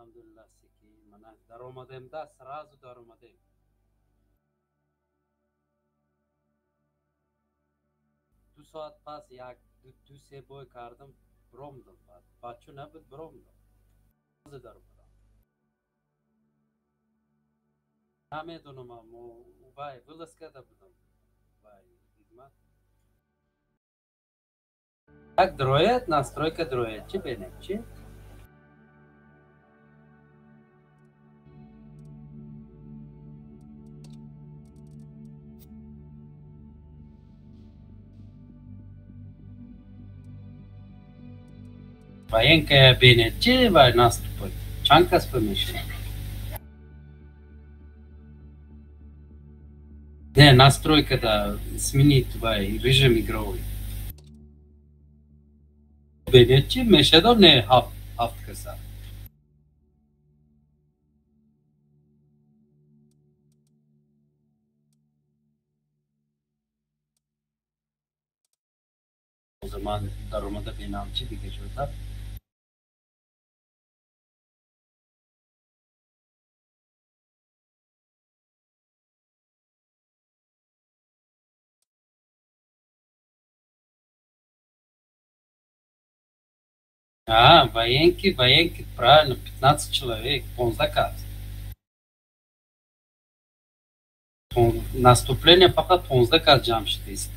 Алҳамдулиллаҳ, секин мана даромадем да, сразу даромадем. 2 соат пас як ду се бой кардам, биромдам. Баъд бачо набуд, биромдам. Ҳозир даромадам. Намедонам, мо вай вылазка да будам. Вай хизмат. Як дроед, настройка дроед, чӣ бинем, чӣ? Военка бинед, чӣ вай наступать? Чанд кас мешавад? Не, настройка да сменить вай режим игровой. Бинед, чӣ мешавад, не ҳафт каса. Ҳозир ман даромада бинам, чӣ дига шуда. А, военки, военки, правильно, 15 человек, 15 кас. Наступление фақат 15 кас ҷамъ шудааст.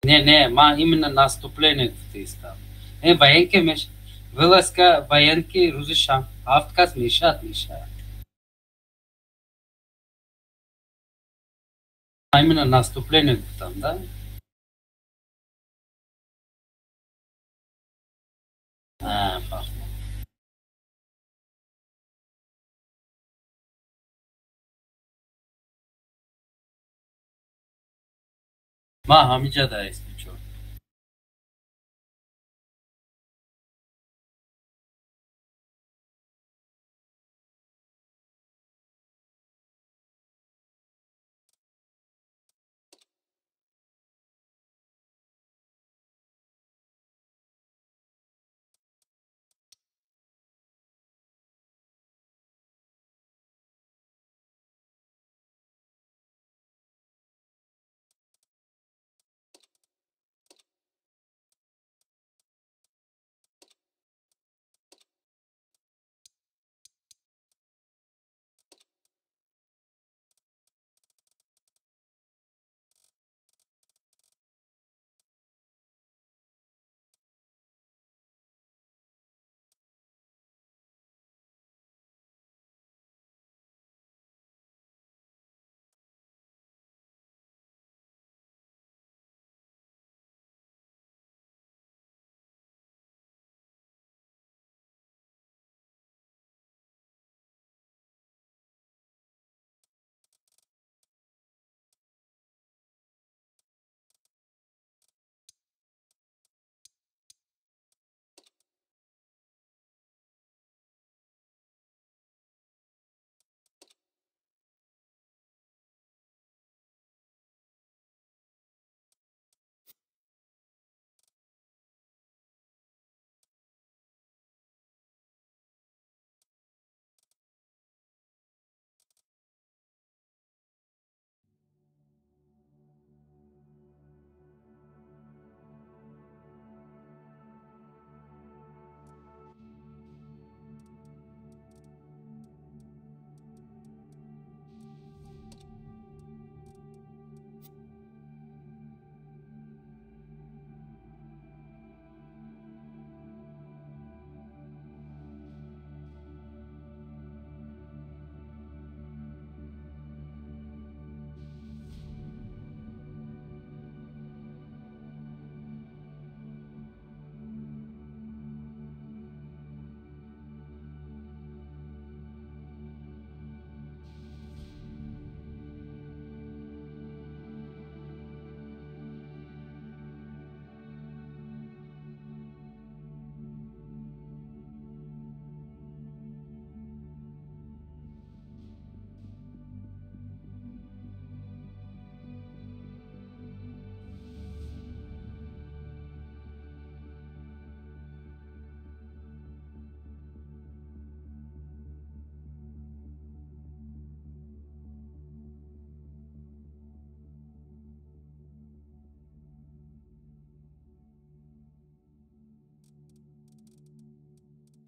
Не, не, ман именно наступление гуфтаистам. Не, военки меш вылазка военки рӯзи шам ҳафт кас мешавад, мешавад. Именно наступление гуфтам, да? А, фаҳмам. Ман ҳамиҷа да СП4.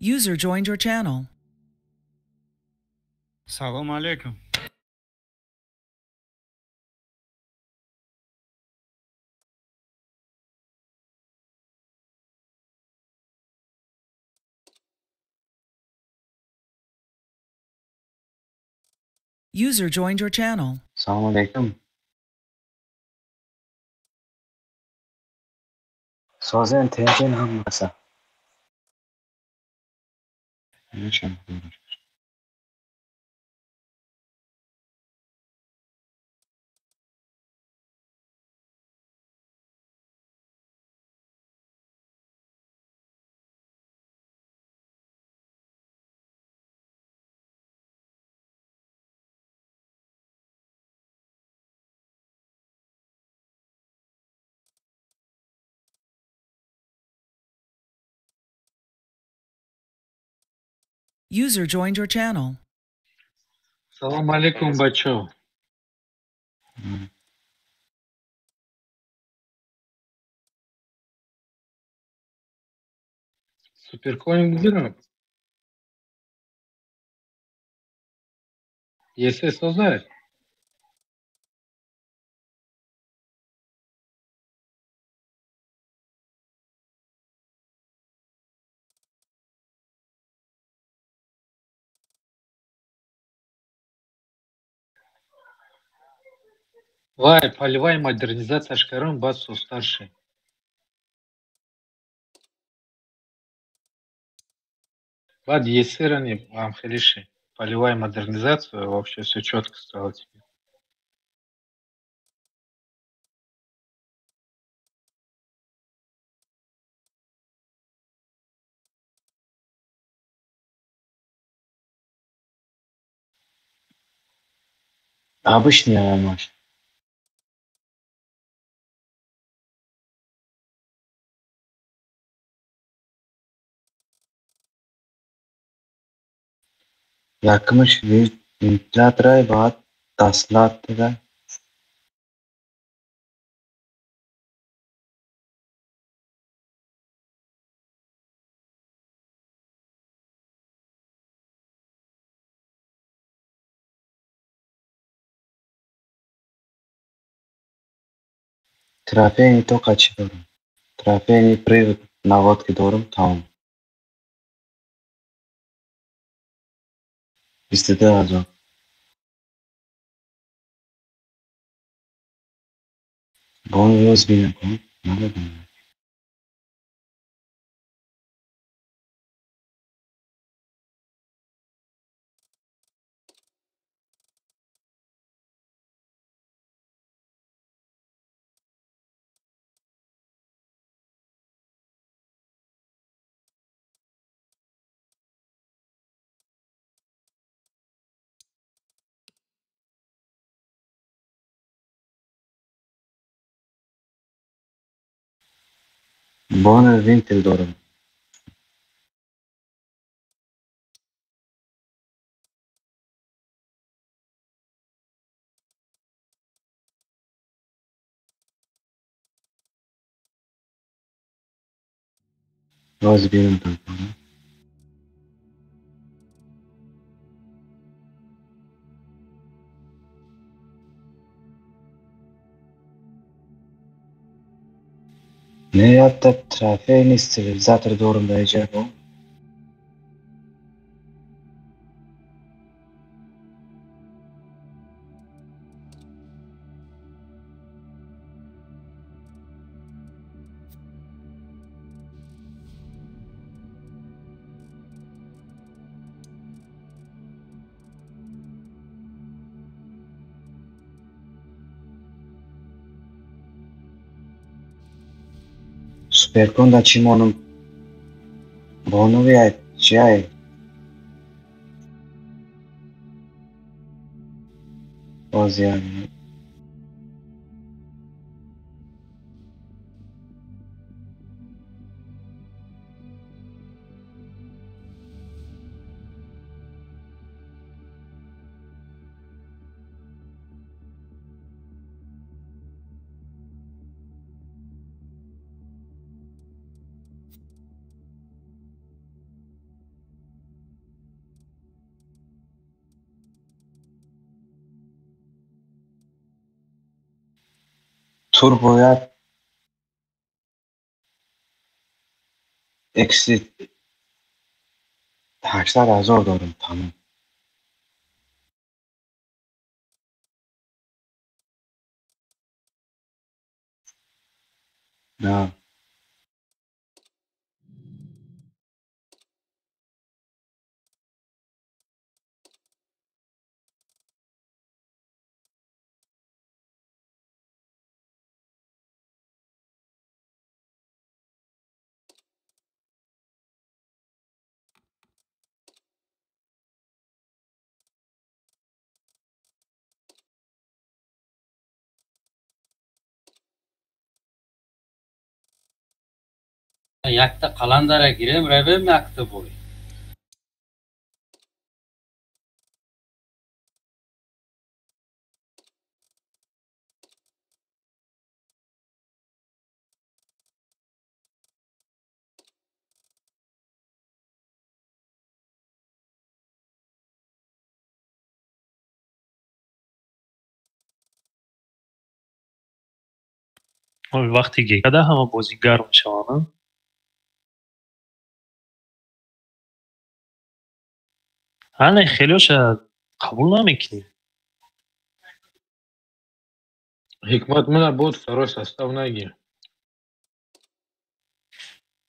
User joined your channel. Салом алейкум. User joined your channel. Салом алейкум. Созен тенҷен ҳаммаса. Мешам. User joined your channel. Салом алейкум, бачо. Суперкоин гирам. Если создай. Вай, поливай модернизация шкарон басу старший. Бад есырани амхелиши. Поливай модернизацию, вообще все четко стало тебе. Обычный маш. Якмаш вентилятора баъд таслатда. Трофейни тоқа чӣ дорам? Трофейни привод наводки дорам, тамом. 22 000. Бонус бинам кун? Намедонам. Бонус винтел дорам. Боз бинам танкора. Не, якта трофейни стабилизатор дорам дар иҷа бо. Суперкон да чӣ монум? Бонови ай чи ай? Боз як минут. Тур бояд экси 800,000 дорам тамом. На. Якта қаландара гирем, равем якта бой. Вақти гекада ҳама бозингар мешаванд. Ана хелеша қабул намекунӣ. Ҳикмат мана буд второй состав наги.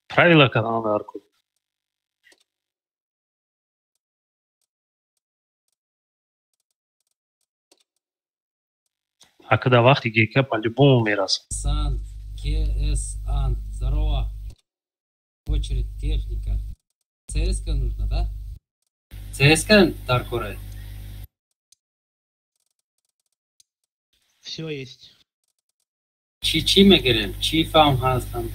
Правила кардан дар кор. А когда вақти гека по-любому мерасад. Сант, КС, Ант, здорово. Очередь техника. ЦСК нужно, да? ЦСК дар кора. Все есть. Чӣ мегирем? Чӣ фаҳм ҳастам?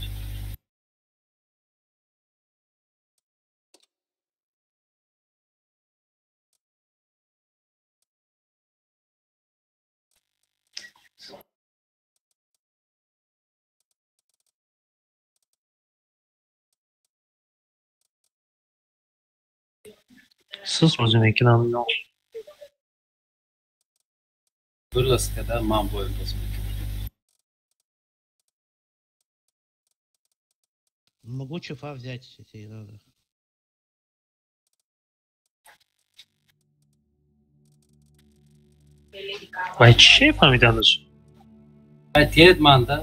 Сус бозӣ мекунам. Вылазкада ман боем бозӣ мекунам. Могу чефа взять, если надо. Вай чӣ фаҳмиданаш? Вай тед манда.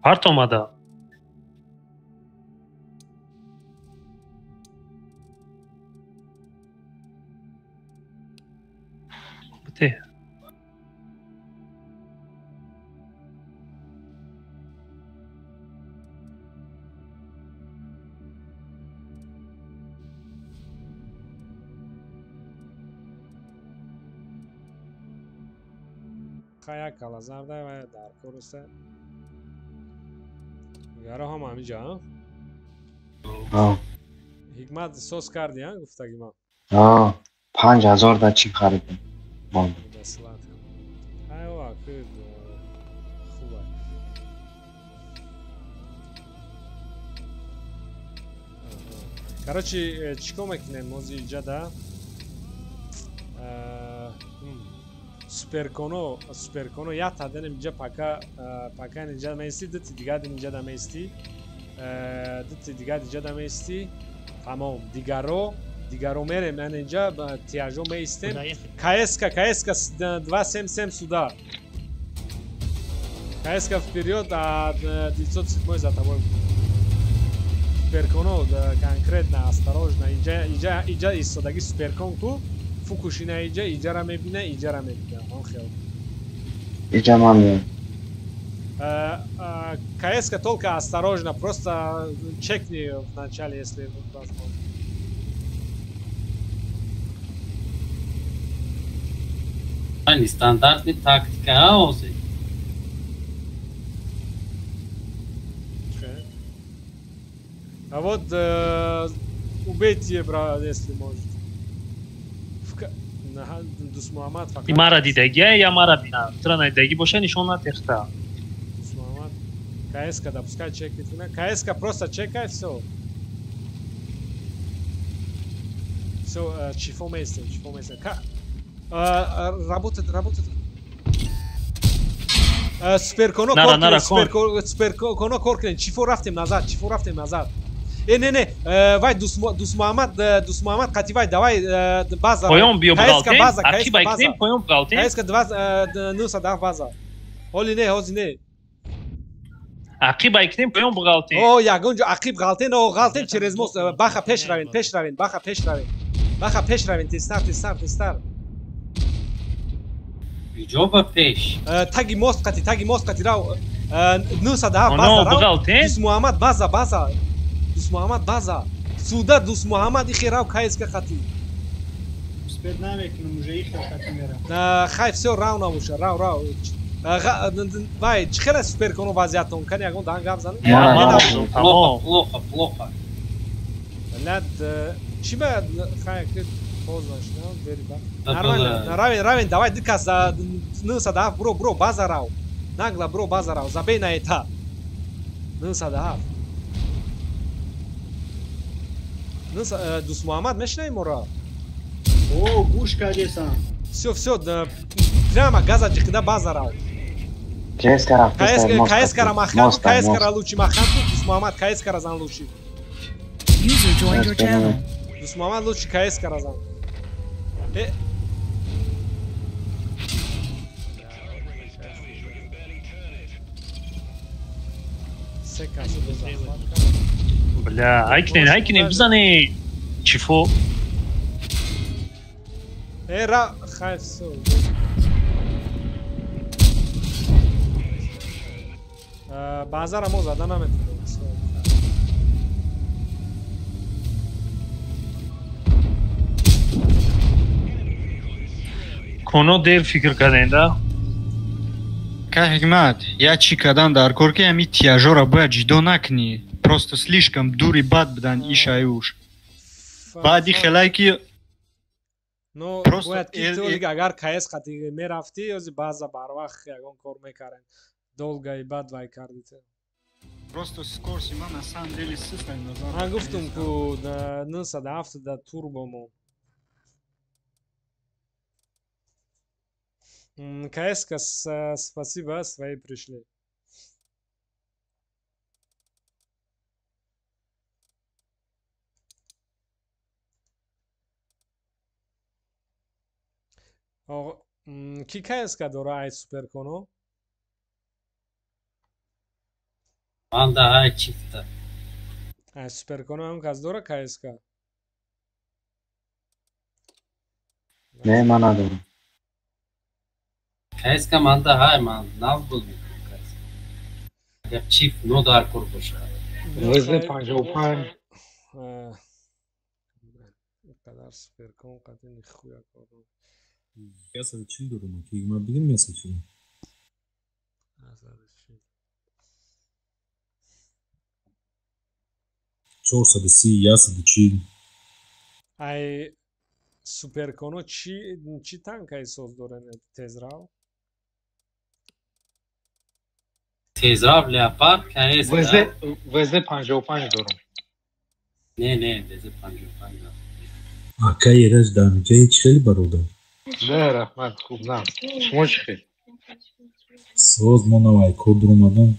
Парт омада. Бите. Хая калазарда ва дар курса. Яро ҳам ҳамиҷа, ҳа? Ҳикмат сос карди, ҳа, гуфтаги ман. Ҳа, 5000 да чӣ харидем. Бон. Айва, ки хуба. Короче, чӣ кор мекунем мози иҷа да? Суперконо, суперконо як таденем иҷа пака, пака инҷа меисти, дути дигар инҷа да меисти, дути дигар инҷа да меисти. Тамом, дигаро мерем, яъне инҷа тиажо меистем. КСК, КСК 277 сюда. КСК вперед, а 907 за тобой. Суперконо конкретно осторожно, инҷа инҷа инҷа истодаги суперкон ку. Фукушина иҷа, иҷара мебина, иҷара мебина. Он хел. Иҷа ман меям. КСК только осторожно, просто чекни вначале, если возможно. Нестандартный тактика, а, ози? А вот убейте, брат, если можете. Дусмуҳаммад фақат мара дидагия я мара бина. Тра надидаги боша нишон натехта. Дусмуҳаммад КСК да пускай чекает. КСК просто чекай, все. Все, чифо мейстем, чифо мейстем. Работает, работает. Суперконо кор кунед, суперконо кор кунед. Чифо рафтем назад, чифо рафтем назад. Э, не, не, вай Дусмуҳаммад, Дусмуҳаммад қати вай, давай база. Поён биё КСК буғалтем. База, Ақиб КСК база. айкнем, поён буғалтем. КСК 907 база. Ҳоли не, ҳози не. Ақиб айкнем, поён буғалтем. О, ягон ҷо ақиб ғалтен, о, ғалтен через мост. Баха пеш равен, пеш равен, баха пеш равен. Баха пеш равен, тезтар, тезтар, тезтар. Иҷо ба пеш. Таги мост қати, таги мост қати рав. 907 Оно база рав. буғалтем. Дусмуҳаммад база, база. Дусмуҳаммад база. Суда Дусмуҳаммад ихе рав КСК қати. Успеть намекунам, уже ихел хати мерам. Хай, всё, рав набоша, рав, рав. Вай, чӣ хеле суперконо вазъиятон? Кани ягон даҳан гап занед? Плохо, плохо, плохо. Лад, чӣ ба хай ки поздно шудам, дери ба. Да, Нормально, было. равен, равен, давай ду кас за 907 бро, бро, база рав. Нагла бро, база рав, забей на это. 907. Дусмуҳаммад мешунавӣ моро? О, гӯш кардесам. Всё, всё, прямо газа ҷиқида база рав. КСК рафта мост. КСК-ра маҳкам, Мост, КСК-ра мост. лучи маҳкам кун, Дусмуҳаммад КСК-ра зан лучи. User joined your channel. Дусмуҳаммад лучи КСК-ра зан. Э, се касо до захват кард. Бля, айкнем, айкнем, бизанед. Чифо. Э, ра, хай, всё. Базара мо зада наметавонем. Коно дер фикр кардем, да? Ка Ҳикмат, як чӣ кардан дар кор, ки ҳами тиражора бояд ҷидо накунӣ. Просто слишком дури бад будан ишаюш. Баъди хелай ки Но Просто бояд ки ту дига агар КС қати мерафтӣ, ози баъза барвақт ягон кор мекардем. Долго и бад вай кардӣ ту. Просто скорости ман на самом деле систай назар. Ман гуфтум ку 907 да турбо мо. КСК, спасибо, свои пришли. Ки КСК дора ай суперконо? Ман да ҳай чифта. Ай суперконо ҳам кас дора КСК? Не, ман надорам. КСК ман да ҳай, ман нав буд мекунам КСК. Агар чифт но дар кор бошад. ВЗ 55. Инқадар суперкон қати нихуя кор. 140 дорам, ки ман бигирам 140. 430, 140. Ай суперконо чӣ танкаи соз дорен тезрав? Тезрав Леопард КС. ВЗ ВЗ 55 дорам. Не, не, ВЗ 55. Ака Эраҷ дар ҷаи чӣ хеле бародар? Да, раҳмат, хуб нам. Шумо чӣ хел? Соз мо навай кор дуромадам,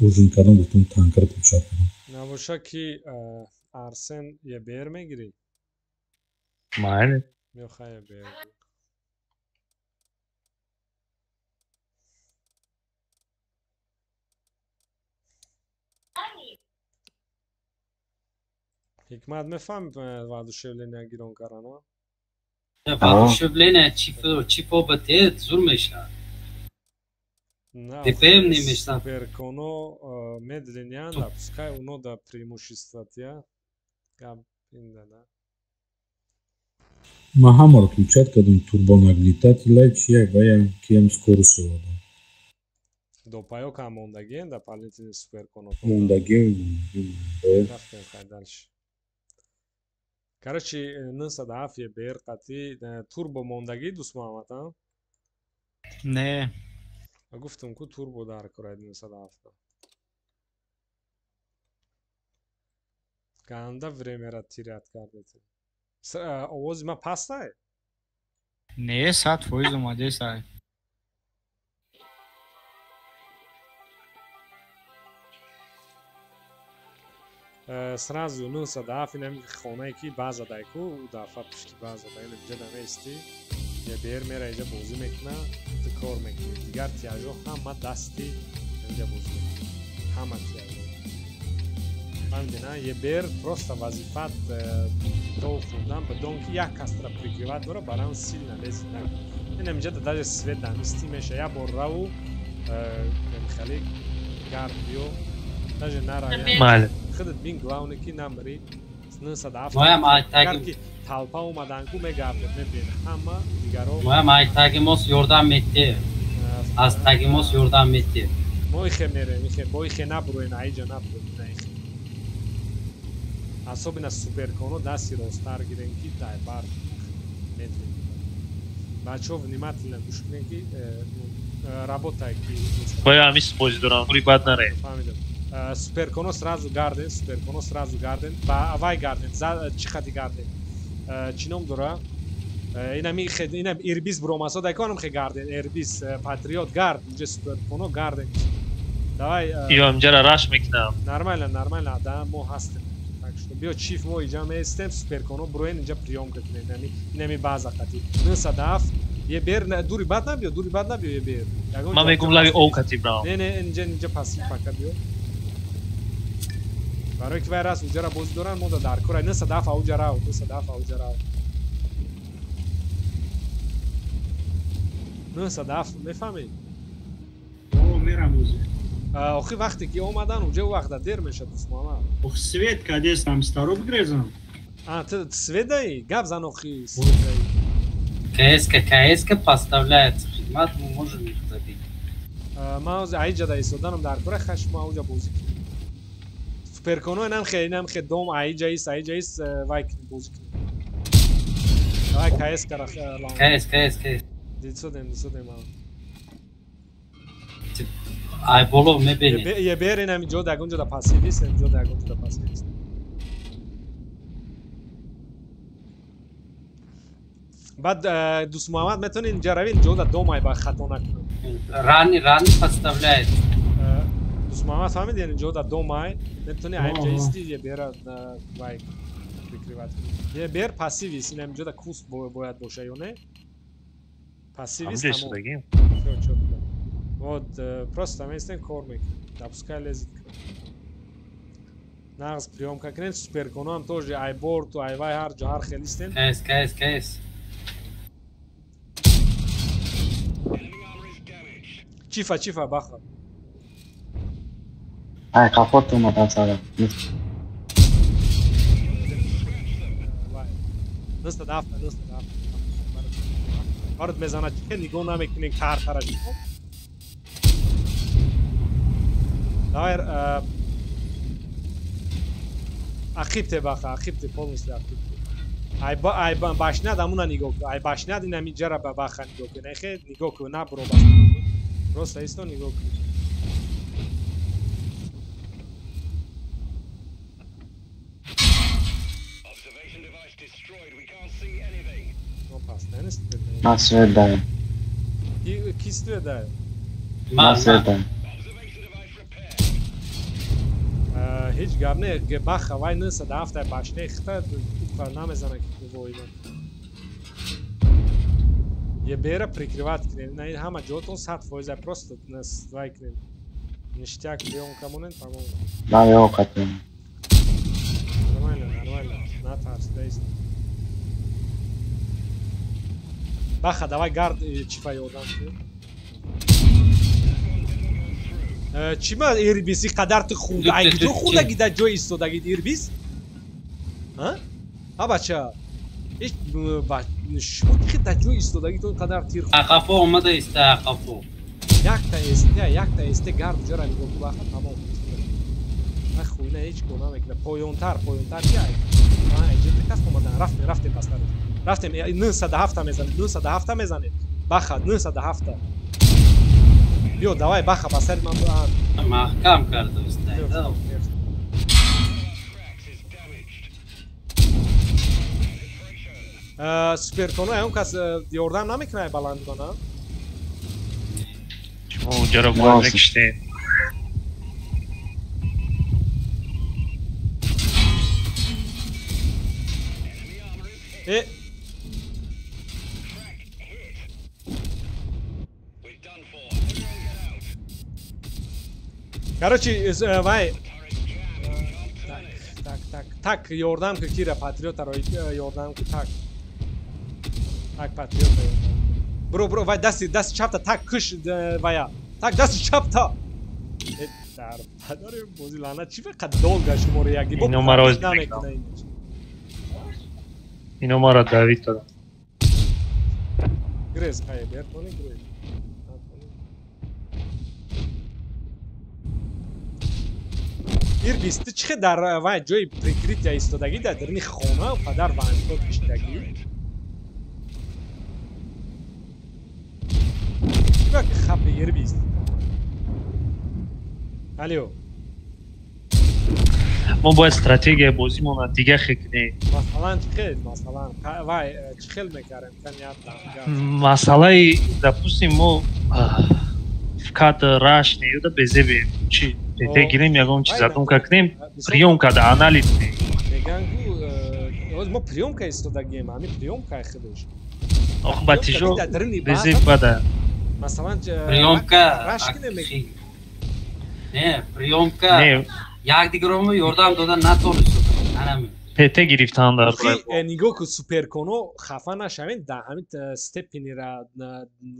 ужин кардам, гуфтам танкаро пучат кардам. Набоша ки Арсен ЕБР мегирӣ? Майли. Мехоҳ ЕБР. Ҳикмат мефаҳми воодушевления гирон карана? Воодушевление чифо ба те зур мешавад. На, ДПМ немешавад. Суперконо медленян, да, пускай уно да преимущество тия. Гап инда, да. Ман ҳамаро включать кардам, турбонагнетателя чия вая киам скорость оварда. Допаё кам мондагиен дополнительный суперконо. Мондагиен. Рафтем хай дальше. Короче, 907 ЕБР қати турбо мондагӣ Дусмуҳаммад, а? Не. Гуфтум ку турбо дар кораид 907. Ганда времяра терять кардед. Овози ман пастай? Не, 100% омадесай. Сразу 907 инами хонае ки база дайку, ӯ дафъа пушти база да, инам иҷа дамеисти. ЕБР мера иҷа бозӣ мекуна, ту кор мекунӣ. Дигар тиажо ҳама дасти инҷа бозӣ мекунӣ. Ҳама тиажо. Фаҳмидӣ, на? ЕБР просто вазифат дов хӯрдан, бидон ки як касра прикрывать дора, барам сильно лезет накун. Инам иҷа даже свет дамисти меша. Як бор раву хеле гард биё, даже нара. Майли. Худат бин, главное ки намри. 907. Моям Агар айтаги ки толпа омадан ку мегардед, мебинед ҳама дигаро. Моям айтаги мос ёрдам метте. Аз таги мос ёрдам метте. Мо ихе мерем, ихе, бо ихе набуроен, аиҷа набуроен, на ихе. Особенно суперконо дасти росттар гирен ки дай бар медвед. Бачаҳо внимательно гӯш кунед ки работай ки Боя ҳамис бозӣ дорам, гури бад наре. Фаҳмидам. Суперконо сразу гарден, суперконо сразу гарден, ба авай гарден, чӣ хати гарден? Чӣ ном дора? Инами инам Ирбис буромасо дайконам хе гарден, Ирбис Патриот гард, инҷа суперконо гарден. Давай. Ё инҷара раш мекунам. Нормально, нормально, да, мо ҳастем. Так что биё чиф мо иҷа меистем, суперконо буроен инҷа приёмка кунем, инами инами база қати. 907 ЕБР дури бад набиё, дури бад набиё ЕБР. Ягон Ман ҷо мегум лави ов кати брам. Не, не, инҷа инҷа пассив пока биё. Барои ки вай раст уҷара бозӣ доранд, мо дар кора 907 ауҷа рав, 907 ауҷа рав. 907 мефаҳмӣ? О, мерам ӯзи. Охи вақте ки омадан, уҷа вақта дер мешад, Дусмуҳаммад. Ох, свет кадестам, старо бигрезам. А, ту свет даи? Гап зан охи, свет даи. КСК, КСК поставляется. Хидмат мы можем их забить. Ман ҳозир аиҷа да истоданам дар кора, хаш мо ауҷа бозӣ кунем. Суперконо инам хе, инам хе дом аиҷа ист, аиҷа ист, вай кунем, бозӣ кунем. Давай КСК ра лаун. КС, КС, КС. Дидсодем, дидсодем. Ай боло мебинед. ЕБР инам ҷо да ягон ҷо да пассивист, инам ҷо да ягон ҷо да пассивист. Баъд Дусмуҳаммад метавонед инҷа равед, инҷо да домай ба хато накунам. Рани, рани подставляет. Дусмуҳаммад фаҳмид, яъне ҷо да домай, метавонӣ аинҷа исти, ЕБР вай прикрывать кунӣ. ЕБР пассивист, инам ҷо да куст бояд боша ё не? Пассивист Ҳамҷо тамом. истодагим. Всё, чётко. Вот, просто местем кор мекунем. Допускай лезет. Нағз приёмка кунем, суперконо ҳам тоже ай борту, ай вай ҳар ҷо ҳар хел истем. КС, КС, КС. Чифа, чифа, баха. Ай қафот омадан сара. Вай. 907, 907. Барот мезанад, чӣ нигоҳ намекунем картара. Давай, ақибте баха, ақибте, полностью ақибте. Ай ба ай ба башнад амуна нигоҳ кун. Ай башнад инами ҷара ба баха нигоҳ кун. Эхе нигоҳ кун, набуро бас. Просто исто нигоҳ кун. Но постоянно свет дает. Ман свет даем. Ки свет дает? Ман Ман, свет ман. даем. Ҳеҷ гап не, баха вай 907 башне хта уқа намезана ки воида. ЕБР прикрывать кунем. На ин ҳама ҷотон 100% просто вай кунем. Ништяк приёмка монем, тамом. Ман ё қатем. Нормально, нормально. Натарс, даист. Баха, давай гард чифа ёрдам кунем. Чӣ ма Ирбис и қадар ту хурда? Ай куҷо хурдаги дар ҷои истодагид Ирбис? А? А бача? Ҳеҷ шумо чӣ дар ҷои истодагитон қадар тир Ақафо омада иста, ақафо. Якта СТ, якта СТ гард ҷора нигоҳ кун баха, тамом. Ай хуйна ҳеҷ кор намекунад. Поёнтар, поёнтар ки ай. Ай ҷо кас омадан, рафтем, рафтем пастар. Рафтем, 907 мезанем, 907 мезанем. Баха, 907. Биё, давай баха ба сари ман. Маҳкам карда иста. Суперконо он кас ёрдам намекунад баландона? Шумо унҷаро бояд мекиштем. Э, короче, вай, так, так, так, так, ёрдам ки, кира патриотаро ёрдам ки, так, так, патриота ёрдам. Бро, бро, вай, дасти чапта так куш, вая, так, дасти чапта. Дар падари бози лаънат, чӣ фақат долга шуморо яги бо Ино маро намекуна ин. Ино маро давид додам. Грез қай бертони грез. Ирбис, ту чӣ хел дар вай ҷои прикрытия истодагӣ, дар даруни хона падар ваншот кишидагӣ? Чӣ хапи, Ирбис? Алло. Мо бояд стратегияи бозимона дига хел кунем. Масалан, чӣ хел? Масалан, вай, чӣ хел мекардем? Каният. Масъалаи, допустим, мо вкат раш неюда безебе чи ПТ гирем, ягон чиз задумка кунем, приём када анализ кунем. Меган гу, мо приёмка истодагием, ҳамин приёмка худаш. Ох, ба тижо безеб бада. Масалан, приёмка раш кунем. Не, приёмка якдигаромо ёрдам дода натонистем. Анами. ПТ гирифтан дар. Нигоҳ ку, суперконо хафа нашавен, дар ҳамин степенира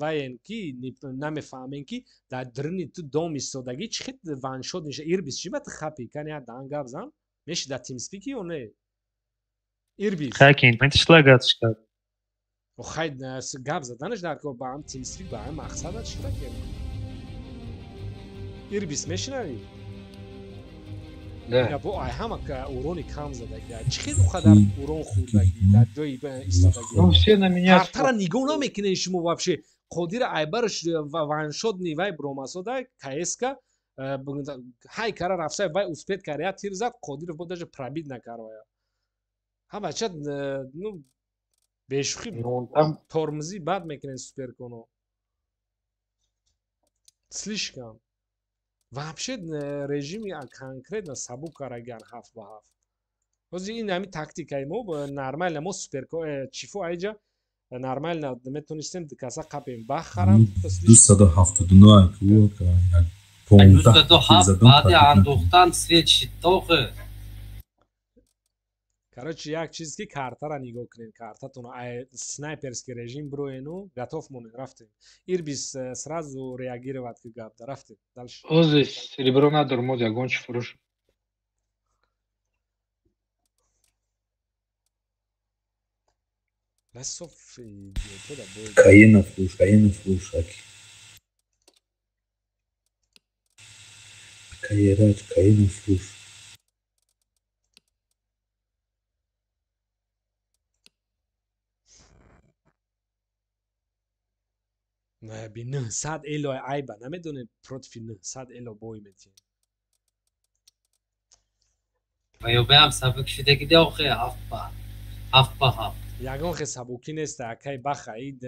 ваен ки намефаҳмем ки дар даруни ту дом истодагӣ чӣ хел ваншот меша. Ирбис, чӣ ба ту хапи? Кани як даҳан гап зан. Меши дар тимспики ё не? Ирбис. Хакин, ментишлагатш кард. Хай, гап заданаш дар кор, ба ҳам тимспик, ба ҳам мақсадат чӣ кардем? Ирбис, мешунавӣ? Да. Бо ай ҳама урони кам задагӣ. Чӣ хел қадар урон хӯрдагӣ дар ҷои истодагӣ? Ну, все на меня. Картара нигоҳ намекунед шумо вообще. Қодир айбарш ваншотни вай бромасода кска ҳай кара рафта, вай успеть кара, я тир зад, Қодиров бо даже пробить накард вая. Ҳа, бача, ну бешӯхӣ тормози бад мекунед суперконо. Слишком. Вообще режими конкретно сабук караган 7 ба 7. Ҳозир ин ҳамин тактикаи мо нормально, мо суперко чифо айҷа нормально метонистем каса қапем бахарам. 279 ку 15. 207 баъди андохтан свет шидтохе. Короче, як чиз ки картара нигоҳ кунед, картатон снайперский режим бироену готов монед, рафтем. Ирбис, сразу реагировать ки гап да, рафтем дальше. Ози серебро надор, мод ягон чи фурӯш. Лесов идиотода бой. Каена фурӯш, Каена фурӯш, аки. Каерач, Каена фурӯш. Би 900 эло айба намедонед, против 900 эло бой метиҳем. Ва ё беам сабук шидагиде охе, 7 ба 7 ба 7. Ягон хе сабукӣ нест, акай баха, ин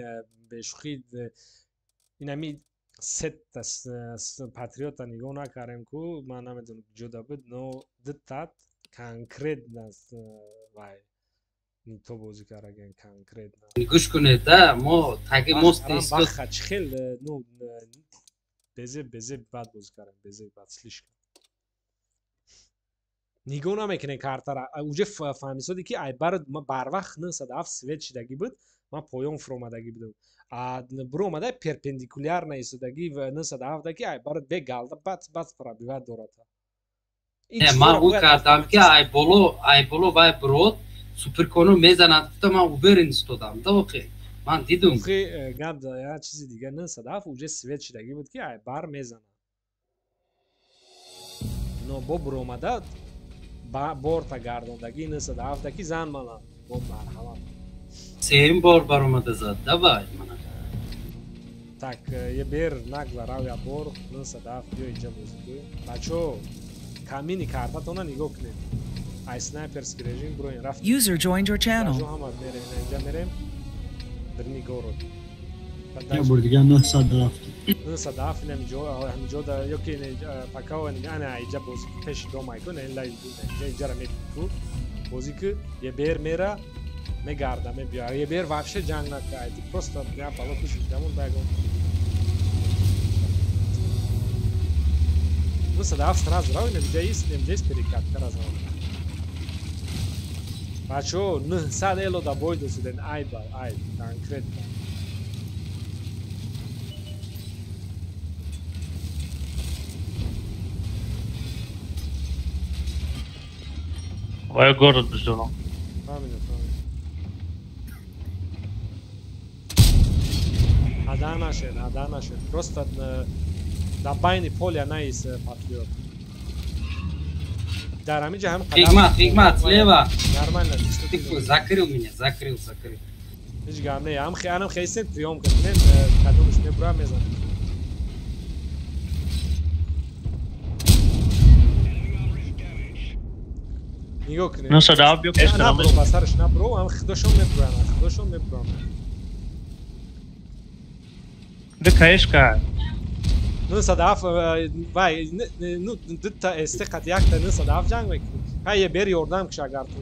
бешӯхӣ инами сетта патриота нигоҳ накардем ку, ман намедонам ҷода буд, но дутат конкретно вай то бозӣ кардаген конкретно. Гӯш кунед да, мо таги мост. Баха, чӣ хел, ну безе безе бад бозӣ кардем, безе бад, слишком нигоҳ намекунем картара. Уже фаҳмисоде ки айбар барвақт 907 свет шидагӣ буд, ман поён фуромадагӣ будам, биромада перпендикулярно истодагӣ 907 ки айбар бегалда бац бац пробивать дорад. Ман ӯ кардам ки айболо, айболо вай бирод, суперконо мезанад, гуфта ман уверен истодам да, охе ман дидум. Гап як чизи дига, 907 уже свет шидагӣ буд ки айбар мезанад, но бо биромада борта гардондагӣ 907 ки зан мана бо марҳамат. Сеюм бор баромада зад, давай мана. Так, е бер нагла рав, я бор 907 биё инҷа бозӣ кӯ. Бачо, камини картатона нигоҳ кунед, ай снайперский режим бироин, рафт. User joined your channel. Ҳама мерем, инҷа мерем дрни город. Я бор дига 907. 907 ҳаминҷо, ҳаминҷо да ё ки пакао ана иҷа бозӣ пеши домай ку, ин лай инҷа, иҷара мебини ку, бозӣ ку, е бер мера. Мегарда, мебиёр. ЕБР вообще ҷанг накард. Просто я бало кушид, дамон байгон. Ну, садав сразу равно, где есть, где есть перекатка разована. Бачо, 900 эло да бой досуден, айба, айб, конкретно. Вай город бездумно. Фамилия, фамилия. Аданашен, аданашен. Просто да байни поля наис патриот. Дар ҳамин ҷа ҳам қадам. Хикмат, Хикмат, слева. Нормально. Ты закрыл меня, закрыл, закрыл. Ҳеҷ гап не, ҳам анам хейсен приём кардем, кадомш мебура мезанам. Нигоҳ кунед. Ну садав биё пеш набро, ба сараш набро, ҳам худошон мебуранд, худошон мебуранд. Да каешка. Ну садаф вай, ну дутта СТ қат якта ну садаф ҷанг мекунӣ. Ҳай ебер ёрдам киш агар ту.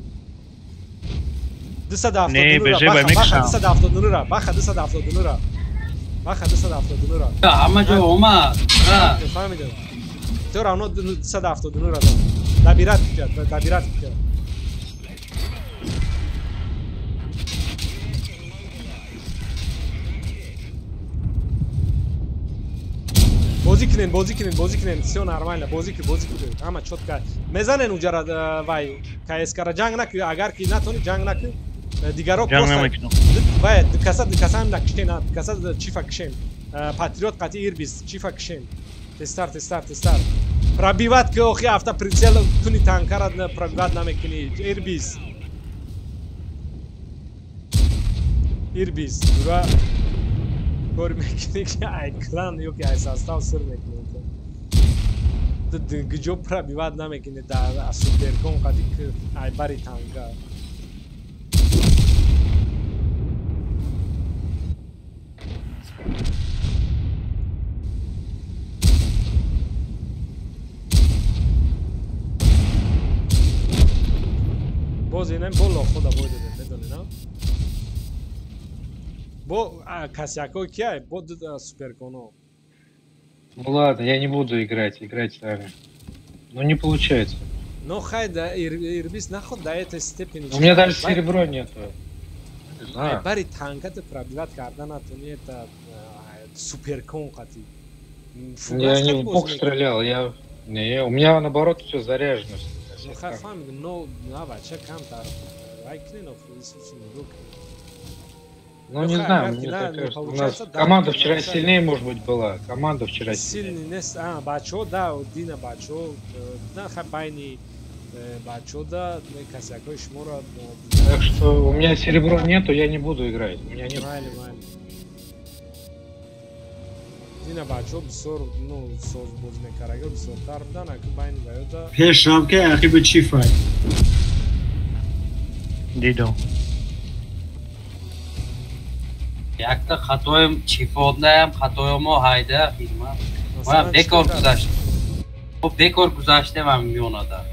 279 ра, баха 279 ра, баха 279 ра. Баха 279 ра. Ҳама ҷо омад. Фаҳмидам. Ту равно 279 ра дам. Добирать кунад, добирать кунад. Бозӣ кунен, бозӣ кунен, бозӣ кунен, всё нормально, бозӣ кун, бозӣ кун. Ҳама чётко. Мезанен уҷара вай КСК-ра ҷанг накун, агар ки натонӣ ҷанг накун. Дигаро просто вай дукаса дукаса ҳам накиштен, дукаса чифа кишем. Патриот қатъи Ирбис чифа кишем. Тестар, тестар, тестар. Пробивать ки охи авто прицел куни танкара пробивать намекунӣ. Ирбис. Ирбис, дура кор мекунӣ ки ай клан ё ки ай состав сир мекунӣ. Ту гиҷо пробивать намекунӣ дар суперкон қади ай бари танка. Боз инам бо лохо да бой додем, медонӣ на? Бо косяко кия, бо суперконо. Ну ладно, я не буду играть, играть сами. Ну не получается. Ну хай да, Ирбис нахуй до этой степени. У меня даже серебро нету. Бари танка ты пробивать карда натони это суперкон қати. Я не в бок стрелял, я не, у меня наоборот все заряжено. Ну хай фаҳмидам, но на бача камтар вай кунен охи Исус нигоҳ. Ну не знаю, мне так кажется, у нас команда вчера сильнее, может быть, была. Команда вчера сильнее. Нест, а, бачо, да, Дина бачо, на хай байни бачо, да, косякои шуморо. Так что у меня серебро нету, я не буду играть. У меня нет. Майли, майли. Дина бачо бисёр, ну, соз боз мекарага, бисёртар будан, аки байни баёда. Пешам ки ахи ба чӣ фай? Дидам. Якта хатоем чифоднаям, хатоемо ҳайда филма. Ма бекор гузашт. Мо бекор гузаштем ам миёнада.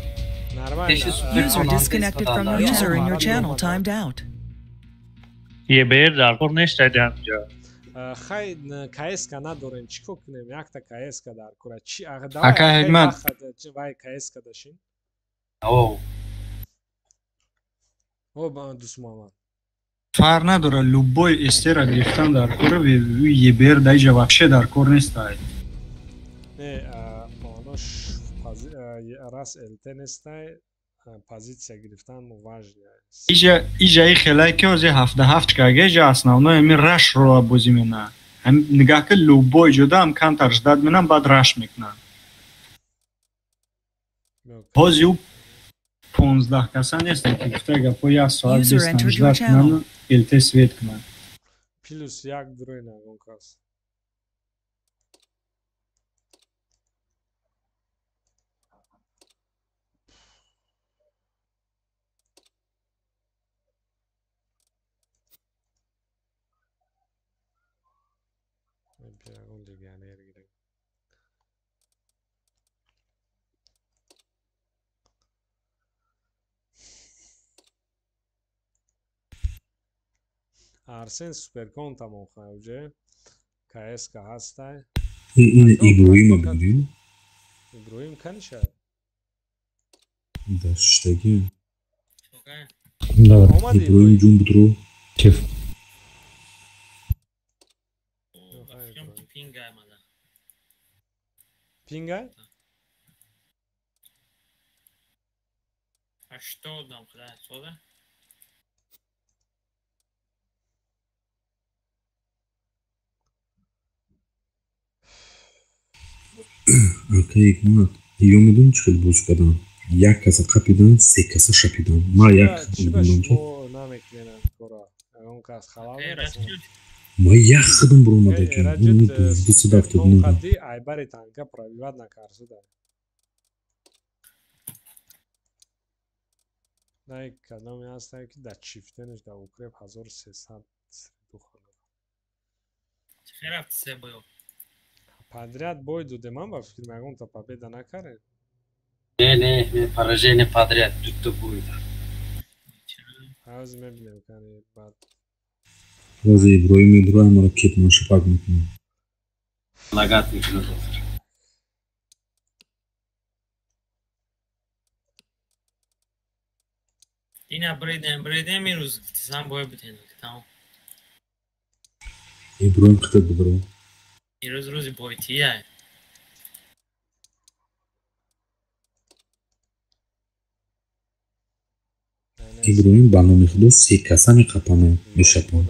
User disconnected from your user in your channel timed out. ЕБР дар кор нест ҳамҷо. Хай КСК надорем, чӣ кор кунем? Якта КСК дар кора. Чи Ака Ҳикмат. Вай КСК дашин? О. О, дӯст Муҳаммад. Фарқ надора, любой эстера гирифтан дар кора, ЕБР даиҷа вообще дар кор нест. Не, маънош рас ЛТ нестай, позиция гирифтан важная. Иҷа и хелай ки ози 77 чкага, иҷа основной ами раш рола бозӣ мена. Ҳам нигаҳ ки любой ҷода ҳам камтар ждат менам, баъд раш мекунам. Ҳози ӯ 15 каса нестан ки гуфта гапҳо як соат бистан ждат кунам, ЛТ свет кунам. Плюс як дурой нагон кас. Легионер гирем. Арсен суперкон тамом хай уже. КСК ҳастай. Ин Иброҳима бигирем. Иброҳим каниша? Да шиштаги. Иброҳим ҷун будро. Кеф. Пингай? А что там, куда отсюда? Ака Ҳикмат, ё медонӣ чӣ хел бозӣ кардам? Як каса қапидан, се каса шапидан. Ма як ма як хидм буромадакам. 279. Айбари танка пробивать накарсуда. Най кадоме ҳастае ки дар чифтенаш дар укреп 1332 хона. Чӣ рафти се боё? Подряд бой додем, ман ба фикр ягонта победа накардем. Не, не, не, поражение подряд, дута бой. Ҳозир мебинем кани баъд. Ҳозир Иброҳим медура маро кетмон шапак мекунад. Лагат мекунад ҳозир. Ина бредем, бредем ирӯз сан бой битен, тамом. Иброҳим хитат бидро. Ирӯз рӯзи бойтия. Иброҳим ба номи худо се каса меқапанад, мешапад.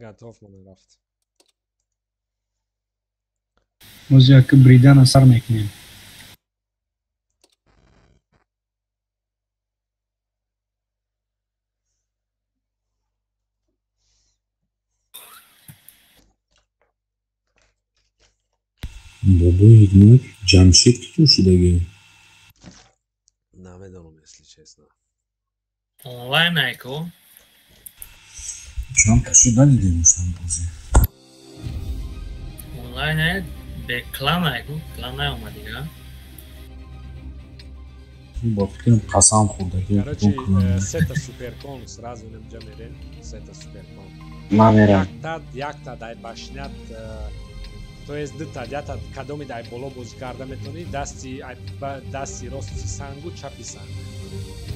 Готов мон рафт. Боз як бридана сар мекунем. Бобои Ҳикмат, Ҷамшед киҷо шудагӣ? Намедонам, если честно. Онлайн айко? Чанд каши надидем ушан бозӣ. Онлайн ай бе клан айко, клан наомадига. Бо фикрам қасам хӯрдагӣ. Короче, сета суперкон сразу немҷа мерем, сета суперкон. Ман мерам. Якта дай башнят, то есть дута, ята кадоми дай боло бозӣ карда метавонӣ, дасти дасти рости сангу чапи санг.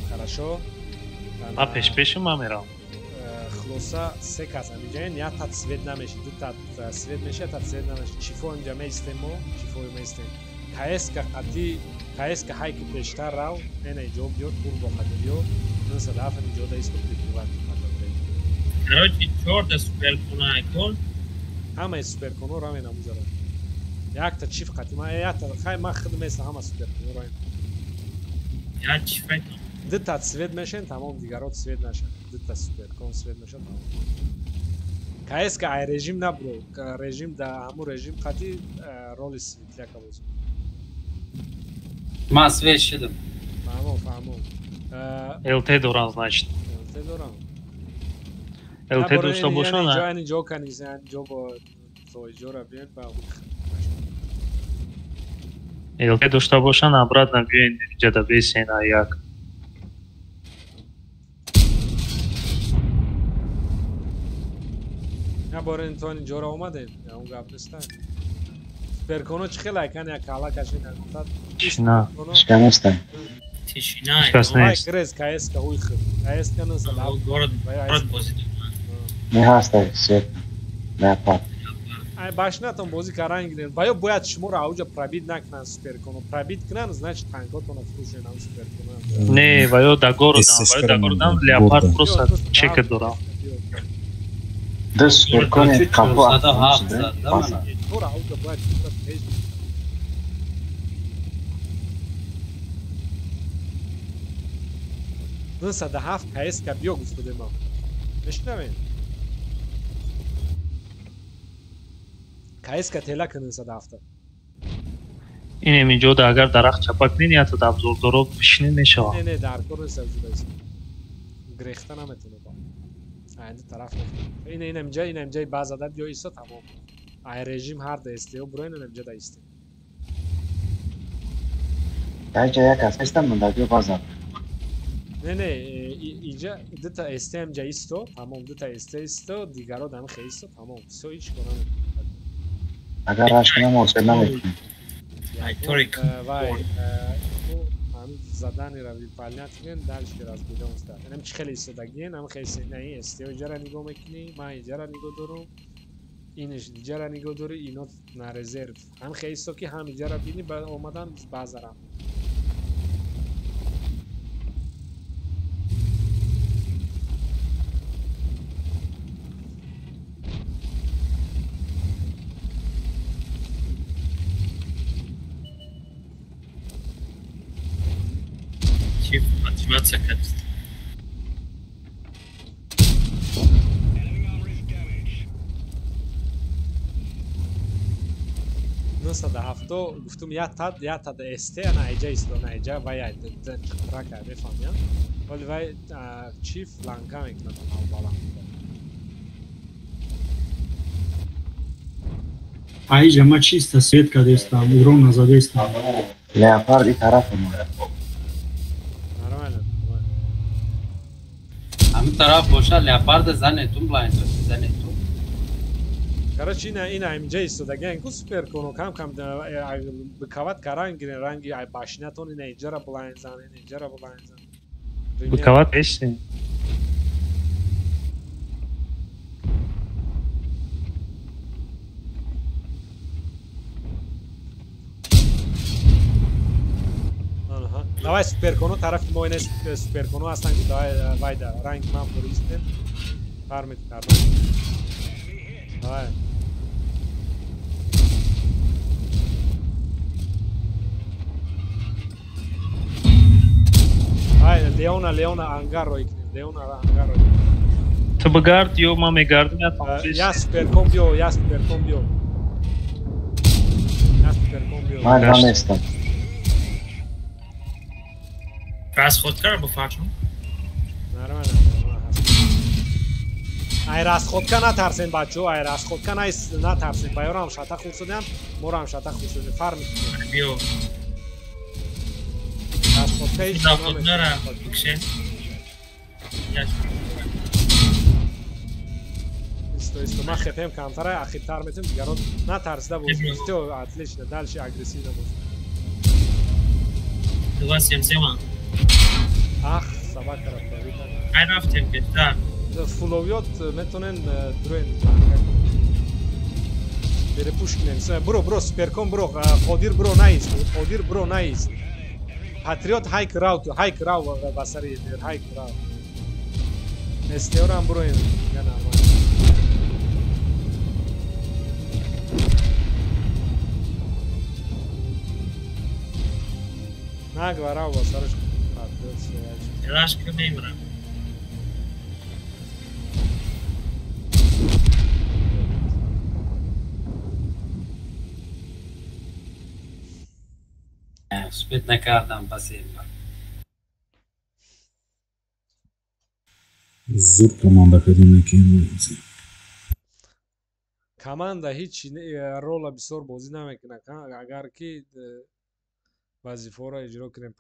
Хорошо? Ма пешпеши ма мерам. Хулоса се кас ҳаминҷаен, якта свет намеши, дута свет меши, якта свет намеши. Чифо инҷа меистем мо, чифо меистем. КСК қати, КСК ҳай ки пештар рав, ена иҷо биё, турбо қати биё, 97 инҷо да исто прикрывать мекарда. Короче, чорта суперкона айкон. Ҳамаи суперконо равен ҳамуҷара. Якта чиф қати, ма якта хай ма худ местам ҳама суперконо равен. Я чиф айтам. Дута цвет мешен, тамом дигаро цвет нашан. Дута суперкон цвет мешен, тамом. КСК ай режим набро, режим да ҳаму режим қати роли светляка бозӣ. Ман свет шудам. Фаҳмо, фаҳмо. ЛТ дорам, значит. ЛТ дорам. ЛТ дошта бошад, ҷо ани ҷо каниз, ани ҷо бо то иҷора биёд ба ЛТ дошта бошанд, обратно биёен инҷа да бесен як. Я борен то ани ҷора омадем, он гап неста. Суперконо чӣ хел айкан як кала кашид агонтад. Тишина. Шиканеста. Тишина. Ҳеҷ нест. Грез КСК ҳуй хуб. КСК несала. Город, город бозӣ. Не ҳаста свет. Леопард. Ай башнатон бозӣ кардан гирен. Ва ё бояд шуморо ауҷа пробит накунанд суперконо. Пробит кунанд, значит танкотонро фурӯшен ам суперконо. Не, ва ё да городам, ва ё да городам леопард просто чека дорам. Ду суперкони қафо Туро ауҷа бояд шуморо пеш 97 КСК биё гуфтудем мо. Мешунавем? КСК тела кун 97. Инем инҷо агар дарахт чапа кунед, ято абзордоро бишинед мешавад. Не, не, дар кор нест абзор. Грехта наметавонад. Айди тараф ин инам ҷа инам ҷаи база да биё исто тамом. Ай режим ҳар да истео буро инам ҷа да исте. Дар ҷа як кас нестам, ман дар ҷо база. Не, не, иҷа дута СТ ам ҷа исто, тамом, дута СТ исто, дигаро дам хе исто, тамом. Всё, ҳеч кора намекунад. Агар раш кунам, осеб намекунам. Вай, ҳамин заданиро выполнять кунем, дальше разберёмся. Инам чӣ хеле истодагиен, ҳам хеле на ин СТ иҷара нигоҳ мекунӣ, ман иҷара нигоҳ дорум, инш иҷара нигоҳ дорӣ, ино на резерв. Ҳам хеле исто ки ҳам иҷара бинӣ, баъд омадан базарам. Мотивация качества. 970 гуфтум я тад СТ ана айҷа исто, ана айҷа вай рака мефаҳмям, вале вай чи фланка мекунад баланд. Аиҷа ма чиста свет кадестам, урон назадестам. Леопард и тараф омад. Нормально. Ҳамин тараф боша, леопарда занетун, блайнд занетун. Короче, ина инҷа истодагиан ку суперконо кам кам бикават каран гирен ранги ай башинатон ина иҷара блайнд зан, ина иҷара блайнд зан. Бикават эстем. Давай суперконо тарафи мо ина суперконо ҳастанд ки давай вайда ранги ман фуристем. Фармит кардан. Давай. Ай, Леона, Леона ангар рой кунем. Леона ангар рой. Ту бигард ё ман мегардам, я там. Я суперкон биё, я суперкон биё. Я суперкон биё. Ман нестам. Расходкаро бифаршам. Нормально. Ай расходка натарсен, бачо, ай расходка натарсен. Ба ёрам шата хурд шудем, морам шата хурд шудем. Фарм мекунем. Биё. Расходка ҳеч Расходкара бикшен. Исто, исто, ман хепем камтара, ахиртар метем, дигарон натарсида боз. Всё, отлично, дальше агрессивно боз. 277. Ах, собакара пробита. Ай рафтем беҳтар. Фуловиёт метонен дуроен перепуш кунем. Буро, буро, суперкон буро, Қодир буро наист, Қодир буро наист. Патриот ҳайк рав ту, ҳайк рав ба сари ҳайк рав. СТО-рам буроем, я нормально. Нагло рав ба сараш Патриот стояч. Раш кунем. Успеть накардам пасем. Зуд команда кардем накем. Команда ҳеҷ рола бисёр бозӣ намекунад. Агар ки вазифаро иҷро кунем,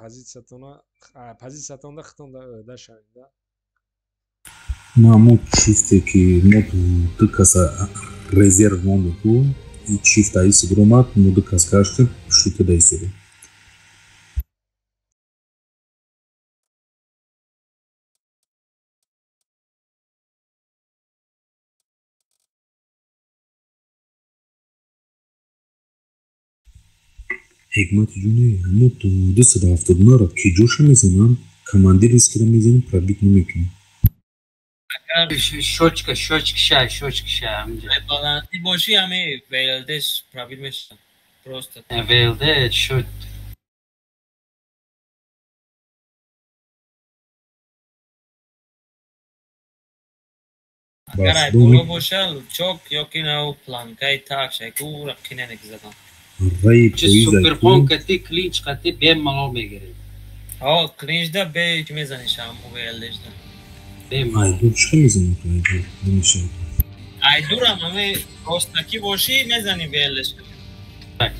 позитсиятонда худтон ӯҳда шавед. Ма мо чифте ки мо ду каса резерв монду ку, и чифт аиси биромад, мо ду кас гаштем, пушти да истодем. Ҳикмати ҷони, ҳамо 279-ро ки ҷоша мезанам, командир рискиро мезанам, пробить намекунам. Щёчка, щёчка шай, щёчка шай ҳаминҷа. Баландӣ бошӣ, ҳами ВЛДш пробить мешавад. Просто. ВЛД шуд. Агар ай боло боша, лучок ё ки нав планкаи так шай ку ура кине нагзадам. Раи Чи суперпон кати клинч кати бемалол мегирем. Ҳо, клинчда бе чи мезанӣ шам ВЛД-да. Бемалол. Айдур чӣ мезанӣ ту айдур? Намешавад. Айдурам ҳаме ростакӣ бошӣ мезанӣ ВЛД. Так.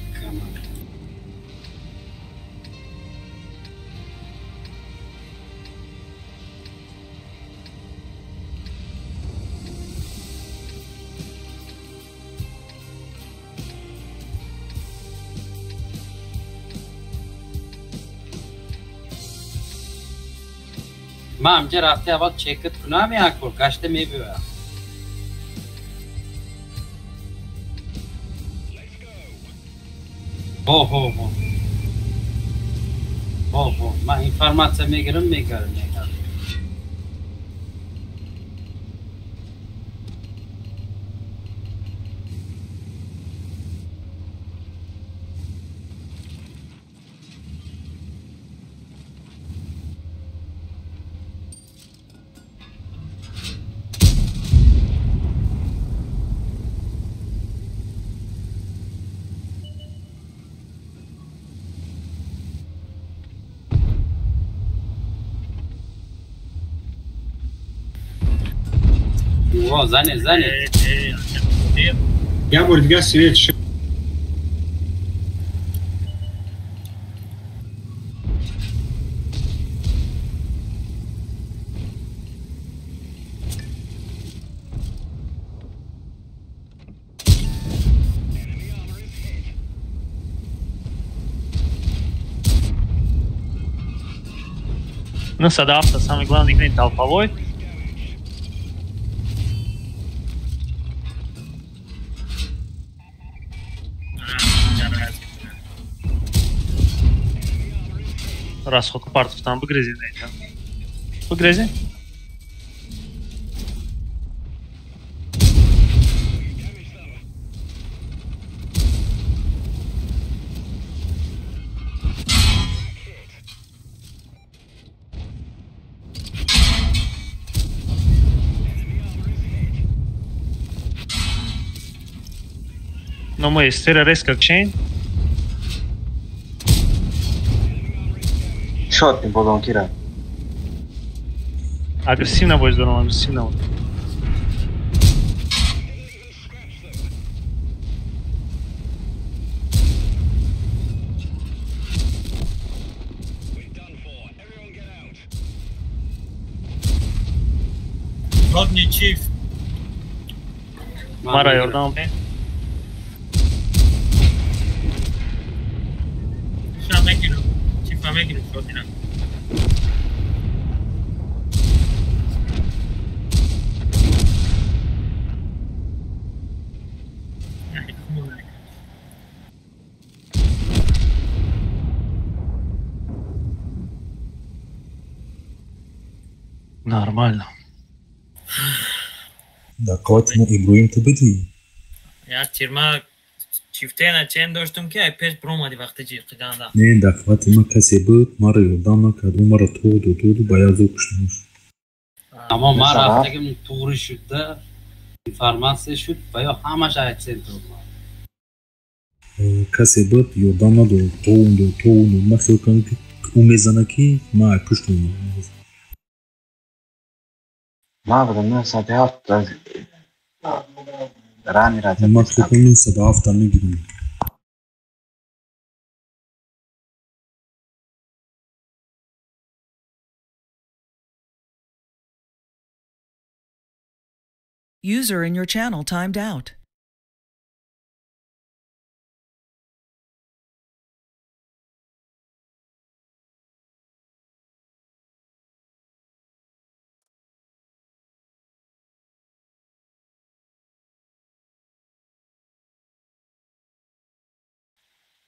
Ман ҳамҷа рафта аввал чекит кунам як бор, гашта мебиёям. Ҳо, ҳо, ҳо. Ҳо, ҳо. Ман информатсия мегирам, мегарам, мегарам. О, зане, зане. Я бор дига свет шуд. Ну, садавта, самый главный грин толповой. Расход партов там выгрези, да? Выгрези. Но мы из резко чейн. Шот не балонкира. Агрессивно бой здорово, агрессивно. Родни чиф. Мара Йордан. Нормально. Да, қавати мо Иброҳим ту бидӣ? Як тирма чифте чен доштум ки ай пеш бромади вақти ҷиқиданда. Не, дар қавати ма касе буд, маро ёрдам накард, ӯ маро тоду тоду ба як зур куштамаш. Аммо ман рафтагим туғри шудда, информатсия шуд ва ё ҳамаш ай центр омад. Касе буд, ёрдам надод, тоунду, тоунду, ман хиёл кардам ки ӯ мезана ки ман ай пушт омадам. Ман будам 907 рани ра. Ман фикр кардам 907 мегирам. User in your channel timed out.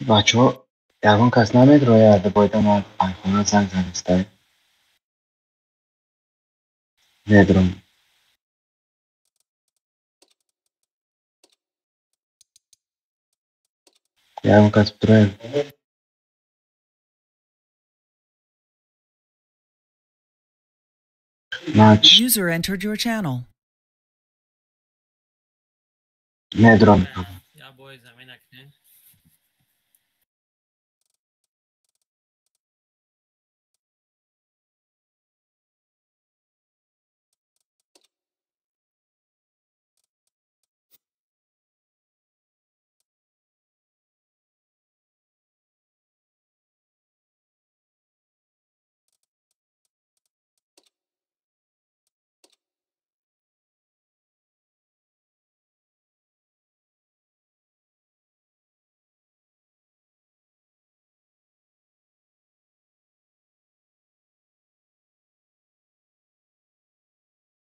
Бачаҳо, ягон кас намедрояд боида ман айхона занг задистай? Медром. Ягон кас бидрояд? User entered your channel. Медром. Я бой замина кунем.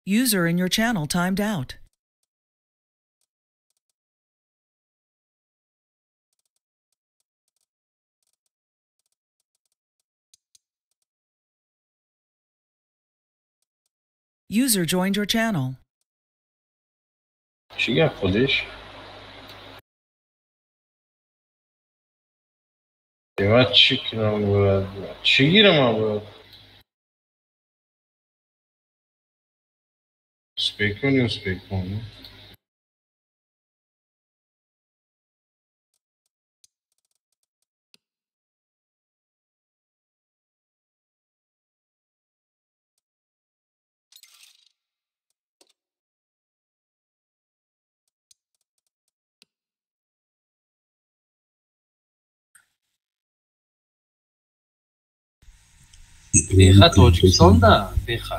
User in your channel timed out. User joined your channel. Чӣ гап худиш? Ман чӣ кунам бояд? Чӣ гирам ман бояд? Успейкон ё успейкон? Беха Тоҷикистонда? Беха.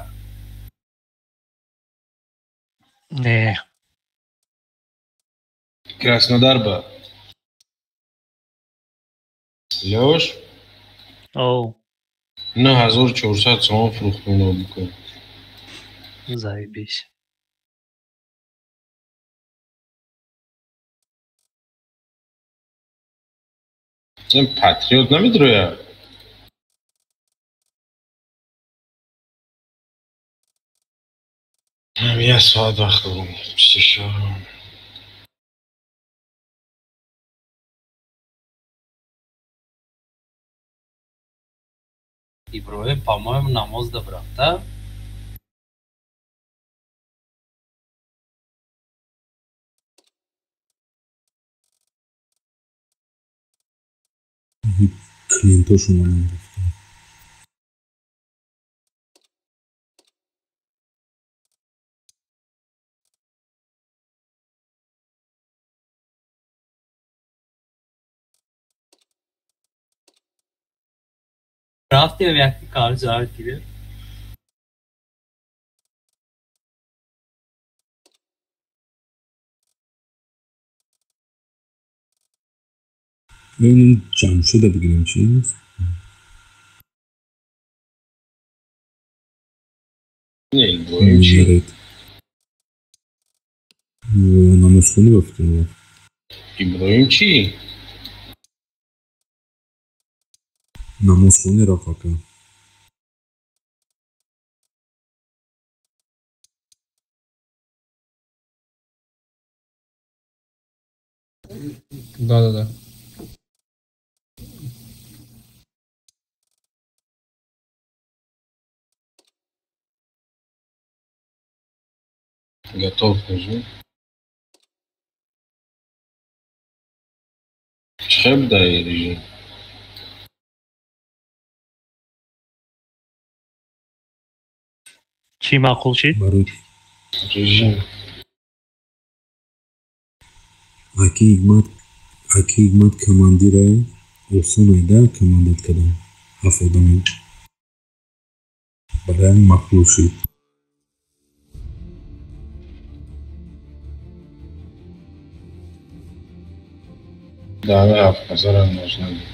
Не. Краснодар ба. Лёш? Оу. 9400 сомон фурӯхтум ноутбука. Заебись. Патриот намедроя? Як соат вақт дорам. 24. Иброҳим, по-моему, намоз дабрафта. Клиентош омадан рафта. Рафтем якти карҷар гирифт. Бибинем Ҷамшеда бигирем чиз? Не, Иброҳим чӣ? Намозхонӣ ба фикрам рафт. Иброҳим чӣ? Намозхонӣ рафт ака. Да-да-да. Готов режим. Чӣ дай режим? Чӣ маъқул шид? Режим. Аки Ҳикмат, аки Ҳикмат командира осон айда командат кардам. Ҳафт одаме. Барои ҳамин маъқул шид. Да, ҳафт касара нашнадем.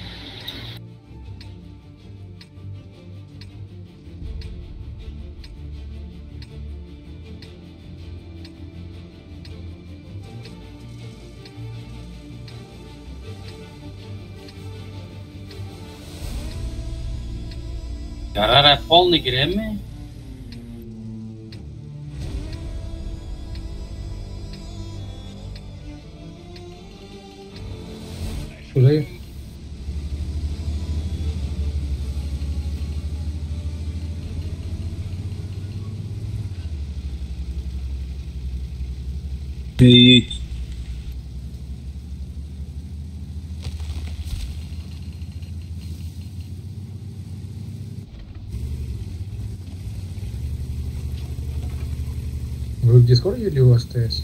Гарара полный гирем? Шулай. Эй, Вы в Дискорде или у вас ТС?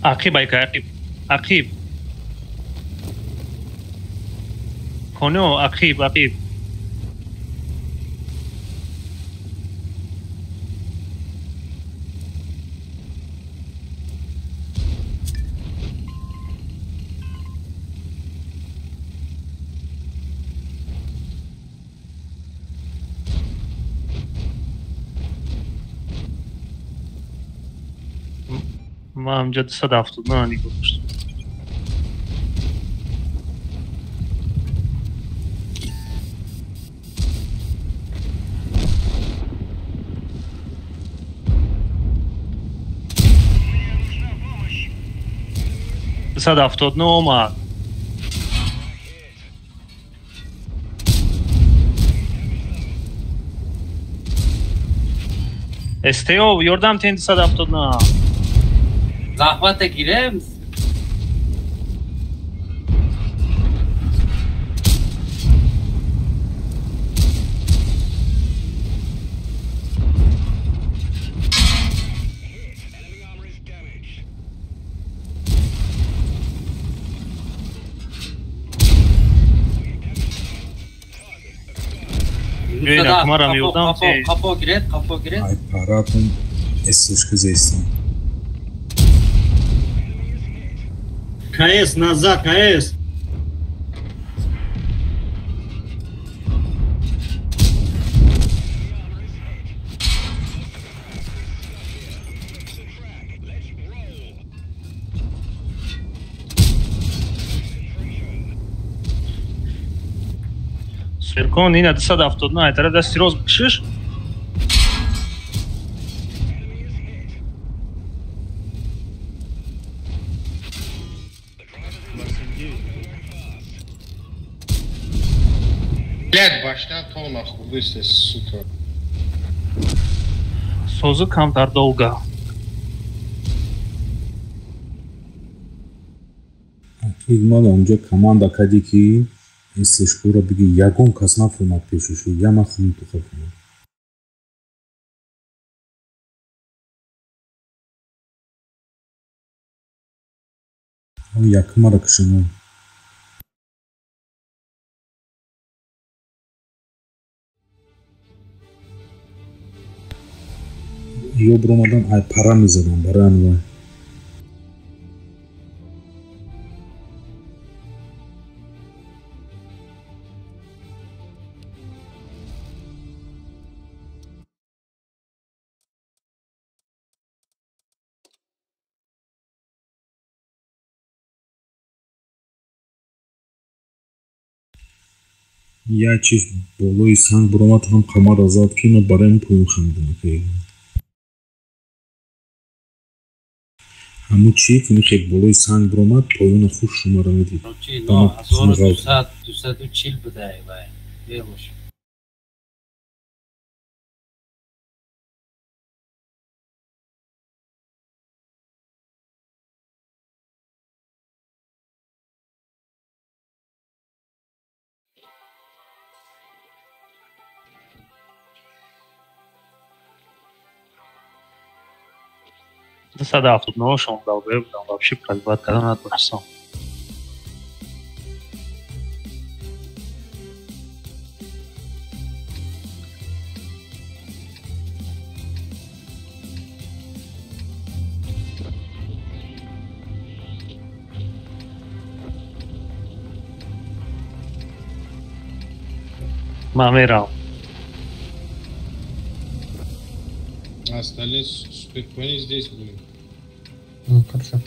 Ақиб айка, ақиб. Ақиб. Коно, ақиб, ақиб. Ман ҳамҷа 279 нигоҳ доштам. 279 омад. СТО ёрдам тен 279. Захвата гирем. Қапо гиред, қапо гиред. Ай паратон ССшка зестам. КС назад, КС. Серкон ина 279 тараф дасти рост бикшиш. Блядь, башня то нахуй высез, сука. Созу камтар долго. Ман онҷо команда кади ки ССшкора биги ягон кас нафурмад пешушу, я нахунум ту хафунам. Якмара кшину. Ё биромадан ай пара мезадам барои анвай. Як чиз болои санг биромад, ҳам қамара зад, ки ман барои ин поён хамидам. Ҳамун чи ки мехел болои санг биромад, поёна хуш шумара медид. 1240 будай вай. Велош. 279 шон долбоеб будам, вообще пробивать кардан надонистам. Ман меравам. Остальные суперкони здесь были. Ну, хорошо.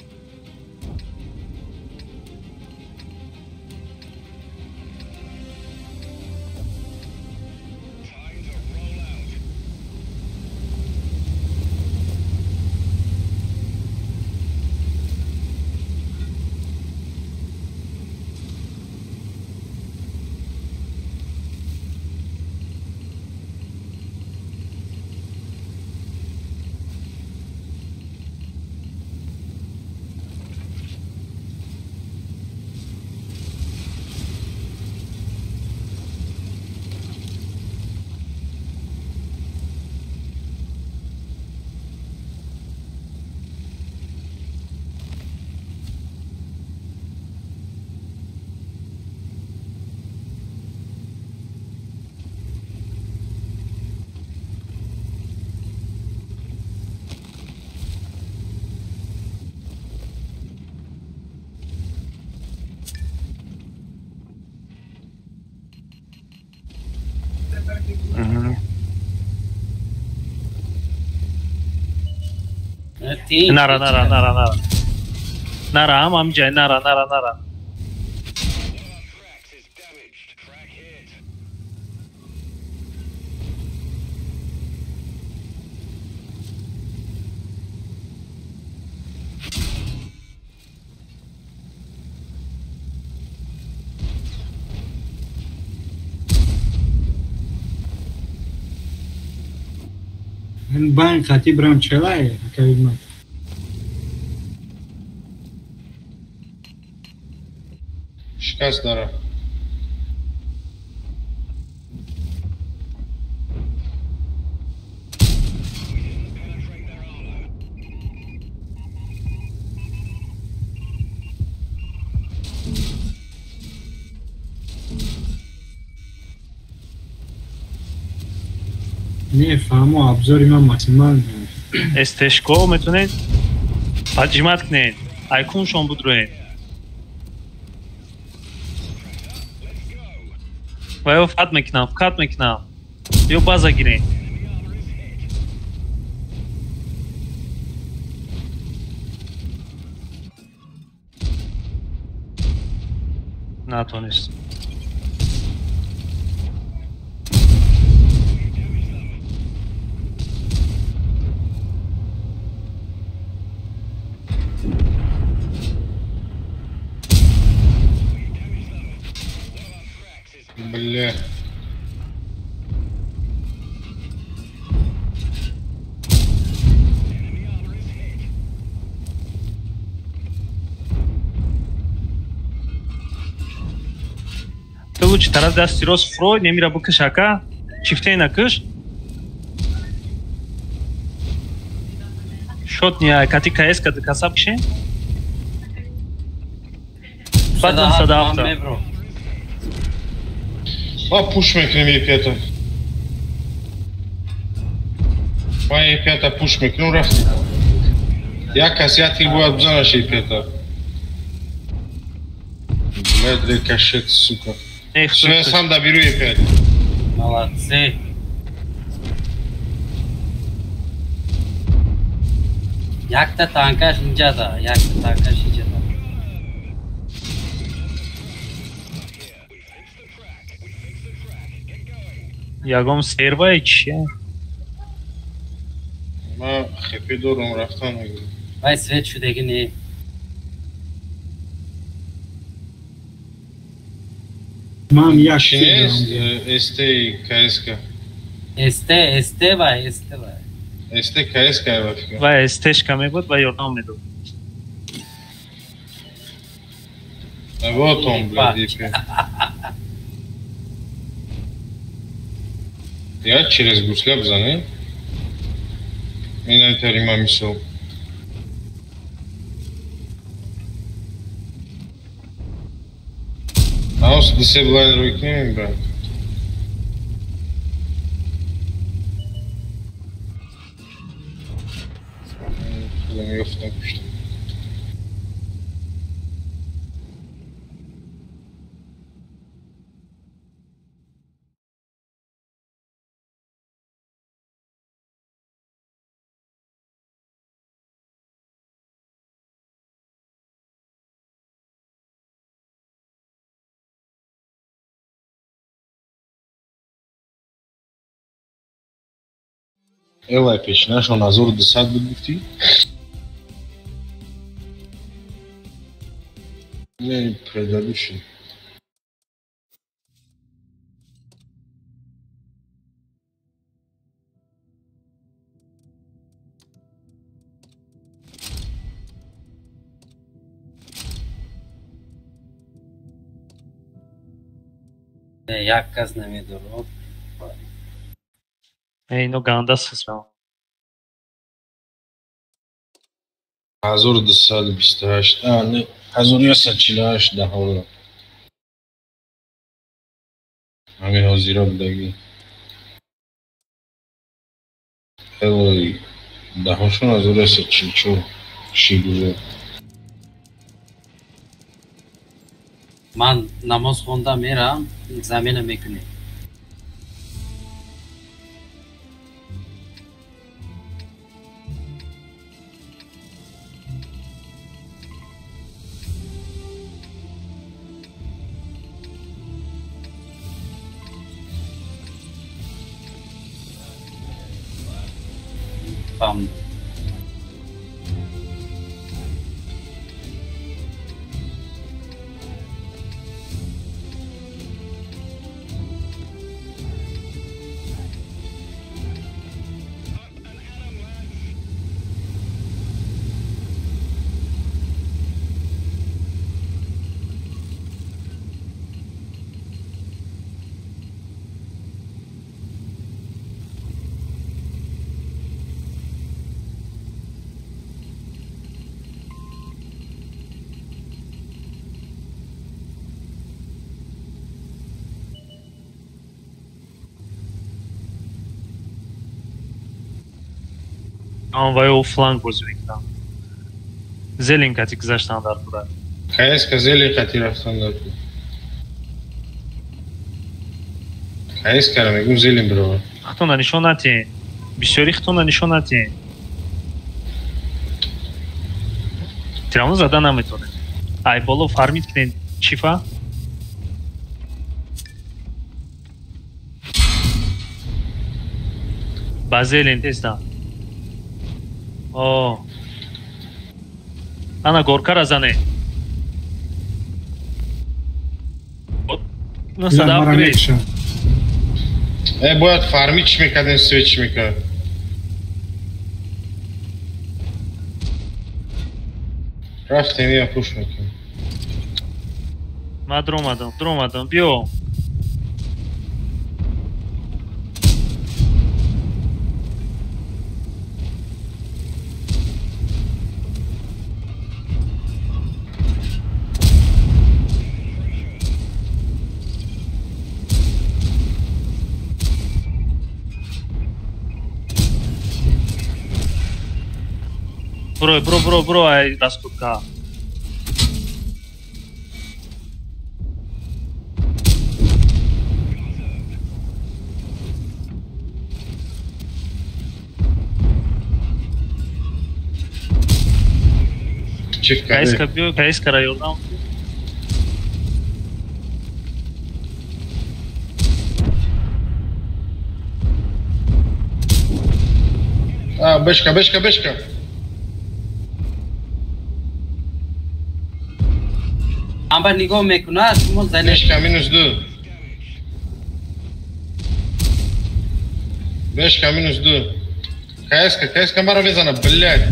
Нара, нара, нара, нара. Нара, ам амҷай, нара, нара, нара. Байн хати брам челай, акавимат. Шикаст дара. Не, фаҳмо, обзори ман максимал. СТшко метонед поджимат кунед, айкуншон будроед. Ва ё фат мекунам, фкат мекунам. Ё база гиред. Натонист. Бля. Ты лучше тарас дасти рос фрой, немира букаш ака, чифтей накыш. Шот не кати КС кати касап кше. Бадан садафта. Ма пуш мекунем Е5-та. Ма Е5-та пуш мекунем, рафтем. Як кас як тир бояд бизанаш Е5-та. Блядь, рикошет, сука. Всё, я сам доберу Е5. Молодцы. Якта танкаш инҷада, якта танкаш инҷада. Ягом сервай чия? Ма хепи дорум рафтан мегирам. Вай свет шудаги не. Ман як чи нест? СТ КСК. СТ, СТ вай, СТ вай. СТ КСК ва фикр. Вай СТшка мебуд ва ёрдам медод. Вот он, блядь, ИП. Я через гусля бзанем. Ина тарима мисол. Аус дисеблайн рӯй кунем, брат. Худам ёфтам куштам. Элай пешинашон 1200 буд гуфтӣ? Не, предыдущий. Як кас намедорад. Ино ганда сисмел. 1228, а, не, 1148 даҳона. Ҳамин ҳозира будагӣ. Элой даҳоншон 1144 шид уже. Ман намоз хонда мерам, замина мекунем. Фаҳмидам. Он вай фланг бозӣ мекунам. Зелен кати гузаштан дар кура. КСК зелен кати рафтан дар кура. КСК-ра мегум зелен бирова. Хитона нишон натиҳен. Бисёри хитона нишон натиҳен. Тирамно зада наметонед. Ай боло фармид кунед чифа. Ба зелен тезда. О. Ана горкара зане. Бояд фарми чӣ мекардем, свет чӣ мекард. Рафтем я пуш мекунем. Ма дромадам, дромадам, биё. Бро, бро, бро, бро, ай раскутка. КСК биё, КСК ра ёрдам. А, бешка, бешка, бешка. Амба нигоҳ мекунад, шумо зане. Бешка минус 2. Бешка минус 2. КСК, КСК мара мезана, блядь.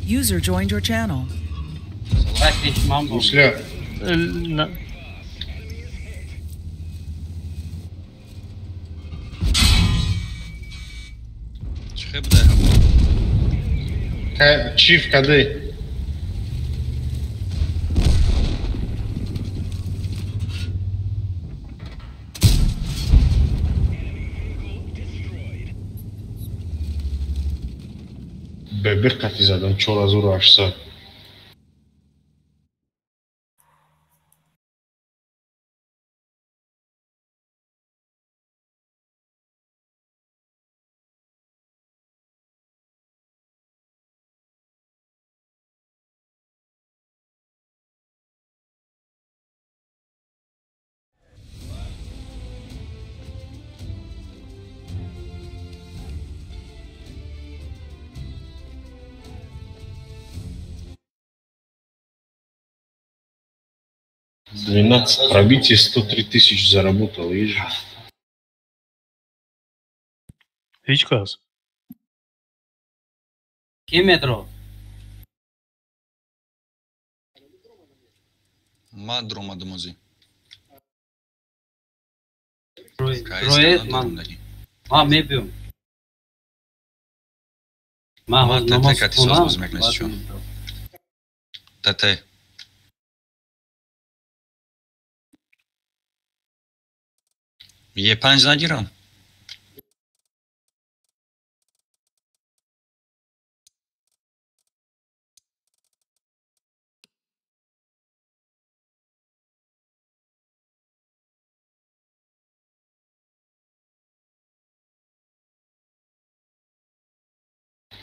User joined your channel. Гусля. Чиф каде? Бебе қати задам 4800. 12 пробитий, 103 тысячи заработал, видишь? Ҳеҷ кас. Ки метро? Ма дромадам озӣ. Роед ман. Ма мебиём. Ма ҳоз намоз хонам. ТТ. Е5 нагирам.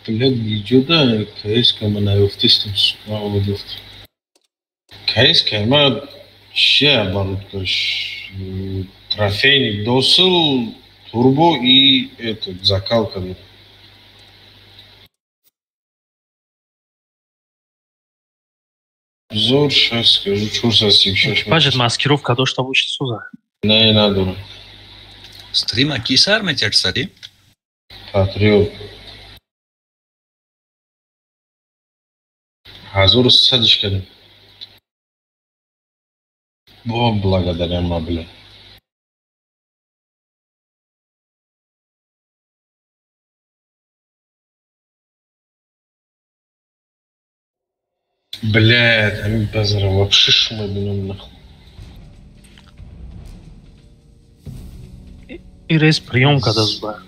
Блядь, иҷода КСК ма наёфтистам, сука, оводофт. КСК ма Че оборудка? Трофейник досыл, турбо и этот, закалка. Обзор, сейчас скажу, что со 76. Пажет маскировка дошта боши суза. Не, надо. Стрима ки сар метяд сари? Патриот. 1300 кардем. Бо благодаря ма, бля. Блядь, ами базара вообще шума бинам нахуй. И рез приёмка да зуда.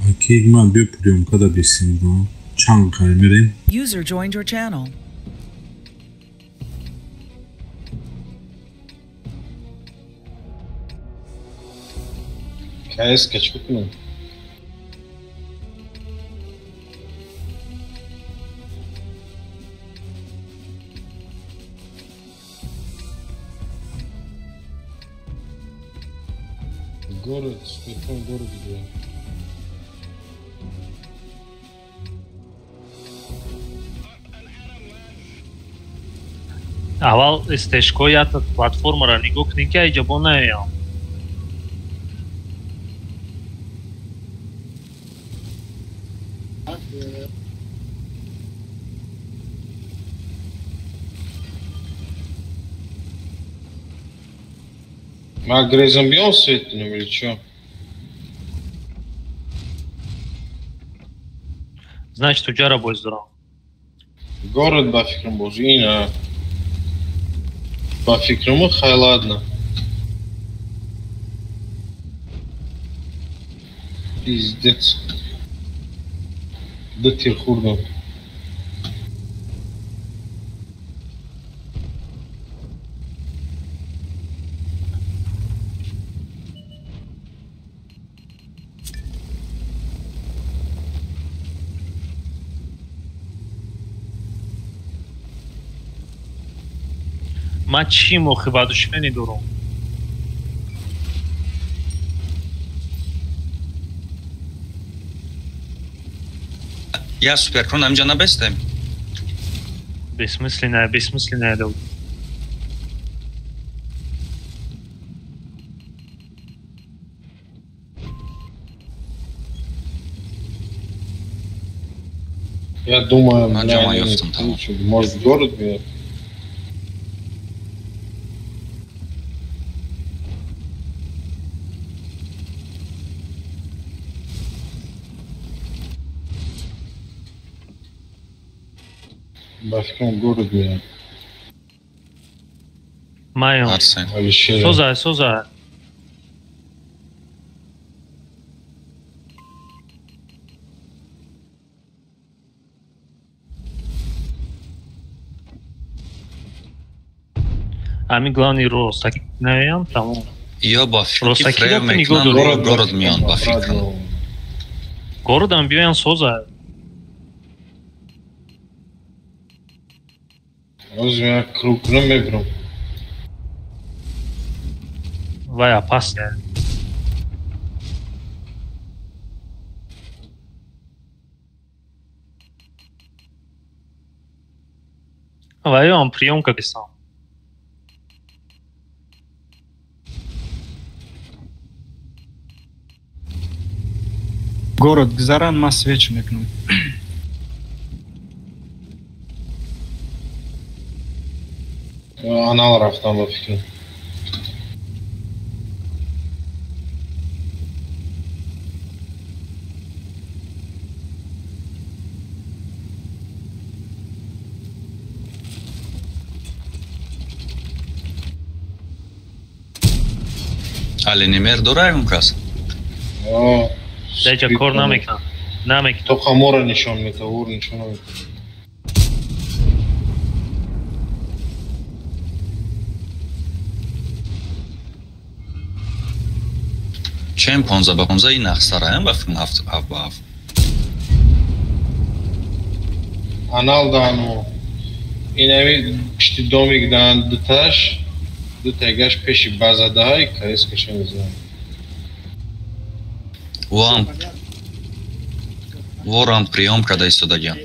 Окей, ман биё приёмка да бисим, да. Чанг кай мерем. User joined your channel. КС качку кунам. Город, в каком городе где? Аввал стежкоята платформара нигоҳ кунед ки айҷа бо наоям. А Грейзом бьем светлым или чё? Значит, уҷара боз дорам. Город ба фикрам боз ина. Ба фикрам хай ладно. Пиздец. Да тир хурдам. Ман чӣ мохи ба душманӣ дорам? Я суперкрон ҳаминҷа набестем? Бессмысленная, бессмысленная да. Я думаю, бля, может город бьет? Ба фикрам город меяд. Майон. Соза, соза. Ами главный ростаки наоям, тамом. Ё ба фикрам ки фрейм мекунанд, город меянд ба фикрам. Городам биёянд соза. Разве я круг мебрам? Вай опасная. Вай он приемка писал. Город Гзаран ма свечи мекнул. Анал рафтам ба фикрам. Али немер дора он кас? Даҷа кор намекунам. Намекунам. То хамора нишон мета, ур нишон намета. Чем 15 ба 15 ин нақсараям ба фикрам 7 7 ба 7. Анал дану. Ин ами Пушти домик дан дуташ, дутайгаш пеши база даҳай, КС каша мезанам. Вам ворам приём карда истодагиам.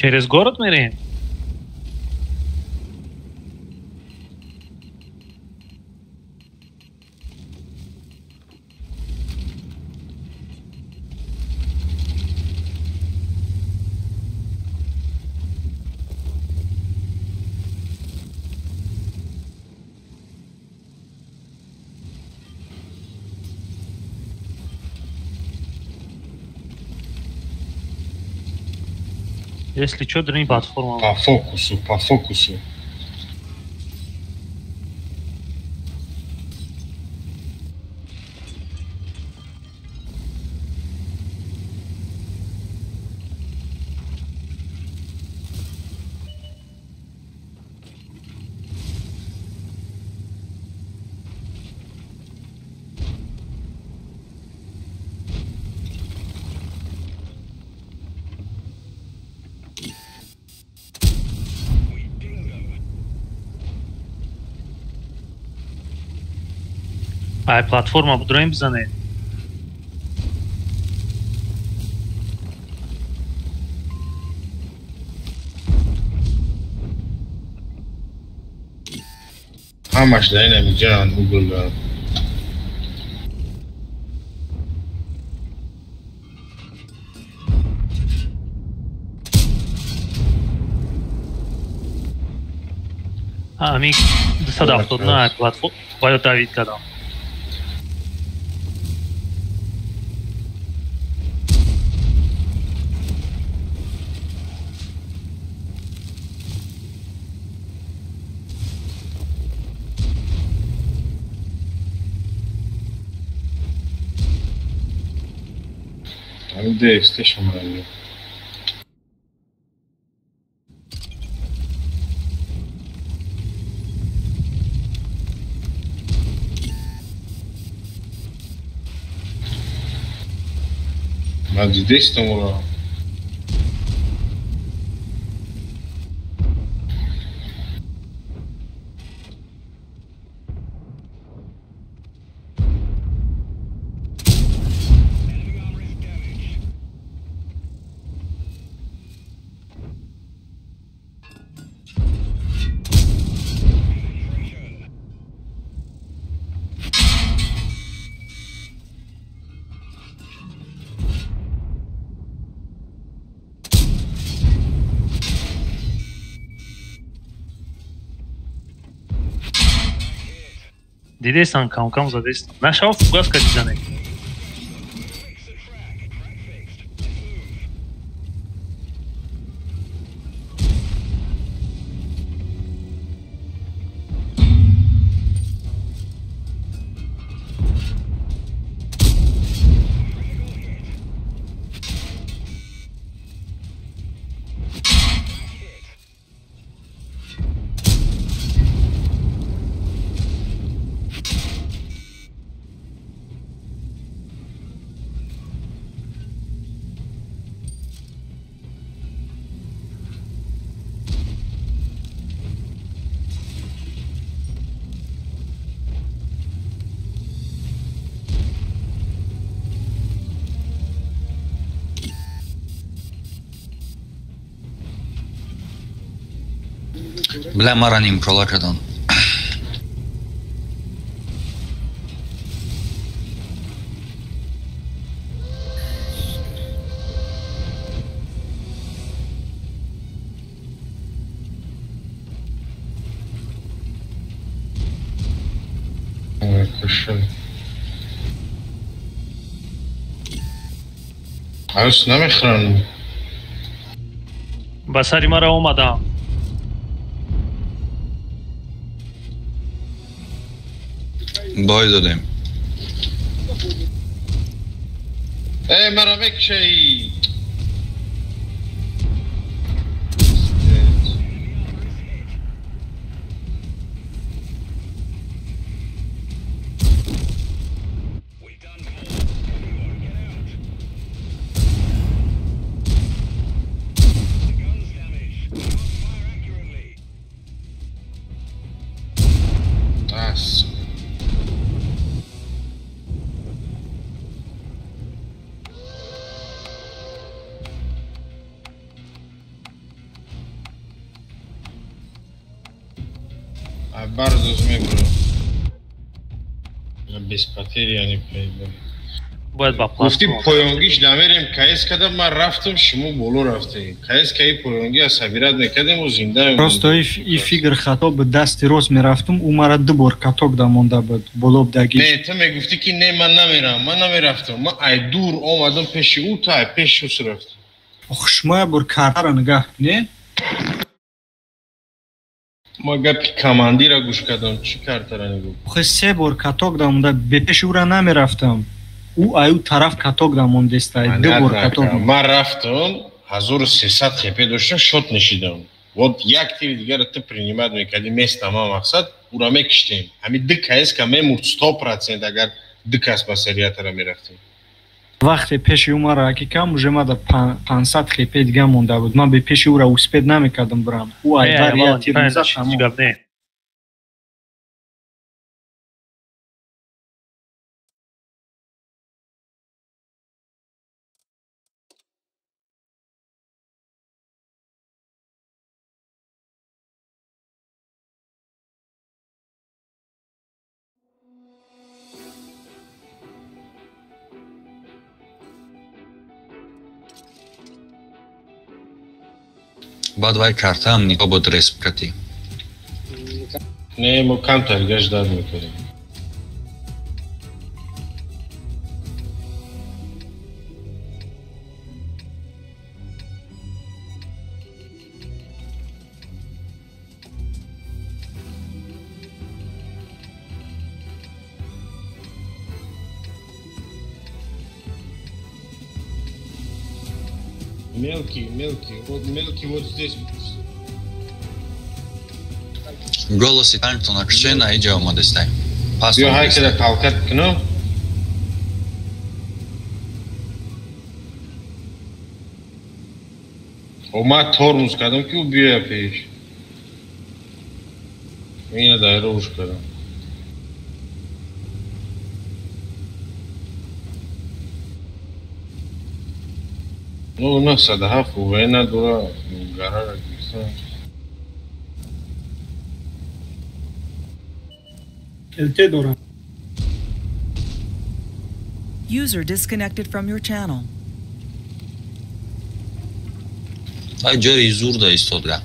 Через город мерем? Если что, дрни платформа. По фокусу, по фокусу. Ай платформа будроем бизанед. Ҳамаш дар ин ҳамиҷаанд угл. Ами 279 платформ бояд давид кардам. Де Ман дидестам уро. Дидестан кам-кам задестан. Нашав фугас кадизане. Бля, мара нимкола кардам. Ҳанӯз намехӯрам. Ба сари мара омадам. Бой додем. Э, мара мекушаи. Бардоз мебурам. Без потери яъне проебали. Бояд ба Гуфти поёнгиш намерем КС кардам, ман рафтам, шумо боло рафтем. КС каи поёнги аз сабират мекардем ва зинда. Просто и фигр хато буд, дасти рост мерафтам, ӯ мара ду бор каток да монда буд, боло бдагиш. Не, ту мегуфтӣ ки не, ман намерам, ман намерафтам. Ман ай дур омадам пеши ӯ, ту ай пеши ӯ рафтӣ. Ох, шумо як бор картаро нигаҳ кунед. Ма гапи командира гӯш кардам, чӣ картара нигоҳ? Охе се бор каток да монда, бепеши ӯра намерафтам. Ӯ ай ӯ тараф каток да мондеста, ду бор каток. Ман рафтам, 1300 хп доштам, шот нишидам. Вот як тири дигарро ту принимать мекардӣ, места ман мақсад, ӯра мекиштем. Ҳамин ду КС-ка мемурд 100% агар ду кас ба сериятара мерафтем. Вақте пеши ӯ маро ҳақиқам, уже мада 500 хп дига монда буд. Ман бе пеши ӯра успед намекардам бирам. Ӯ ай бар як тир мезад, тамом. Баъд вай картаам нигоҳ буд респ кардӣ. Не, мо камтар гашт дад мекардем. Мелкий, мелкий, вот мелкий вот здесь. Голоси тангтона кшена иҷа омадестай. Пас Биё ҳайкада талкат кунам. О, ман тормоз кардам ки ӯ биёя пеш. Ина дайра уш кардам. Ну, 907 УВН дора гарара гирифтан. ЛТ дорам. User disconnected from your channel. Ай ҷои зур да истодга.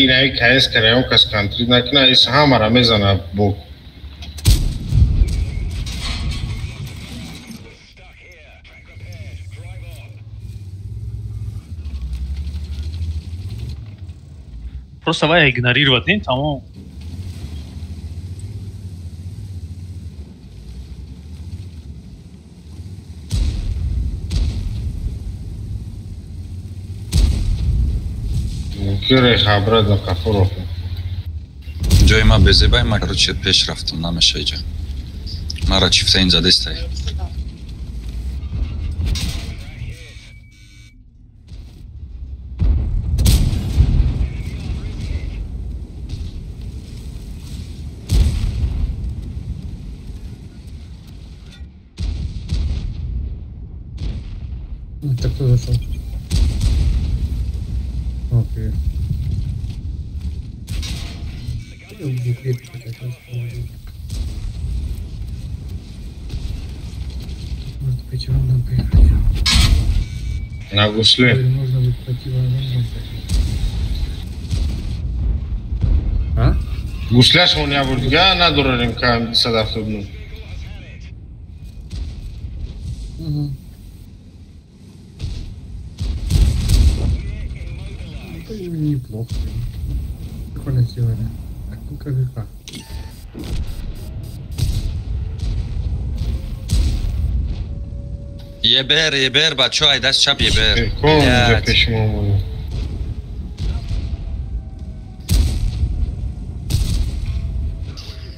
Инаи КС караён кас контри накина, ис ҳамара мезана бо. Просто вай игнорировать, не? Тамом. Кире обратно Кафуров. Ҷои ма безебай, ма короче пеш рафтам, намеша иҷа. Мара чифтаин задестай. Так кто зашел? О, привет. Может пойти рандом поиграть. На гусле. Можно будет пойти рандом поиграть. А? Гусляш он я буд. Я надорарим кам 279. Угу. Это неплохо. Прикольно сделали. Так, ну КГК. Ебер, ебер, бачо, ай даст чап ебер. Кон пешмо.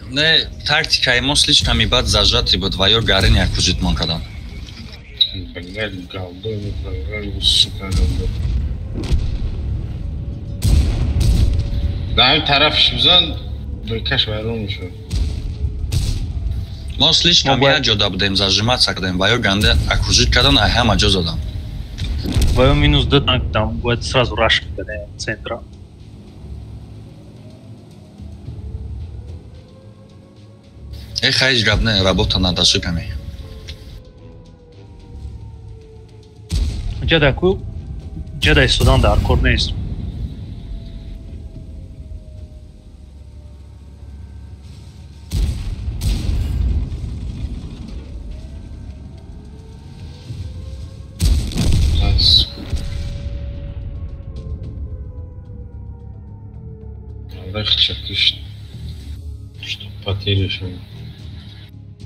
Не, тактикаи мо слишком бад зажатый буд ва ё гарин як кужитмон кадан. Блядь, голдой не проиграли, сука, голдой. Да ҳамин тарафш бизан, бекаш вайрон мешавад. Мо слишком як ҷода будем, зажиматься кардем, ва ё ганде окружить кардан, ай ҳама ҷо задам. Ва ё минус ду танк там, бояд сразу раш кардем центра. Э, ҳеҷ гап не, работа над ошибками. Ҷадаку ҷада истодан дар кор нест.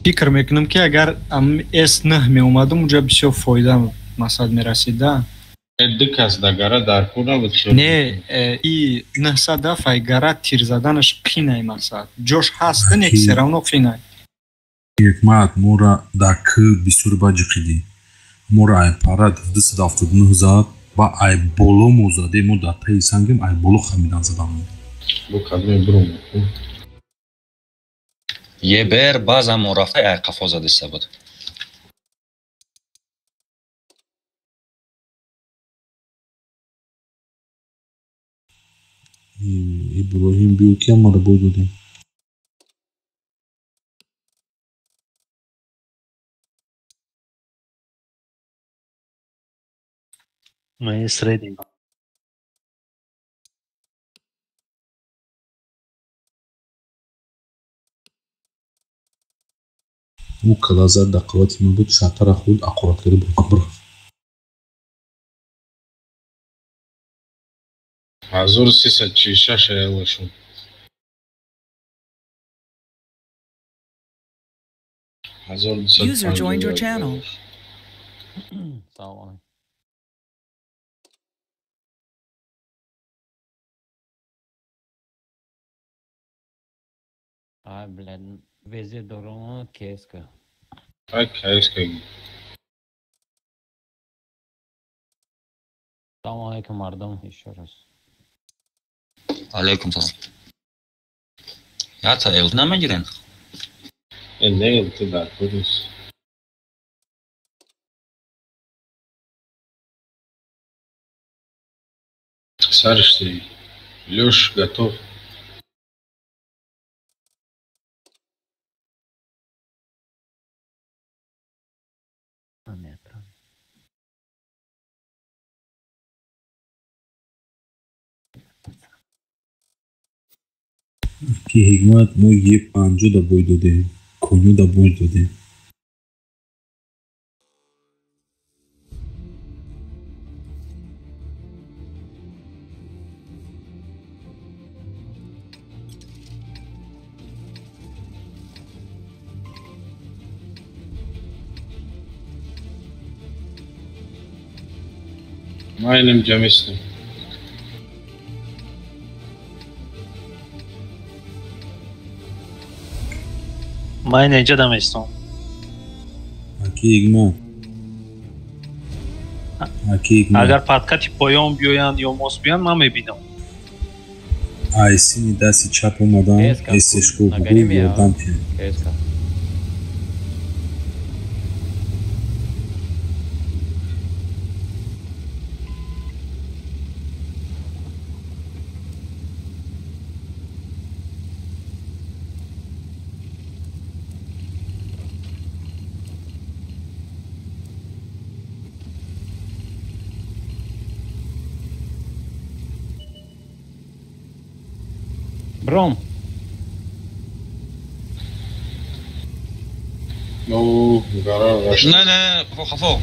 Фикр мекунам, ки агар С9 меомадам, уҷа бисёр фоида масад мерасид, да. Ду кас да гара дар кор набуд. Не, и 900 дафъа гара тир заданаш қинай масад. Ҷош ҳаст, не, все равно қинай. Ҳикмат, мора дар к бисёр ба ҷиқидӣ. Мора ай парад 279 зад, ба ай боло мо задем, мо дар таи сангем, ай боло хамидан задам. Бо кадме брум. Ебер баъзан мо рафта ай қафо задиста буд. Иброҳим, биё, ки ҳамаро бой додем. Ман средний. Ӯ калаза дар қуввати ман буд, шартара хӯрд, ақораткарӣ бурафт. 1346 элашон. User joined your channel. Салом алейкум. Ай, блядь, вези дорому кеска. Ай, кеска. Салом алейкум, мардум, еще раз. Алейкум салом. Ята эл намегирен? Э, не, ты дар кор нест. Саришти, Лёш готов. Ки ҳикмат, мо е панҷо да бой додем, конё да бой додем. Ман инам ҷамистам. Ман инҷа даместам. Аки ҳикмат. Аки ҳикмат. Агар подкати поён биёянд ё мост биёянд, ман мебинам. Ай сини дасти чап омадан, эсешко бугӯ ёрдам тиҳам. Бром. Ну, гора. Не, не, хафо, хафо.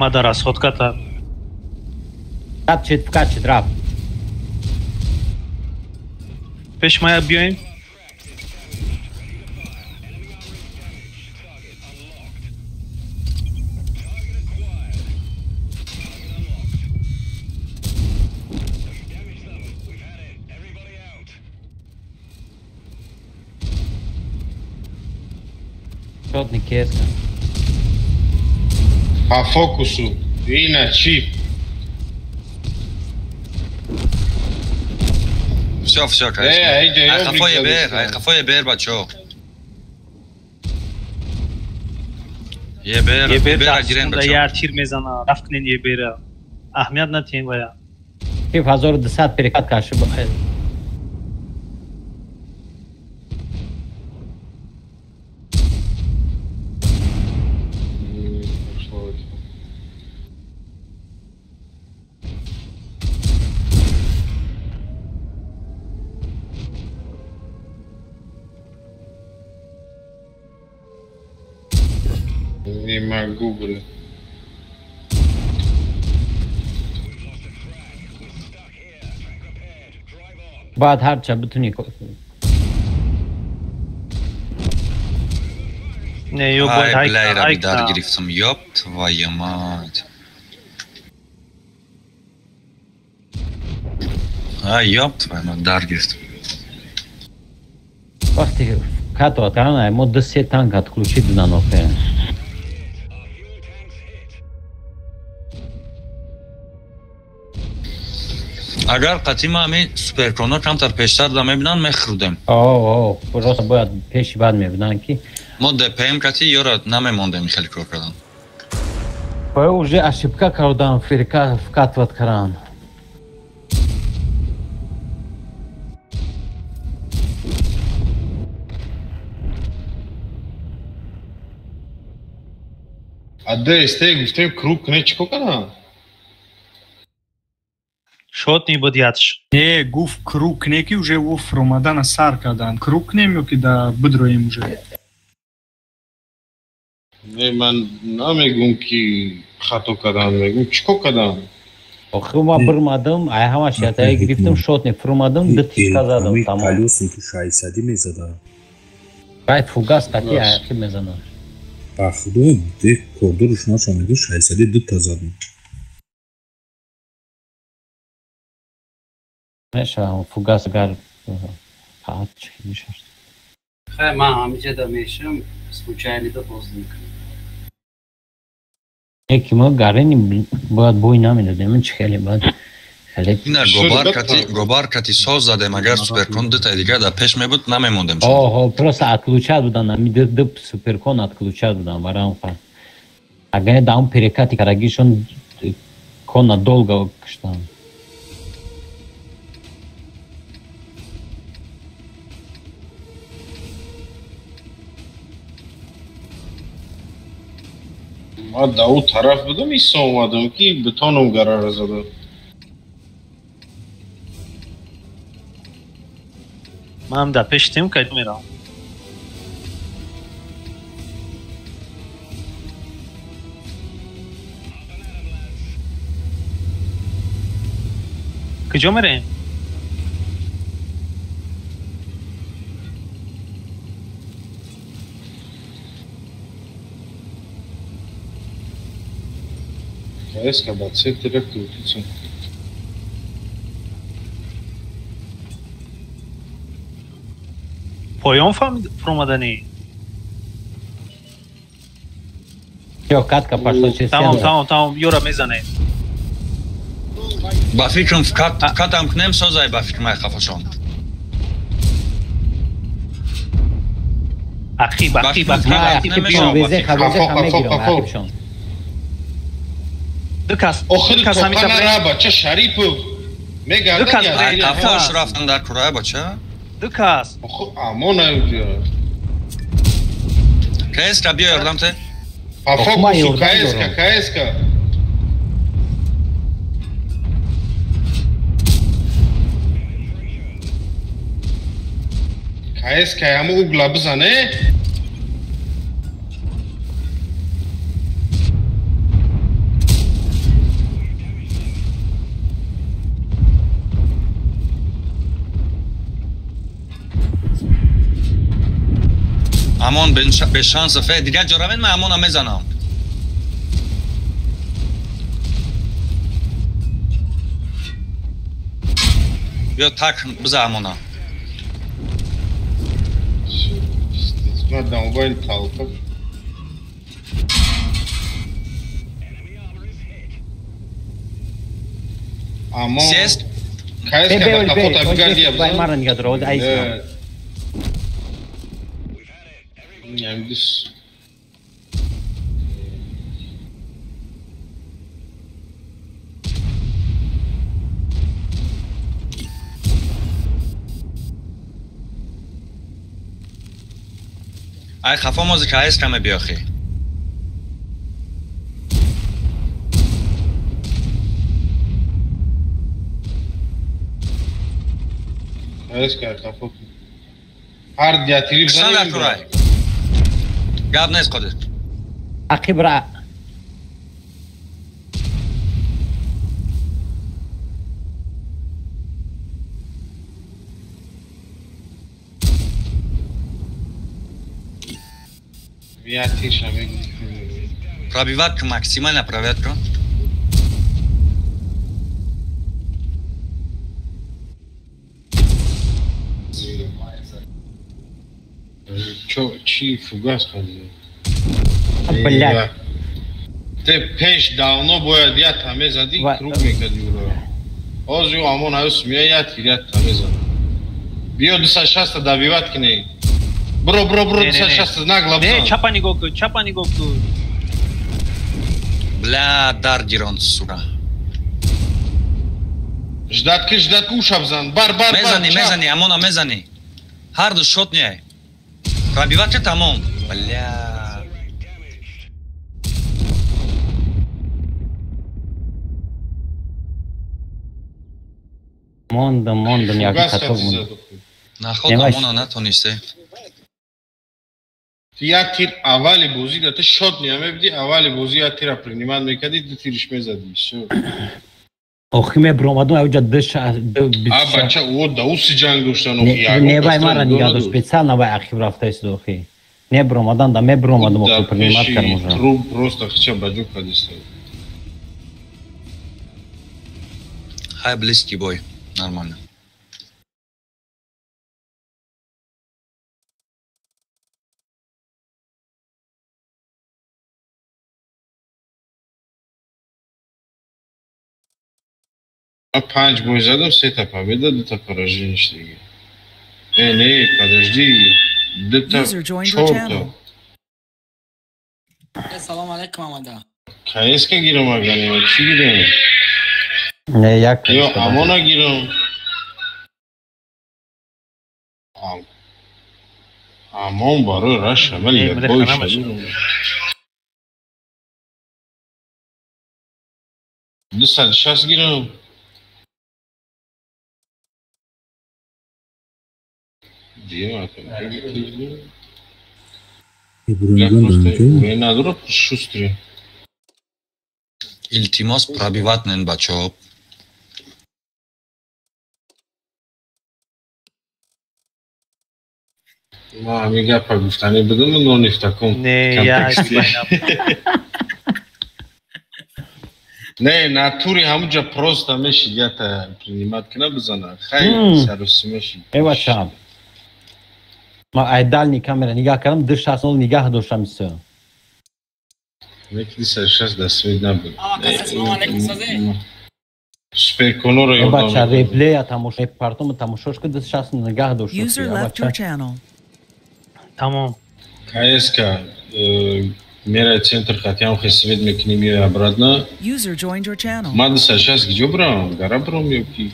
Ма дар расходката. Кат чит рафт. Пеш мая биёем. Шотни кеска. По фокусу. И на чип. Всё, всё, конечно. Ай хафо ебер, бачо. Ебер, ебер, гирен бачо. Я тир мезана, рафкнен ебера. Аҳамият натиҳем вая. 1200 перекат каши. Не могу, блин. Баъд ҳарча битуни. Не, ё бояд ай блай дар гирифтам. Ёб твою мать. Ай, ёб твою мать, дар гирифтам. Вақте катова кардан, мо ду се танк отключить будан охир. Агар қатима ами суперконҳо камтар пештар да мебинанд, мехӯрдем. О, просто бояд пеши баъд мебинанд ки мо ДПМ кати ёра намемондем хеле кор кардан. Бояд уже ошибка кардан, вкатывать кардан. А ДСТ гуфтем круг не чико кардан? Шотни буд ядш. Не, гуфт круг не ки уже уф ромадана сар кардан. Круг нем ё ки да бидроем уже. Не, ман намегум ки хато кардан, мегум чико кардан. Охи ма бирмадам, ай ҳамаш ятая гирифтам, шотни фурмадам, ду тишка задам, тамом. Колёсы ки шайсади мезада. Бай фугас қати аяқи мезанад. Ба худо, де кордоруш наша мегӯ шайсади дута задам. Мешавам фугас агар фаат чӣ мешавад. Хай, ман ҳамиҷа да мешавам, случайно да боз мекунам. Яки мо гарени бояд бой намедодем, чи хеле бад. Хеле ина гобар кати соз задем, агар суперкон дутай дигар дар пеш мебуд, намемондем. Оҳо, просто отключать будан, ами ду суперкон отключать будан барам фа. Агар не даун перекати карагишон кона долго киштан. Ма да ӯ тараф будам, исо омадам ки битонам гарара задам. Ман дар пеши тим кайд меравам. Куҷо мерем? КСК ба центре крутится. Поён фаҳмид фуромаданӣ? Ё катка пошла через Тамом, тамом, тамом, ёра мезанем. Ба фикрам вкатам кунем созай ба фикрам ай хафашон. Ақиб, ақиб, ақиб. Везе хабезе мегирам ақибшон. Ду кас, охир кас ҳамиша топана бача Шарипов мегардад. Ду кас Ай хафош рафтан дар курая бача. Ду кас. Охир амон аюҷа. КСК биё ёрдам те. По фокусу КСК, КСК. КСК ҳаму угла бизане. Амон бешанс фе дигар ҷо равен, ман амона мезанам. Биё так биза амона. Амон. Сест? КСК капота бигардия бизан. Мара нигоҳ дора, оз айс. Нямдис. Ай хафо музика айс каме биёхи. КСК хафо. Ҳар диатири бизанем. Гап нест Қодир. Ақиб ра. Пробивать ку максимально пробивать ку. Чо, чи фугас хазӣ? Блядь. Те пеш давно бояд я таме зади, круг мекади уро. Ҳозир ӯ амон аюс мея я тир я таме зад. Биё 260 добивать кине. Бро, бро, бро, 260 нагло бизан. Не, чапа нигоҳ кун, чапа нигоҳ кун. Бля, дар гирон, сука. Ждать ки, ждать ки, уша бизан. Бар, бар, бар. Мезани, мезани, амона мезани. Ҳар ду шот не. Пробивать ки тамом. Бля. Мондам, мондам, як хато мондам. Наход амона натонисте. Як тир аввали бозӣ да ту шот намебидӣ, аввали бозӣ як тира принимать мекардӣ, ду тириш мезадӣ. Всё. Охи мебромадум, авҷа ду А бача, о да уси ҷанг доштан охи. Не вай мара нигоҳ дошт, специально вай ақиб рафтаист охи. Не бромадан да мебромадум охи принимать кардам уже. Труп просто хича ба ҷо кадиста. Хай близкий бой, нормально. Ман панҷ бой задам, сета победа, дута поражение шдиги. Э, не, подожди, дута чорта. Салом алейкум, Амада. КСК гирам агар, чӣ гирам? Не, як Ё амона гирам. Амон барои раша, вале як бой шадим. 260 гирам. Илтимос пробивать нен бачаҳо. Ма ҳамин гапа гуфтанӣ будам, но не в таком контексте. Не, натури ҳамуҷа просто мешид ята принимать кина бизана. Хай сарусӣ мешид. Э бача. Ма ай дальний камера нигоҳ кардам, 260 нигоҳ доштам всё. Не, 260 да свет набуд. Ассалому алейкум, сазе. Суперконоро ёдам. Бача реплея тамошо, партом тамошош ки 260 нигоҳ доштам. User left your channel. Тамом. КСК мерай центр хатиам хесвет мекунем ё обратно. User joined your channel. Ма 260 гиҷо брам, гара брам ё ки?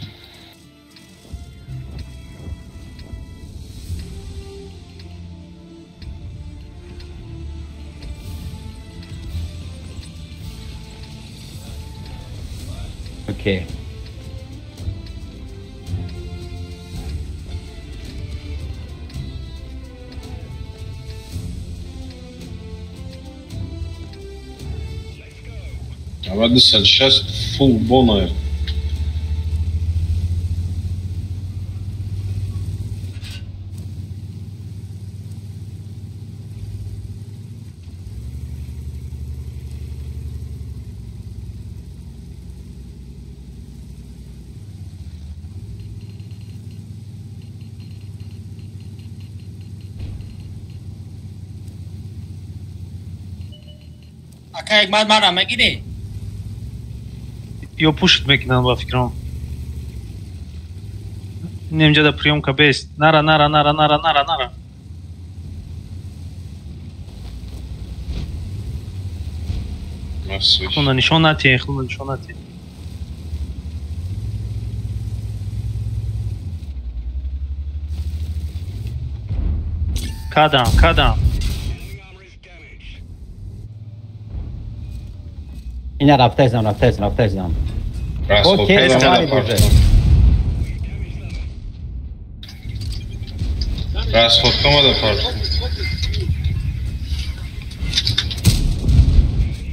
Окей. 96 фул бона. Ака Ҳикмат мара мегирӣ? Ё пушт мекунанд ба фикрам. Немҷада приёмка бест. Нара, нара, нара, нара, нара, нара. Хунда нишон натиҳен, хунда нишон натиҳен. Кадам, кадам. Ина рафтаистам, рафтаистам, рафтаистам. Окей, давай боже. Расходка омада парт.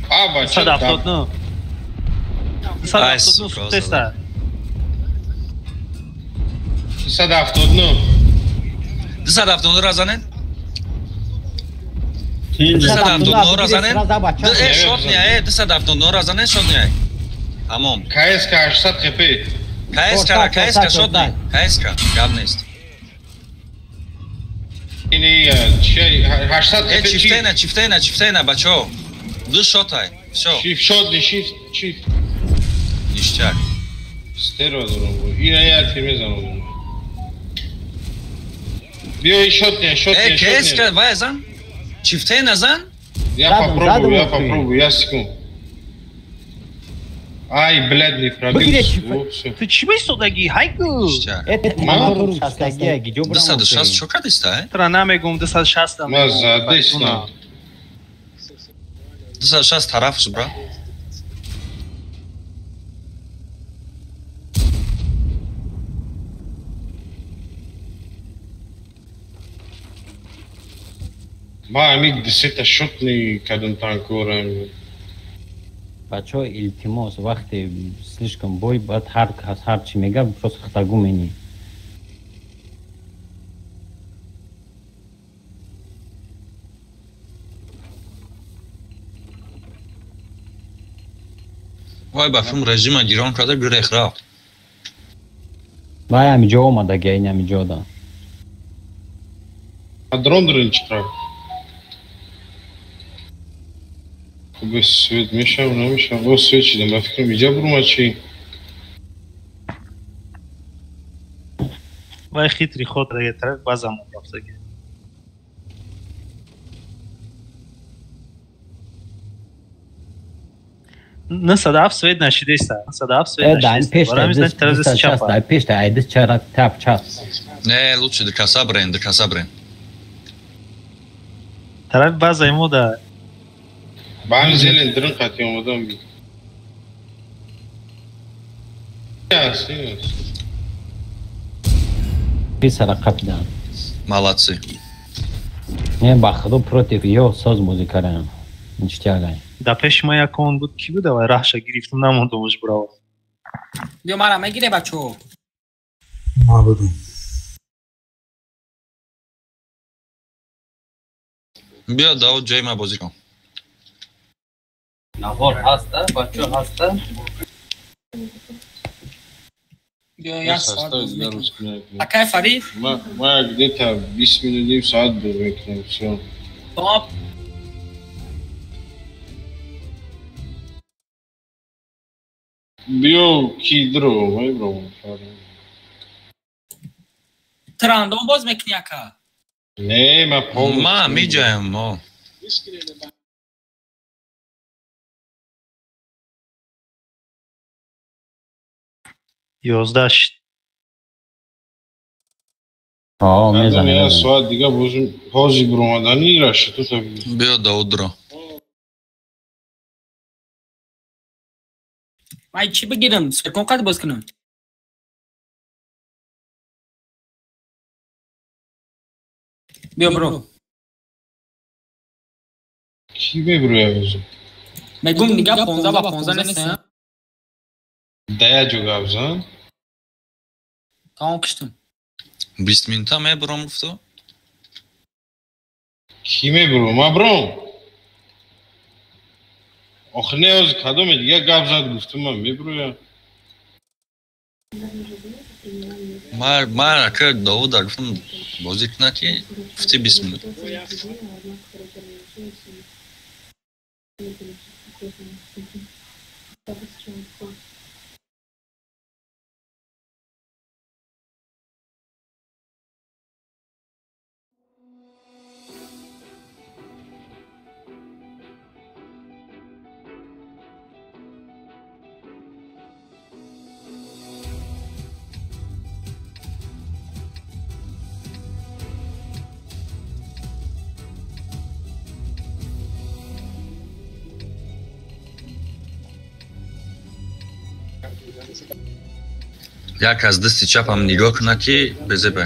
А, бача. 179. 179 сутеста. 179. 279 ра занед? 279 ра занед? Э, шот не, э, 279 ра занед, шот не. Тамом. КСК 800 хп. КСК ра, КСК шот не. КСК, гап нест. Ини 800 Э, хп. чифтена, чифтена, чифтена, бачо. Ду шотай. Всё. Чифт шот не шифт, чифт. Ништяк. Стерва дорам. Ина я ти мезанам. Биё шот не, шот Э, не, шот КСК, не. вай зан? Чифтена зан? Я Задом, попробую, задом я успею. попробую, я секунду. Ай, блядь, не Бигире пробился. чифт. О, всё. Ту чӣ бистодагӣ? Ҳайгу. Ништяк. Это 260 чо кардиста, э? Тра намегум 260 Ма задестам. 260 тарафш, бра. Ма ами десета шот не кадам танкора. Бачо, илтимос, вақте слишком бой, баъд ҳар кас ҳар чӣ мега, просто хатагӯ менӣ. Вай ба филм режима гирон карда гирех рафт. Вай ҳамиҷо омадаги, ин ҳамиҷо да. А дрон дрон чиқар. Хуб свет мешам, намешам. О, свет шидам, ба фикрам иҷа бурума чи? Вай хитри ход даге тараф базам рафтаги. 97 свет нашидеста. 97 свет Э, да, ин нашидеста. пеш Барои значит тараф чапа. дай пеш дай дис чара тап чап. Не, лучше дикаса брен, дикаса брен. Тараф базаи мо да. Ба ҳамин зелен дрон қати омадам би. Яс, яс. Писара қапидан. Молодцы. Не, ба худо против ё соз музикараям. Ништягай. Да пеши ма якон буд ки буда вай раҳша гирифтум намондумаш браво. Биё мара мегирӣ бачо. Ма будум. Биё Давуд ҷои ма бозӣ кун. Навор ҳаста, бачо ҳаста. Биё як соат боз мекунем. Акай Фарид? Ма ма где-то 20 минут, ним соат боз мекунем, всё. Топ. Биё ки дро, май бро. Ту рандом боз мекунӣ ака? Не, ма полностью. Ма миҷаем, мо. 11 шид. О, Мезанем. мезанем. Я соат дига бозим, ҳозир буромадани раша ту та. Биё Давуд дро. Ман чӣ бигирам? Секун қад боз кунам? Биё бро. Ки мебуроя бозим? Мегум нига 15 ба 15 нест, а? Да я ҷо гап зан. Тамом киштум. 20 минута мебурам гуфту. Ки мебуро? Ма бром. Охир не ҳозир кадоме дига гап зад гуфтум ман мебуроям. Ма ма ака Давуда гуфтам бозӣ куна ки гуфти 20 минут. Як аз дасти чапам нигоҳ кунад, ки безебе.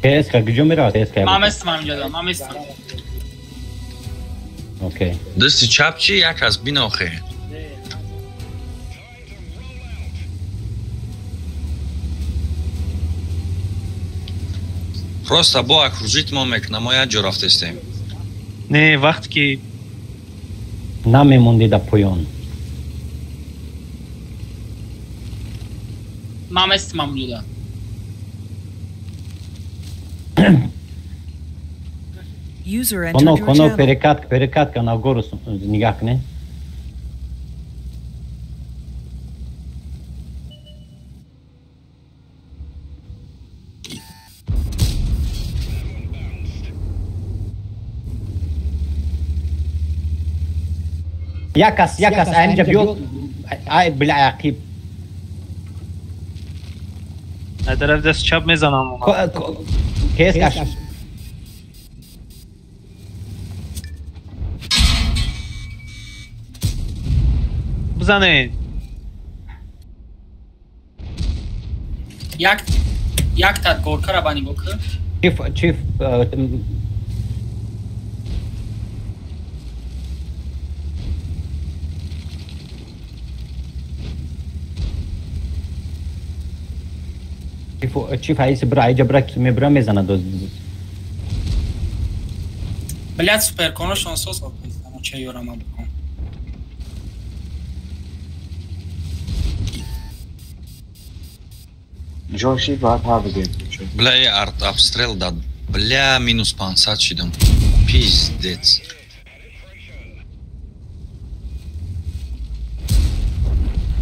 КСК куҷо меравад? КСК Ман местам ҳаминҷода, ман местам. Окей. Дасти чап чи як аз бинохе. Просто бо окружить мо мекунам, мо як ҷо рафтестем. Не, вақте ки намемонди дар поён. Ман местам ҳаминҷода. User entered Коно, your коно, channel. Перекатка, перекатка на гору нигаҳ кунед. Як кас, як кас, аймҷа биёд. Ай, бля, ақиб. Аз тарафи дасти чап мезанам онҳо. КСК Бизанед. Як як та горкара ба нигоҳ кун. Чиф, чиф, чиф, чиф, айси бра, айҷа бра, ки мебра мезанад. Блядь, суперконошон сос опиздамо, че ёра ман бикун. Ҷоши бояд ҳа бигем. Бля, е арт обстрел дад. Бля, минус 500 шидам. Пиздец.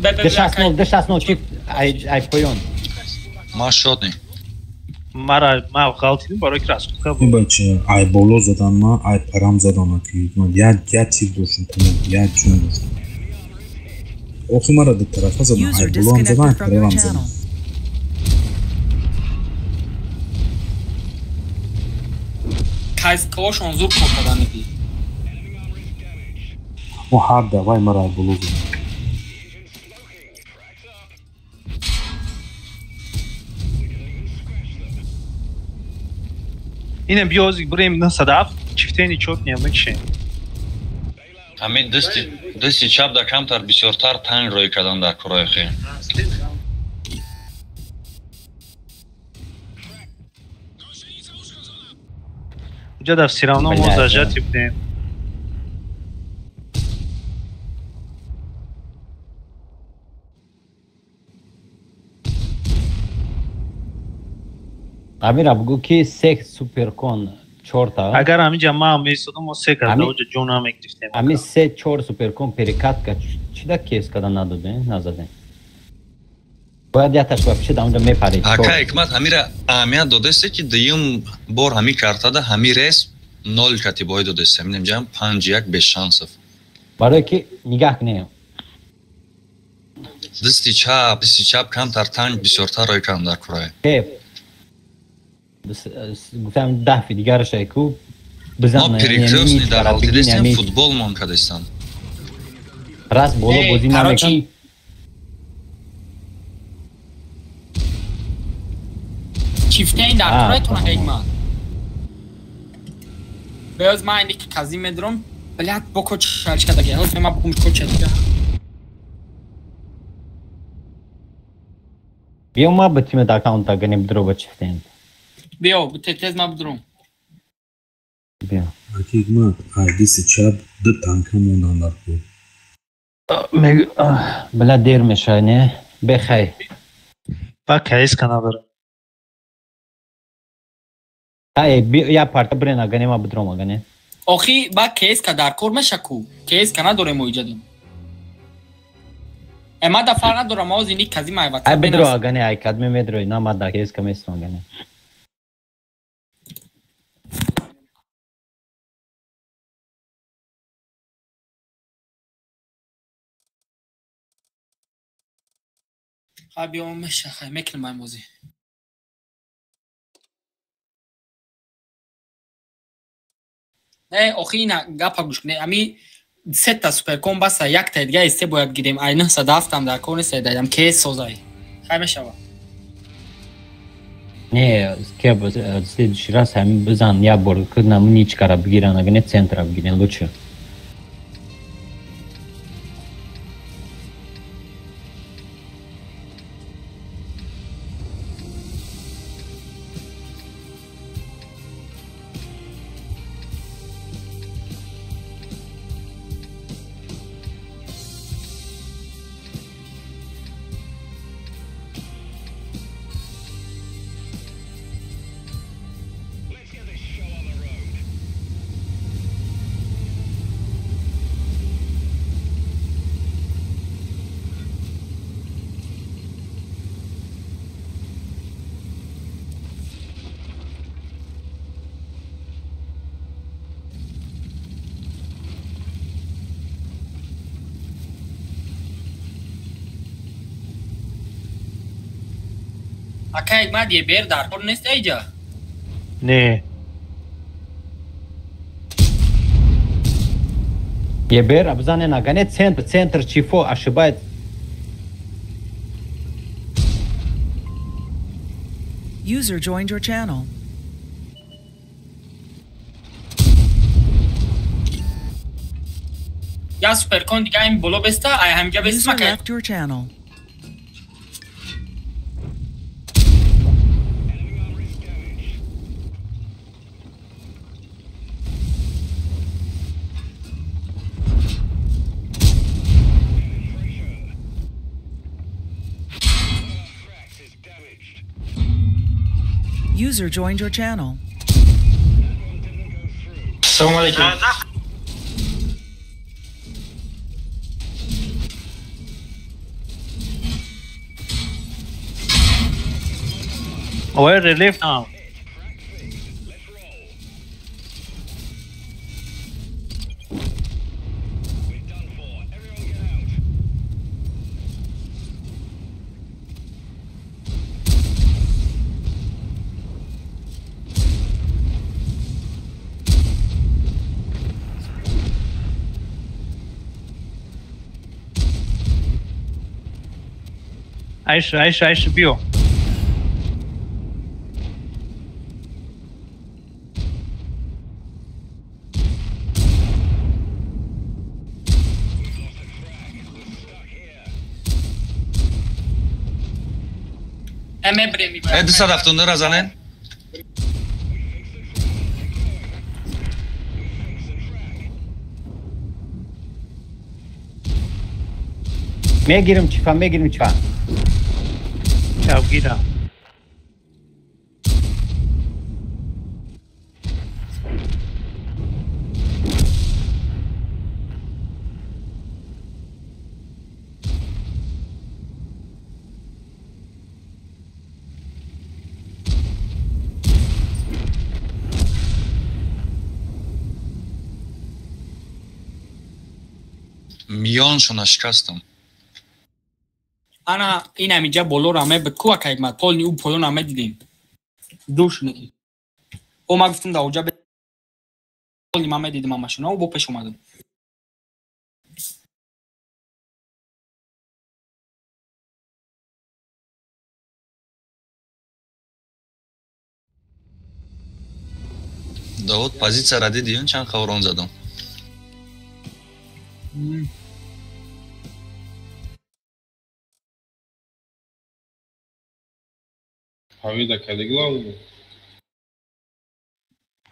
Бе, бе, бе, 260, 260, чиф, ай, ай поён. Ма шотни. Мара ма ғалтидим барои ки расхудка буд. Бача, ай боло задан ма, ай парам задан ки як як тир доштум, тамом, як ҷун доштум. Охи мара ду тарафа задан, ай User болоам задан, ай disconnected from your парам channel. задан. Кайскошон зур кор кардани би. Мо ҳар давай мара ай боло задан. Инам биё озик бирем 907 чифтени чотния мекшем. Ҳамин дасти чап да камтар бисёртар танг рӯй кардан дар курои хе. Уҷа дар всё равно мо Бля, зажати будем. Амира, бугӯ ки се суперкон чорта. Агар ҳаминҷа ман месодам, мо се кас Ами- дар уҷа ҷон намегирифтем. Ами се чор суперкон перекатка чӣ да кес када надодем, назадем. Бояд яташ вообще дар онҷа мепарид. Ака Ҳикмат, ҳамира аҳамият додесте, ки дуюм бор ҳами картада ҳами рес нол катибоӣ додесте. Ҳаминам ҷам 5-1 без шансов. Барое ки нигаҳ кунем. Дасти чап камтар танг бисёртар рӯй кардан дар курои. Э, гуфтам дафи дигараш ку бизан. Мо перекрёстный дар ғалтидестем, футбол мон кардестан. Раз боло Эй, бозӣ короче, намекун. Чифтейн дар А, кораитона тамом. ҳикмат. Беоз ман инди ки казӣ медурам, блядь, бо коча чалчка даги. Ҳоз ман букум коча дига. Биё ма ба тимет аккаунта ганем дроба чифтен. Биё, бите тез ман бидурам. Биё. Аки Ҳикмат, ай дасти чап ду танка мондан дар кор. Бля, дер мешавад, не? Бехай. Ба КСК надорам. Ай, я парта брен агане ма бидром агане. Охи ба КСК дар кор меша ку. КСК надорем мо иҷадим. Ма да фарқ надорам, ма ози ник казим ай WhatsApp. Ай бидро агане, ай кадме медрои, на ма да КСК местам агане. Хай биём меша, хай мекунем ай бозӣ. Не, охи ина гапа гӯш кунед. Ами сета суперкон баса, якта дига се бояд гирем. Ай 907 дар кор нест, дадам КС созай. Хай мешава. Не, кеб следующий раз ҳамин бизан як бор кунам ничкара бигиран агане центра бигирен лучше. Ака Ҳикмат ебер дар кор нест айҷа? Не. Ебер абзанен агане центр, центр чифо ошибает. User joined your channel. Я суперкон дига ин боло беста, ай ҳамҷа беста User left your channel. User joined your channel. Assalamu alaikum. Where they live now? Айша, Айша, Айша, биё. Э, 279 разанен. Мегирим чифа, мегирим чифа. Чавгира. Миёншона шикастам. Ана ин ҳамиҷа болоро мебуд ку ака Ҳикмат, полни ӯ поёна медидем. Душ не. О ма гуфтам дар оҷа полни ман медидим ҳамашона, ӯ бо пеш омадам. Давуд позитсияра дидиюн чанд қаврон задам. Победа кади главный.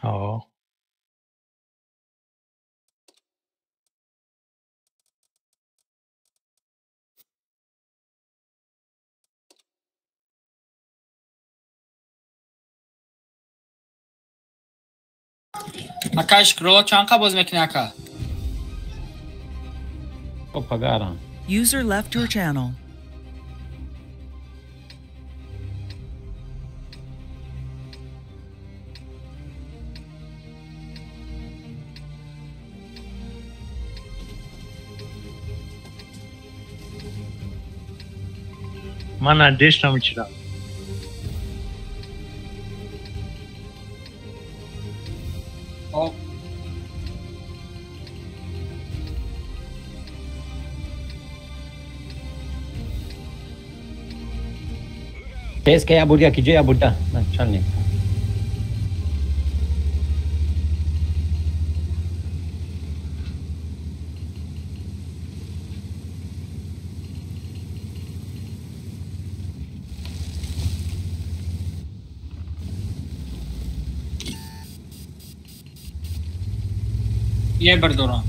О. Ака шукрулло чанд қа боз мекунӣ ака? Пагарам. User left your channel. Ман надежда мечидам. КСК я бурда, киҷо я бурда? Начальник. Ебр дорам.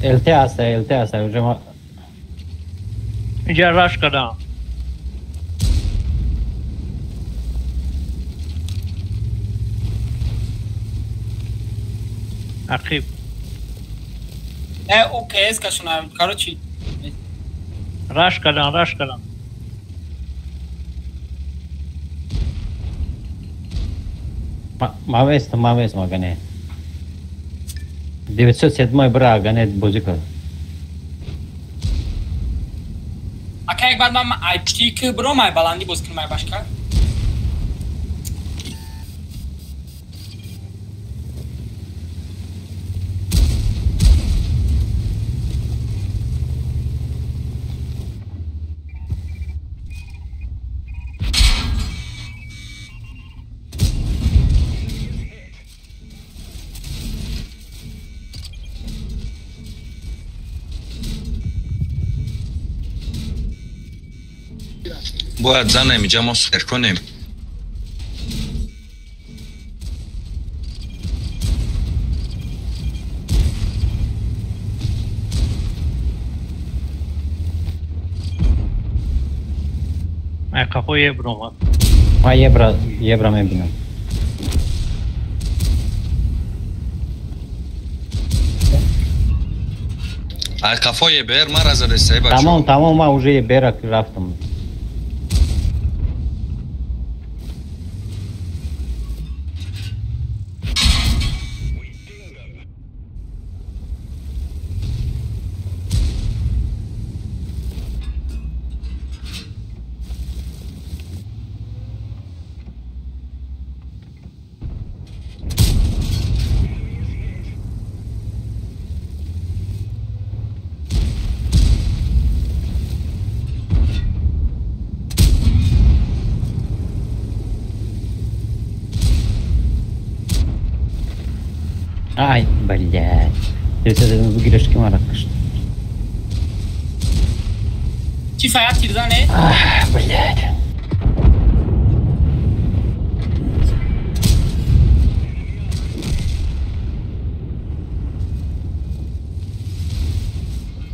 ЛТ аста, ЛТ аста, уже ма инҷа раш кардам. Ақиб. О КС кашона, короче. Раш кардам, раш кардам. Мавест, мавест магане. 907 бра гане бозӣ кард. Ака як баъд ман ай пушти ки биром, ай баландӣ боз кунам, ай башка. Бояд занем, иҷа мо сер кунем. Ай қафо ебр омад. Ма ебра, ебра мебинам. Ай қафо ебер мара задестай бачо. Тамом, тамом, ма уже ебера рафтам. Ай, блядь. 901 гирашки мара кушт. Чӣ фаят тирзане? Ах, блядь.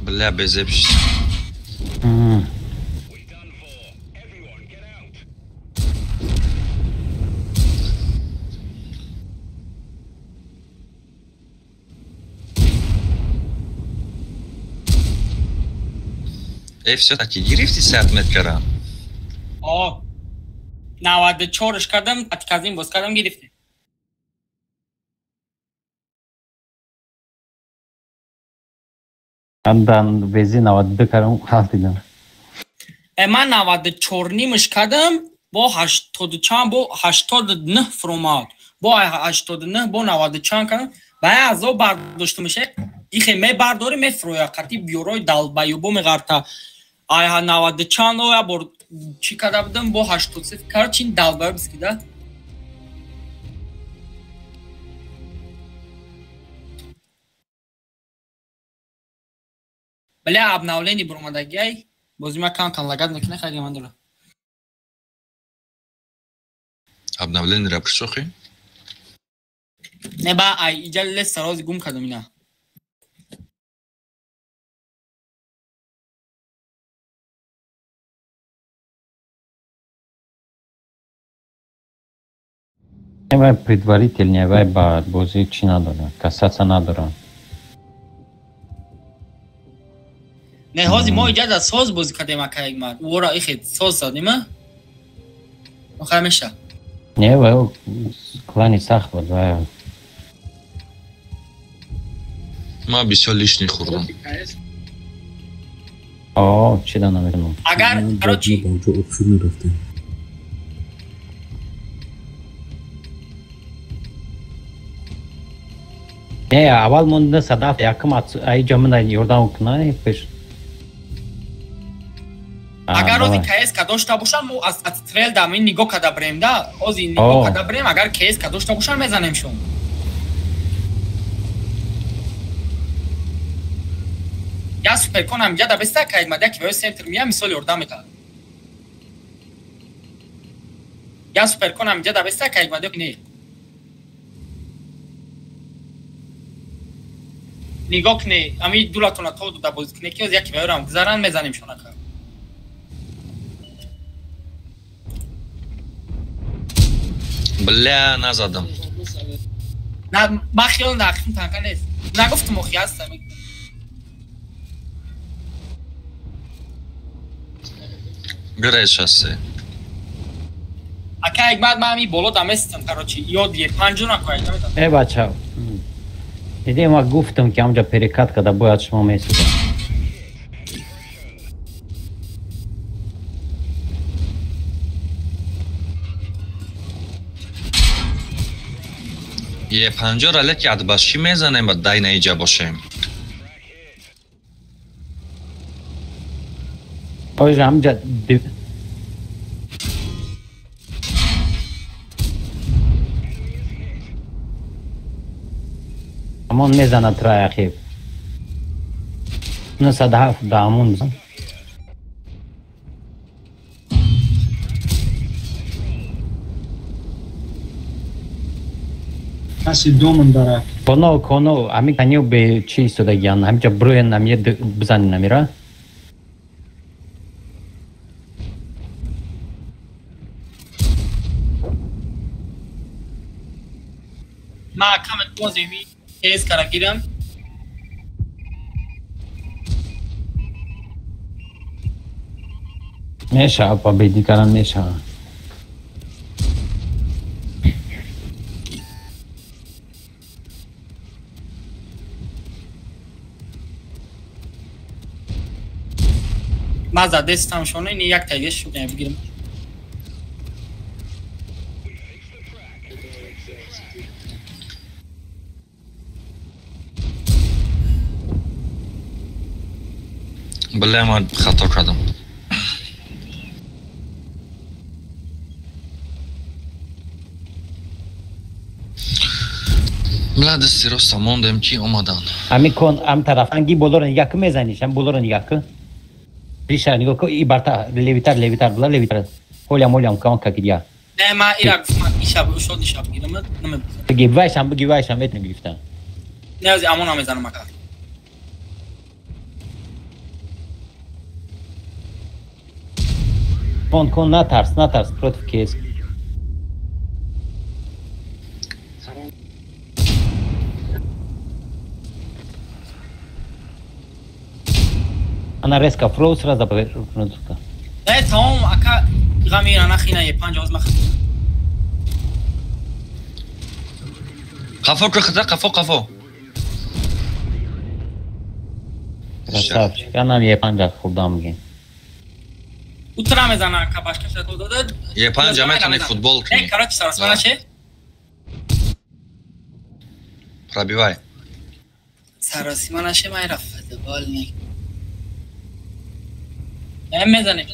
Бля, безеб шид. Э, всё-таки гирифти 100 метра? О, 94 кардам, атказим боз кардам, гирифтем. Андан вези 92 кардам, халтидам. Ман 94 нимш кардам, бо 80 чанд, бо 89 фуромад. Бо 89, бо 90 чанд кардам. Ба азо бардоштамше, ихе мебардори мефроя, қати бюрои далбаюбо меғарта. Ай 90 чанд оя бор чӣ карда будам, бо 83. Короче, ин далбаюб скида. Бля, обновление буромадагиай. Бози ма кам кам лагат мекунад, хайр ман дора. Обновление ра пурсохи? Не ба, ай иҷа лес сарози гум кардам ина. Вай предварительный, вай ба бозӣ чӣ надорад, касаться надорад. Не, ҳозир мо иҷаза соз бозӣ кардем, ака Ҳикмат. Ӯро ихе соз задем, а? Охир меша. Не, вай клани сахт буд, вай. Ман бисёр лишний хӯрдам. О, чӣ да наметонам. Агар, короче, Онҷо охир мерафтем. Не, аввал монда садаф якум аиҷа мана ёрдам кунай пеш. Агар ози КСК дошта бошам, мо аз стрел да ин нигоҳ карда бирем да. Ози нигоҳ карда бирем, агар КСК дошта бошам мезанем шон. Я суперкон ҳам ҷа да беста кайд мада ки ваё центр мия мисол ёрдам метавад. Я суперкон ҳам ҷа да беста кайд мада не. Нигоҳ кне, ами дулатона то дода бозӣ кне ки оз яки ваёрам гузаран мезанем шонака. Бля, назадам. На, ман хиёл нахим танка нест. Нагуфтум охи ҳастам. Греш ҳасте. Ака Ҳикмат, ман ами боло даместам, короче, ёд е панҷо накояд. Э бача. Диде ма гуфтам ки ҳамҷа перекат када бояд шумо месудам. Е панҷора леки адбашчӣ мезанем ба дай наиҷа бошем. Оҷа ҳамҷа ҳамон мезанад раяхиб. 97 да ҳамон бизан. Каси домон дорад. Коно, коно, ҳами канио бе чӣ истодагиян? Ҳамҷа броен ҳамия бизанин амира? Ма камет боземи КСК-ра гирам. Мешава, победи каран мешава. Ма задестам шона, ини як тайгеш шуд, не бигирам. Бля, ман хато кардам. Бля, дасти роста мондем ки омадан. Ами кон, ам тарафанги болоро нигоҳ кун мезаниш, ам болоро нигоҳ кун. Риша нигоҳ кун, и барта левитар, левитар, була левитар. Холям, холям, кон какидя. Не, ма ира гуфтам, ишаб, ушод ишаб гирам, намебузам. Бигӣ, вайшам, бигӣ, вайшам, ветна гирифтам. Не, аз амон намезанам ака. Кон, кон, натарс, натарс, против КС. Она резко фроу сразу повернула. Не, тамом, ака гамира нахина е панҷ оз мах. Қафо кухта, қафо, қафо. Красавчик, она е панҷ хурдам ги. Утра мезана ака башка шато додад. Е панҷ метони футбол кунӣ. Не, короче, сарасмана ше. Пробивай. Сарасмана ше майра футбол не. Не мезанем.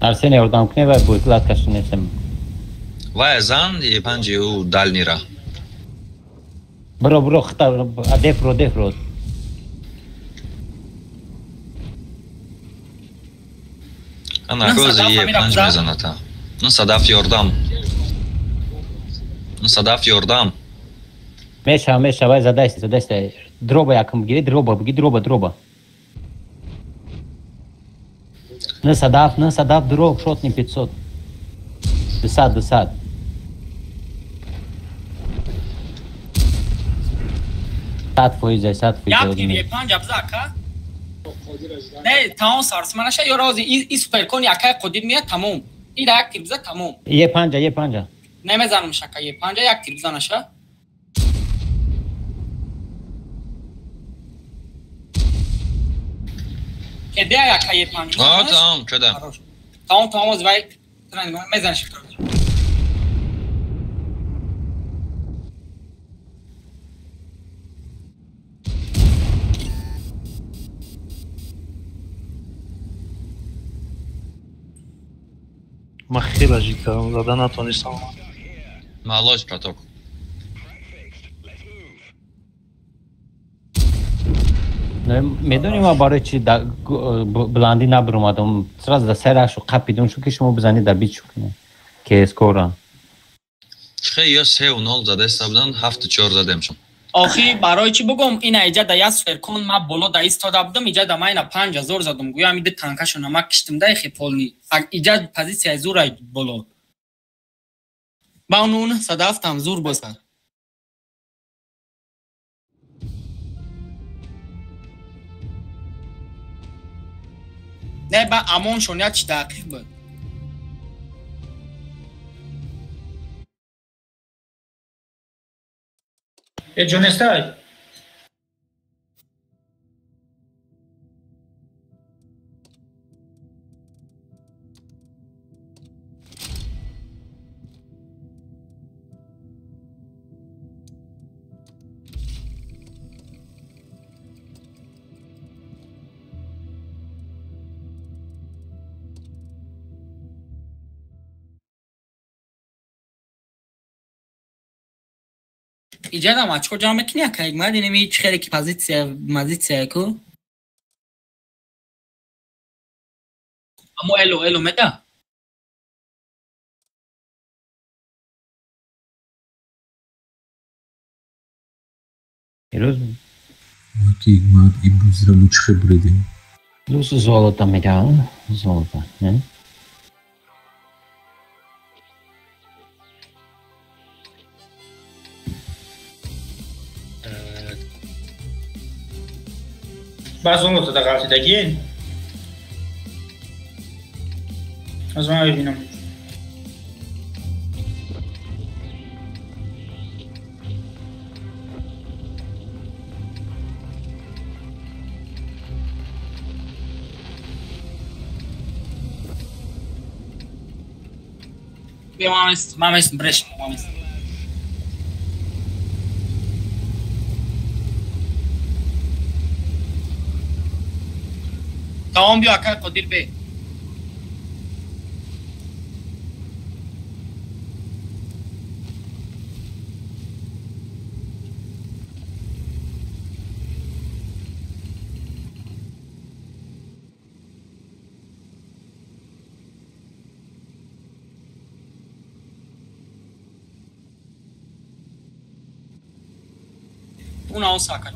Арсен ёрдам кунӣ вай буд латкаш несем. Вай зан е панҷи ӯ далнира. Бро, бро, хта, дефро, дефро. Ана гози е панҷ мезаната. Ну садаф ёрдам. Ну садаф ёрдам. Меша, меша, вай задайся, задайся. Дроба яком бигири, дроба биги, дроба, дроба. На садав, дроб, шотни 500. 200, 200. Сад фоиза, сад фоиза. Як тир панҷ абза ака? Не, тамом сарсманаша ё рози и суперкон якай қодир меяд тамом. И як тир биза тамом. Е панҷа, е панҷа. Намезанам шака е панҷа як тир бизанаша. Кеде яка е панҷа? А, тамом, кеде. Тамом, тамом, ози вай мезанаш. Ман хеле жид кардам, зада натонистам. Малош, браток. Медонӣ ман барои чи баландӣ набаромадам? Сразу да серашу қапидум, чунки шумо бизанед да бичу КСК-ра. Чихе ё 3-0 задаиста будан, 7-4 задемшон. Охи, барои чӣ бугум, ина иҷа да як суперкон ма боло да истода будам, иҷа да ма ина 5000 задум. Гӯё ами ду танкашона ма киштим да ихе полни. Иҷа позитсияи зур боло. Ба он 907 зур боса. Не, ба амоншон як чи дақиқ буд. Е, ҷонестай? Иҷа ма чикор ҷамъ мекунӣ ака? Ҳикмат инами чӣ хеле ки позитсия мазитсия ку? Амо эло эло меда? Ирӯз Аки ҳикмат, ин бозиро мо чӣ хел буридем? Плюс золото медиҳам, золото, не? Ба золото да ғалтидагӣ? Аз ман мебинам. Ман местам, бреш, ман местам. Тамом биё акай Қодир бе. Уна ос акай.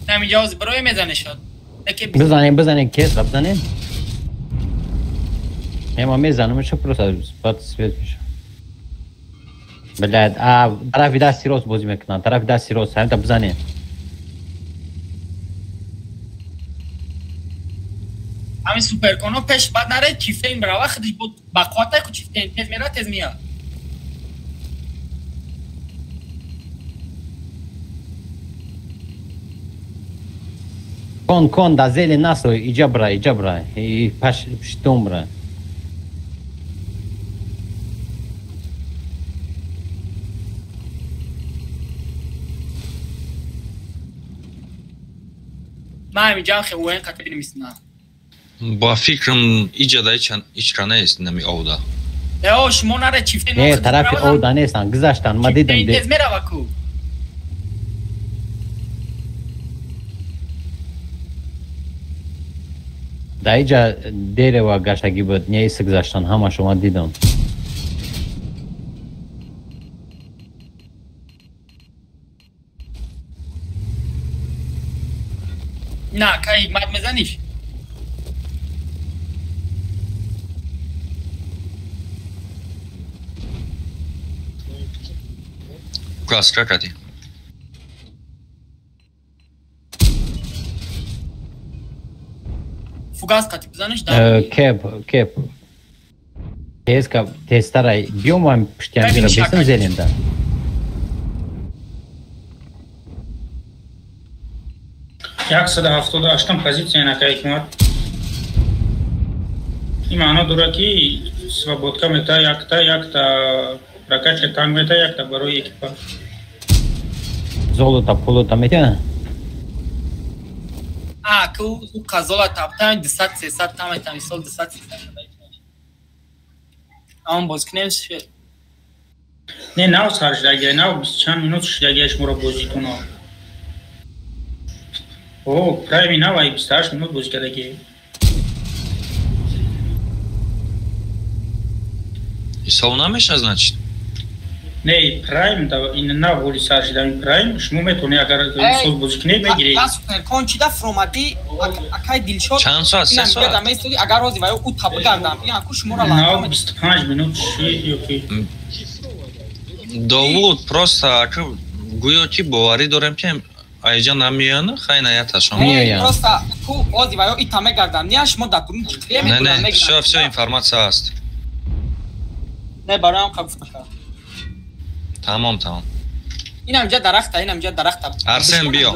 Ҳаминҷа барои мезане шуд. Бизанем, бизанем, кес бизанем. Ма мезанам, шо просто баъд свет меша. Блядь, а тарафи дасти рост бозӣ мекунанд, тарафи дасти рост, ҳаминта бизанем. Ҳамин суперконо пеш баъд наре чифтейн брава, худиш буд ба қувватай ку чифтейн тез мера, тез меяд. Кон, кон, да зели насо, иҷа бра, иҷа бра, и паш пиштум бра. Ман ҳаминҷа хе уен қати бинемистна. Ба фикрам иҷа да ҳеч ка нест нами овда. Э, шумо наре чифтейн. Не, тарафи овда нестанд, гузаштанд, ма дидам. Тез мерава ку. Дар иҷа дерева гаштагӣ буд, неиси гузаштан, ҳама шума дидам. На, кай ҳикмат мезаниш? Класс, какати? Фугас қати бизаниш да. Кеп, кеп. Теска, тестара биём пуштиам бира бесам зелен да. 178 позитсия нака ҳикмат. Ин маъно дорад ки свободка мета якта, якта прокачка танк мета якта барои экипаж. Золото, пулото мета? А, ку қазола таптан 200 300 там метам мисол 200 300. Ам боз кунем шед. Не, нав сар шудагия, нав 20 чанд минут шудагия шуморо бозитона. О, прайми нав ай 28 минут бозӣ кардагия. Ҳисоб намеша, значит? Не, прайм да ин нав воли сар шудами прайм, шумо метавонед агар мисол бозӣ кунед мегиред. Та суперкон чида фромади акай Дилшод. Чанд соат? Се соат. Ина агар рози ва ё ӯ та бигардам, ин аку шуморо ланг. 25 минут ши ё ки. Довуд просто аку гӯё ки боварӣ дорем ки айҷа намеян, хай наяташон. Просто ку ози ва ё ита мегардам, не шумо дар дурун чиқле мекунам. Не, не, всё, всё информация аст. Не, бароям қабул Тамом, тамом. Инам ҷа дарахта, инам ҷа дарахта. Арсен биё.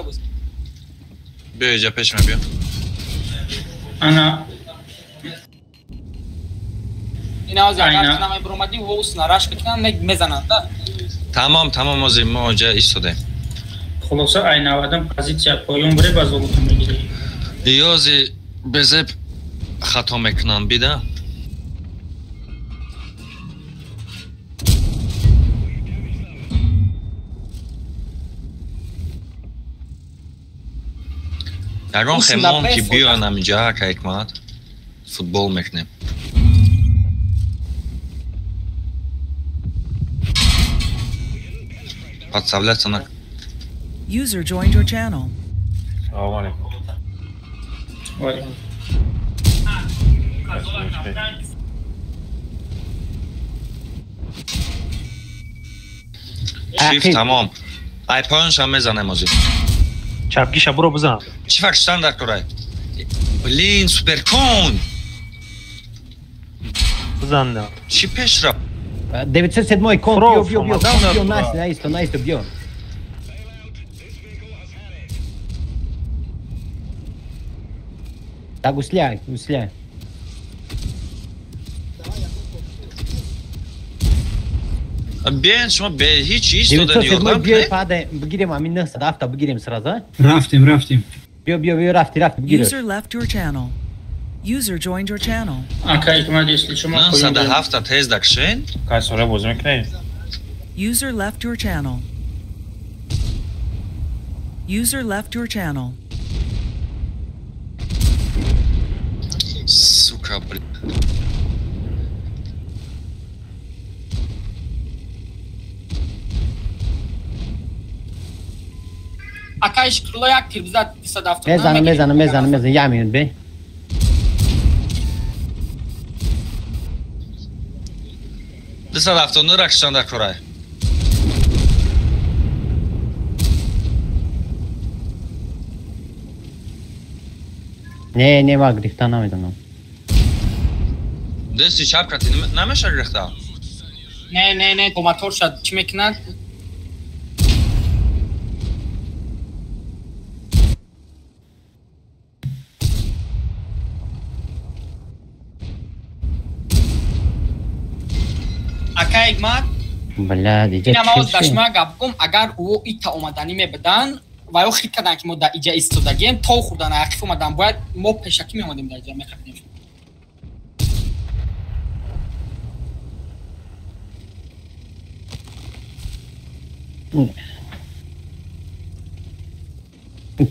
Биё иҷа пеш ма биё. Ана. Ина ози агар намебуромадӣ, вос нараш мекунанд, мезананд, да? Тамом, тамом, ози мо оҷа истодаем. Хулоса ай навадам позитсия поён бире ба золото мегирӣ. Ёзи безеб хато мекунанд бида. Ягон хемон ки биёян ҳаминҷа ака ҳикмат футбол мекунем. Подставляться на. User joined your channel. Салом алейкум. Валейкум. Шифт тамом. Ай поёншам мезанем озир. Чапгиша буро бизан. Чӣ факт стандарт корай? Блин, суперкон. Бизан да. Чӣ пеш рафт? 907 кон, биё, биё, биё, биё, наисто, наисто, наисто, биё. Да, гусля, гусля. Биен шумо бе ҳеҷ истодан ёрдам биё, падаем, бигирем ҳамин 907 бигирем сразу, а? Рафтем, рафтем. Биё, биё, биё, рафти, рафти, бигирем. User left your channel. User joined your channel. Ака ҳикмат, если шумо 907 тез дакшен. Кай сола бозӣ мекунед? User left your channel. User left your channel. Сука, блин. Акай шкрило як тир бизад 270. Мезанам, мезанам, мезанам, мезанам, як минут бе. 279 ракшан дар корай. Не, не, ма гирифта намедонам. Дасти чап кати намеша гирифта? Не, не, не, моторша чӣ мекунад? Ака ҳикмат. Бля, иҷа Ина ма дар шумо гап гум, агар ӯ ита омаданӣ мебуданд ва ё хит карданд ки мо дар иҷа истодагием, то хӯрдан ақиф омадан, бояд мо пешакӣ меомадем дар иҷа мехӯрдем.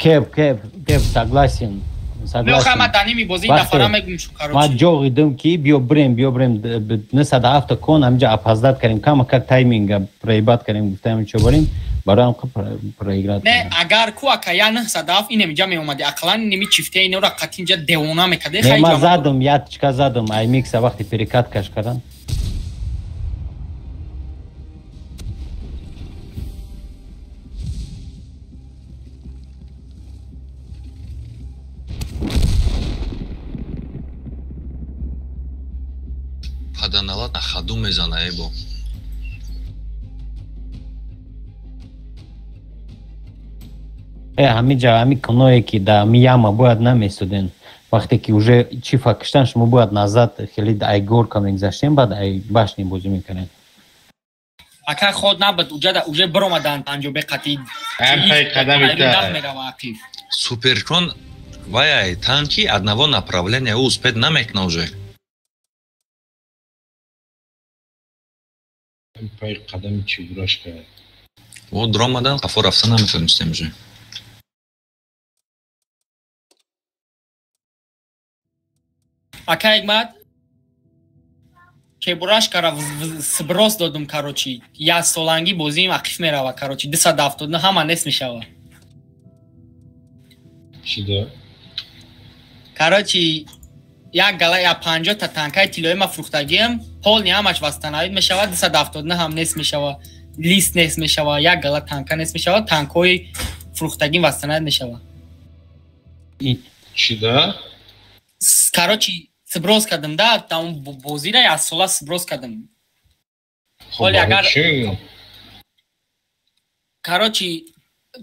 Кеп, кеп, кеп, согласен. Согласен. Ман даними бозӣ дафара мегум шу короче. Ман ҷоғ дидам ки биё бирем, 907 кон ҳамҷа опоздать кардем, кама как тайминга проебать кардем, гуфтам чо барем, бароям проиграть. Не, агар ку ака я 907 инем ҷа меомади, ақаллан ними чифте инора қатинҷа девона мекаде. Не, ман задам, я чика задам, ай микса вақти перекат каш кардан. Паданалат ахаду мезана эбо. Ҳамиҷа ҳами коное ки да мияма бояд наместоден. Вақте ки уже чифа киштан, шумо бояд назад хеле ай горка мегзаштем, баъд ай башни бозӣ мекардем. Ака ход набуд, уҷада уже биромадан панҷобе қатӣ. Суперкон вай танки одного направления успеть намекна уже. Пай қадами чибураш кард. О, дромадан қафо рафта наметавонистем уже. Ака Ҳикмат, чебурашкара сброс додум, короче. Як солангӣ бозиим ақиф мерава, короче. 279 ҳама нест мешава. Чида? Короче, як гала я 50 та танкаи тиллои ма фурӯхтагиам, полни ҳамаш восстановить мешава, 279 ҳам нест мешава, лист нест мешава, як гала танка нест мешава, танкҳои фурӯхтагим восстановить мешава. Чида? Короче, сброс кардам, да, там бозира як сола сброс кардам. Ҳоли агар короче,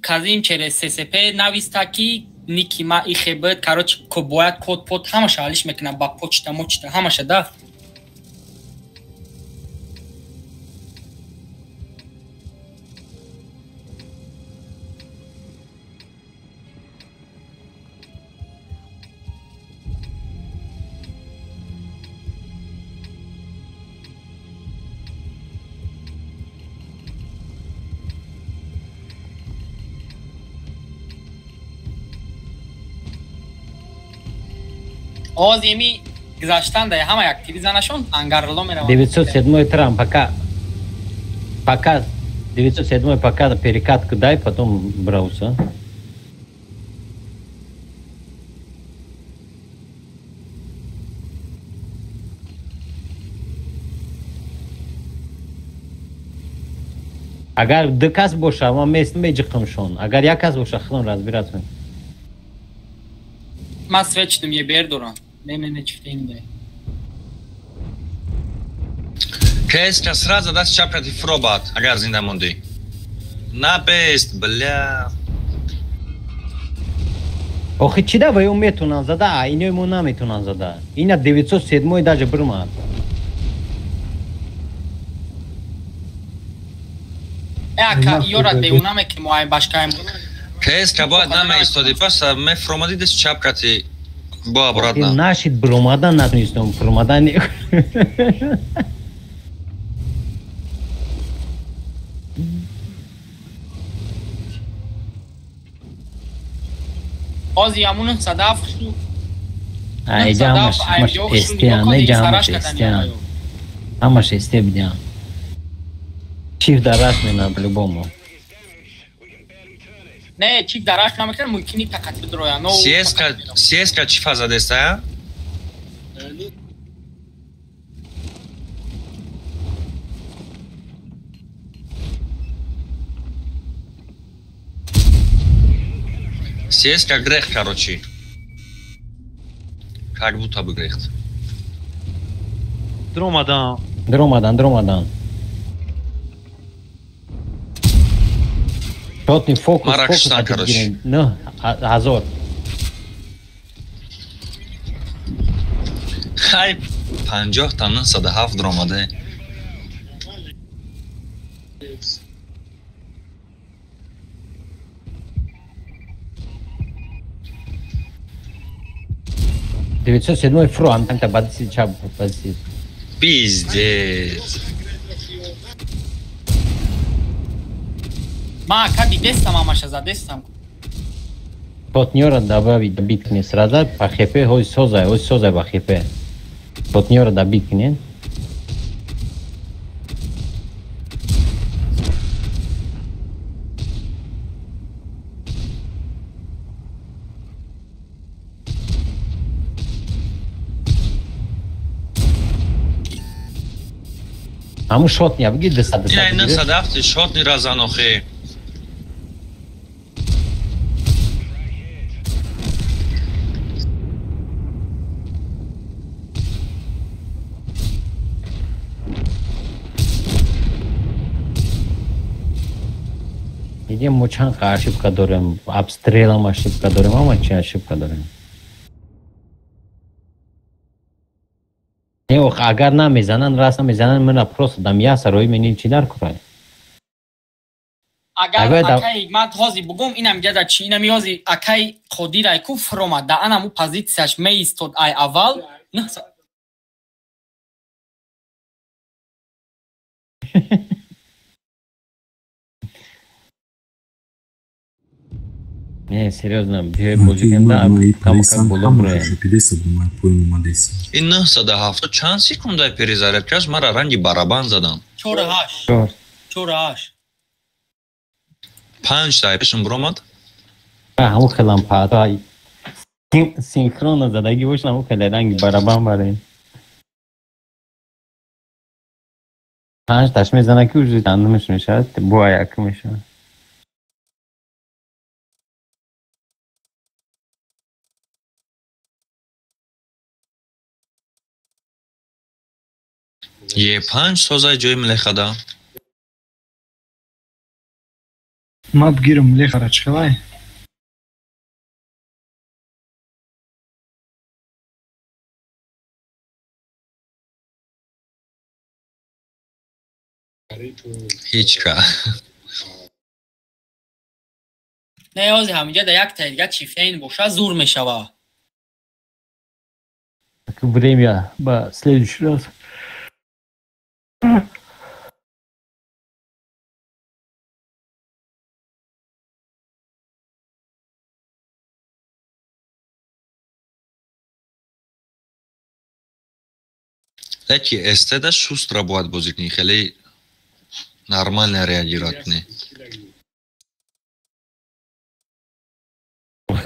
казим через ССП нависта ки ники ма ихе буд, короче, бояд код под ҳамаша алиш мекунам ба почта мочта ҳамаша, да. Оз еми гузаштан да ҳама як тиви занашон ангарло меравад. 907 трам пока пока 907 пока перекатку дай, потом брауса. Агар ду кас боша, ма меҷиқамшон. Агар як кас боша, худам разбират мекунам. Ман свеч дум ебер дорам. Не, не, не, чифтем дай. Кес касра задаст чапкати фробат, агар зинда монди. Набест, бля. Охи чи да вай метунан зада, а инои мо наметунан зада. Ина 907 даже бирмад. Ака, ёра деуна меки мо ай башкаем. Кес ка бояд намеистоди, пас мефромади дес чапкати бо обратно. Нашид бромадан натунистам, бромадан. Ози амун садаф шу. Ай ҷамаш, ҳамаш эстиан, не ҷамаш эстиан. Ҳамаш эсте бидиан. Чиф дараш мена по-любому. Не, чиф дараш намекунад, мумкини тақати бидроя. Но ССК чифа задеста? ССК грех, короче. Как будто бы грех. Дромадан. Дромадан, дромадан. Шотни фокус, фокус, короче. Ну, азор. Хай, 50 та 907 дромаде. 907 фру, амта бадси чап бадси. Пиздец. Ма ака дидестам амаша задестам. Сотниёра добавить, добить кунед сразу по хп, ҳози созай, ҳози созай ба хп. Сотниёра добить кунед. Ҳамун шотния бигир 200 200. Ина 907 шотнира зан охе. Дидем мо чанд қа ошибка дорем, обстрелам ошибка дорем, ҳама чи ошибка дорем. Не, ох, агар намезананд, раст намезананд, мана просто дам яса рои мени чи дар курай. Агар акай ҳикмат ҳози бугум, инам гада чи, инами ҳози акай Қодир ай ку фуромад, да анаму позитсияш меистод ай аввал. Не, серьезно, биёй бозӣ кунем, да, камакак боло буроем. Ин 970 чанд секундаи перезарядкаш мара ранги барабан задам. 4-8. 4-8. 5 та пешам буромад. Ҳамун хелам паата синхронно задагӣ бошад, ҳамун хеле ранги барабан барем. 5 таш мезана ки уже чандумаш мешавад, бо якум мешавад. Е5 созай ҷои млехада. Ма бгирам млехара чхелай. Ҳеҷ ка. Не, ҳози ҳаминҷа да як таи дига чифтаин боша зур мешава. Время ба следующий раз. Леки СТ-да шустро бояд бозӣ кунӣ, хеле нормально реагировать кунӣ.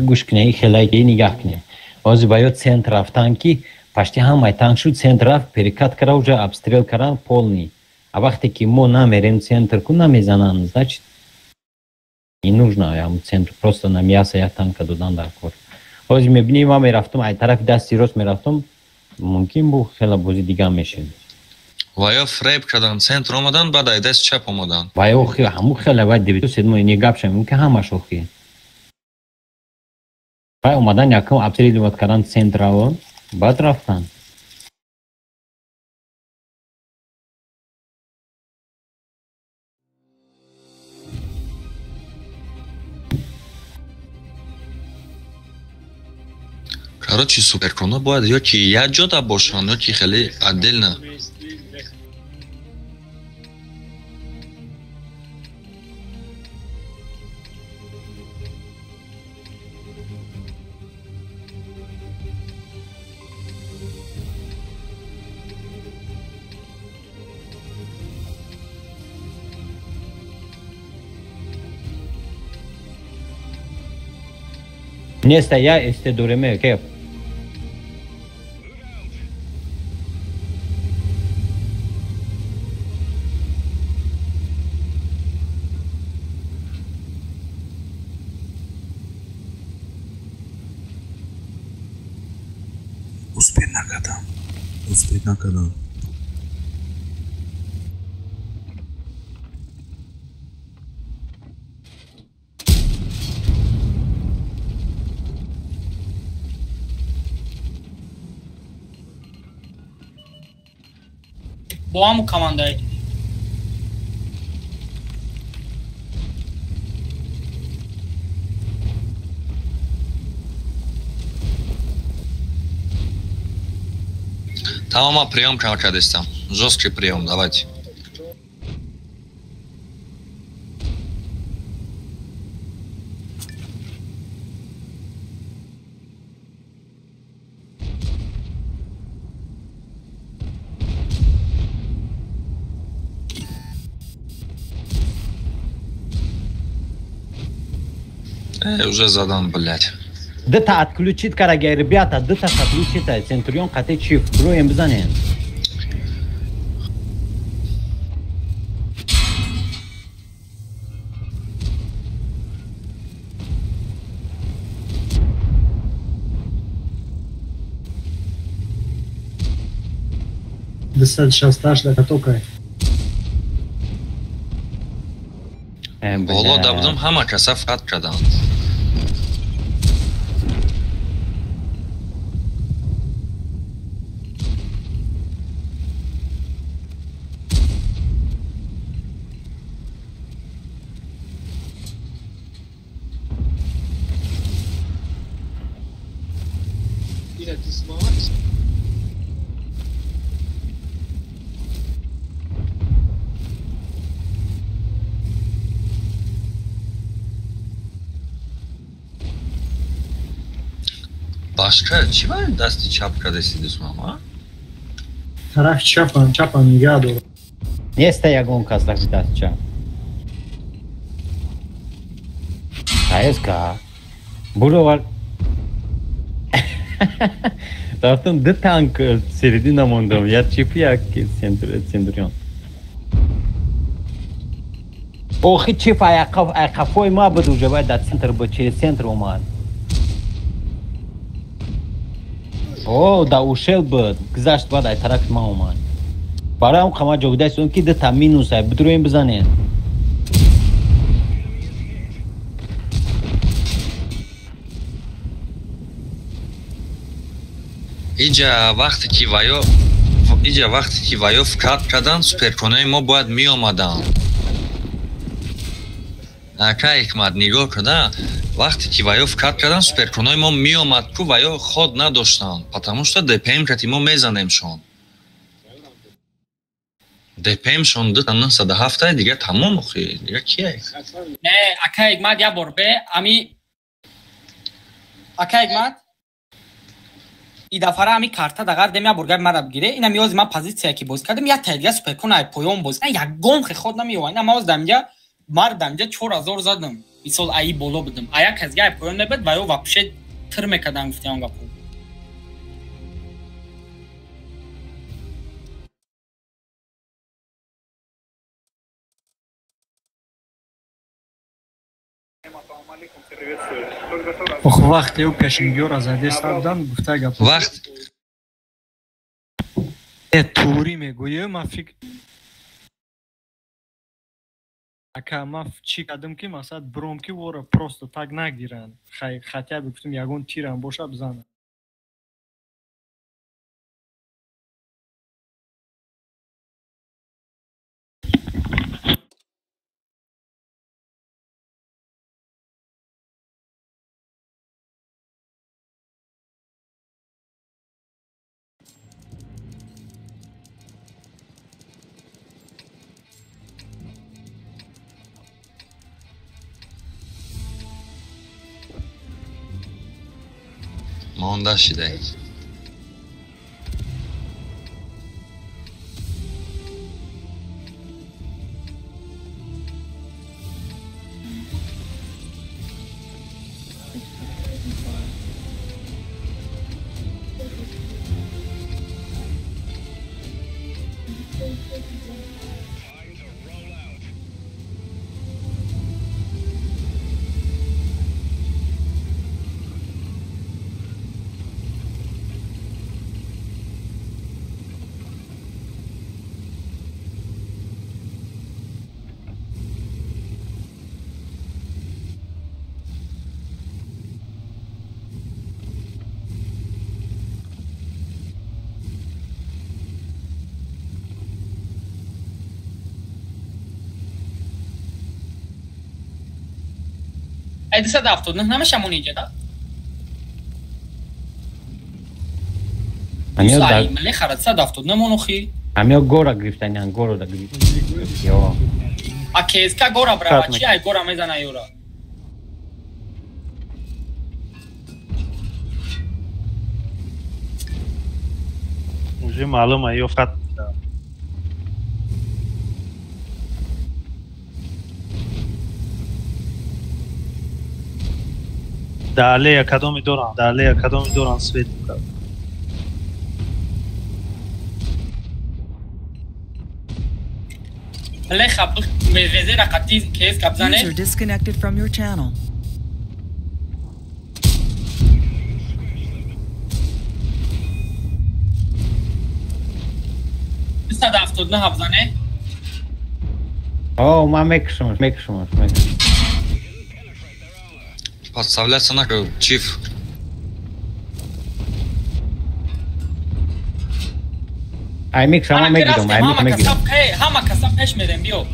Гӯш кунӣ, хеле нигаҳ кунӣ. Ҳозир ба ё центр рафтан ки пашти ҳамаи танк шуд, центр рафт, перекат кара, уже обстрел каран полный. А вақте ки мо намерем центр ку намезананд, значит не нужно ям центр, просто на мясо як танка додан дар кор. Ҳозир мебинӣ ман мерафтам, ай тарафи дасти рост мерафтам, мумкин бу хела бози дига мешид. Ва ё фреб кардан, центр омадан, баъд ай даст чап омадан. Ва ё ҳамун хела вай 907 не гап шам, мумкин ҳамаш охи. Вай омадан якум обстреливать кардан центраво, баъд рафтан. Короче, суперконо бояд ё ки як ҷода бошанд, ё ки хеле отдельно. Неста я СТ дореме кеп. Успеть накардам. Успеть накардам. Бо ҳамун командаи. Тамома приём кардестам. Жёсткий приём, давайте. Уже задан, блядь. Дта отключить карага, ребята, дта отключить, Центурион қате чиф, броем бизанен. Десять шасташ да катокай. Боло дабдум ҳама каса фат карданд. Башка чӣ ба дасти чап кардеси дусмам, а? Тарафи чапам, чапам нигаҳ дорам. Неста ягон кас тарафи дасти чап. КСК. Буровар. Рафтам ду танк середина мондам. Я чип, як центурион. Охи чип аяқафои ма буд уже бояд дар центр буд, через центр омад. О, да ушел буд. Гузашт баъд ай тарафи ман омад. Барои он қама ҷогида истодам ки дута минус ай бидроем бизанед. Иҷа вақте ки ваё иҷа вақте ки ваё фкат карданд, суперконаи мо бояд меомаданд. Ака Ҳикмат, нигоҳ куда, вақте ки ваё фкат карданд, суперконаи мо меомад ку ваё ход надоштанд, потому что ДПМ кати мо мезанемшон. ДПМшон 2907 дига тамом охи, дига кие? Не, ака Ҳикмат як бор бе, ами ака Ҳикмат и дафара ами карта дагар дем як бор гап мара бигире. Ина миёзи ман позитсия ки боз кардам, як тайдига суперкон ай поён боз. Ягон хе ход намеёва. Ина ман дамҷа мар дамҷа 4000 задам. Мисол аи боло будам. А як казга ай поён мебуд ва ё вообще тир мекардам гуфтиам гапо. Ох, вақте ӯ пешингиёра задеста буданд, гуфта гап. Вақт Э, тури мегӯё, ман фикр ака ман чӣ кардам ки масалан бром ки вора просто так нагиранд. Хай хотя бы гуфтам ягон тирам боша бизанам. Монда шидай. Ай 279 намешамон иҷа да? Амиё мелехара 279 монохи. Амиё гора гирифтанян, горо да гирифт. Ё. А КСК гора брава, чи ай гора мезана юра? Уже маълум ё фат. Да аллея кадоми доран, да аллея кадоми доран свет. Леха везера қати кес кабзане. User disconnected from your channel. Сад ҳафтод нӯҳ бзане. О, ман мекушам, мекушам, мекушам. Подставляться на чиф. Ай микс ама мегирам, ай микс мегирам. Ҳама каса пеш мерем, биё.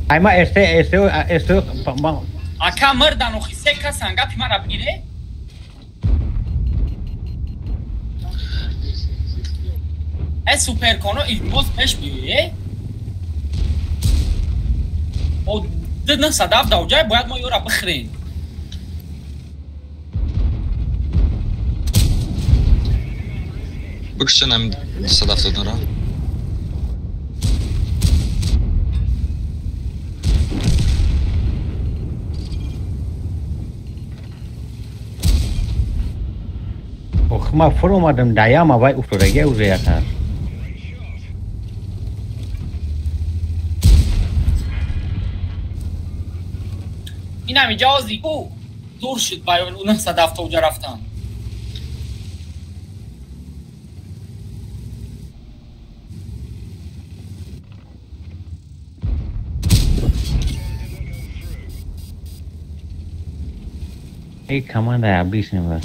Ай ма эсте, эсте, эсте. Ака мирдан охи се касан гапи мара бигире. Э суперконо илтимос пеш биёе. О д 907 давҷай бояд мо ёра бихӯрем. Бикушенам 270-ро. Ох, ма фуромадам даяма вай уфтодагия уже якар. Инам иҷози ку дур шуд ба 970 рафтан. Эй, команда обычный вот.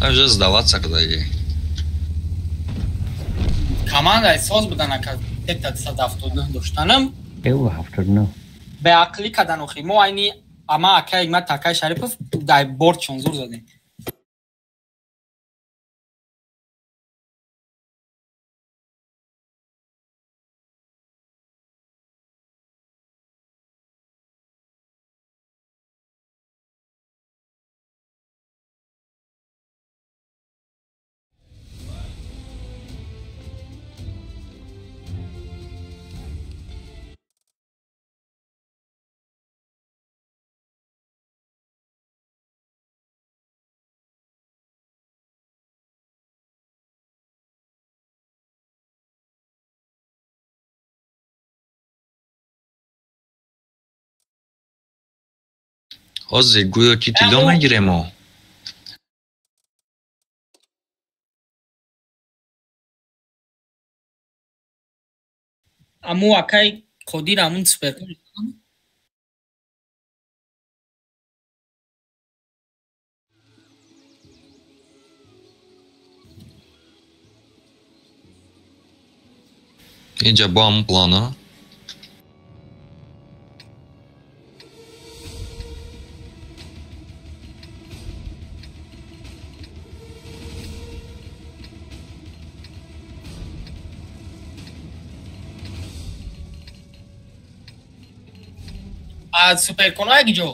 А уже сдаваться когда ей. Команда соз будан ака тета 179 доштанам. Эу 79. Беақлӣ кадан охи. Мо айни ама ака Ҳикмат Такай Шарипов дар бордшон зур задем. Ҳозир гӯё ки тилло мегиремо. Аму акай Қодир амун суперкон. Инҷа бо ҳамун плана. Аз суперконо якҷо.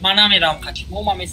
Ман намерам қачи. Мо ман мес.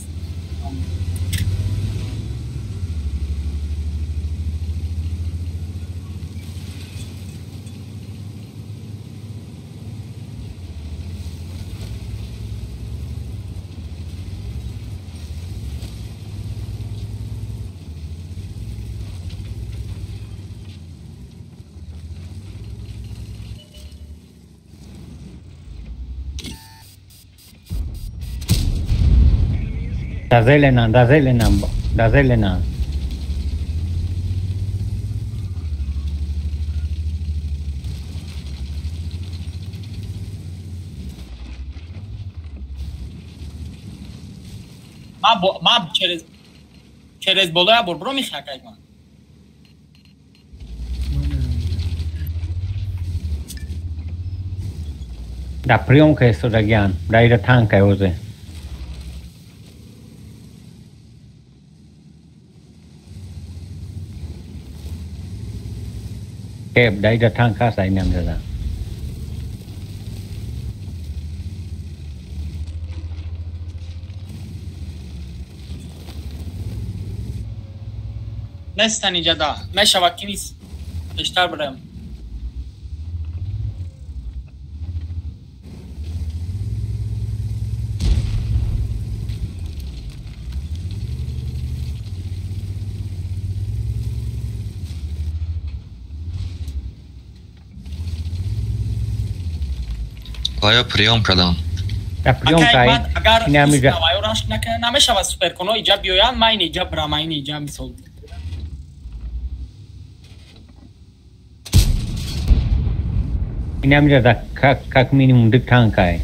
Да зеленан, да зеленан, да зеленан. Ма через болоя бор бро михакай ман. Да приемка истодагиан, да ида танка озе. Кеб, да ида танка аса инам дада. Нестан иҷада. Мешавад ки нист. Пештар бирем. Ва ё приём кардам. Приём агар наваё рашк накунад, намешавад суперконо иҷа биёянд, ман ин иҷа бирам, ин иҷа мисол. Инамиҷа да как минимум ду танкай.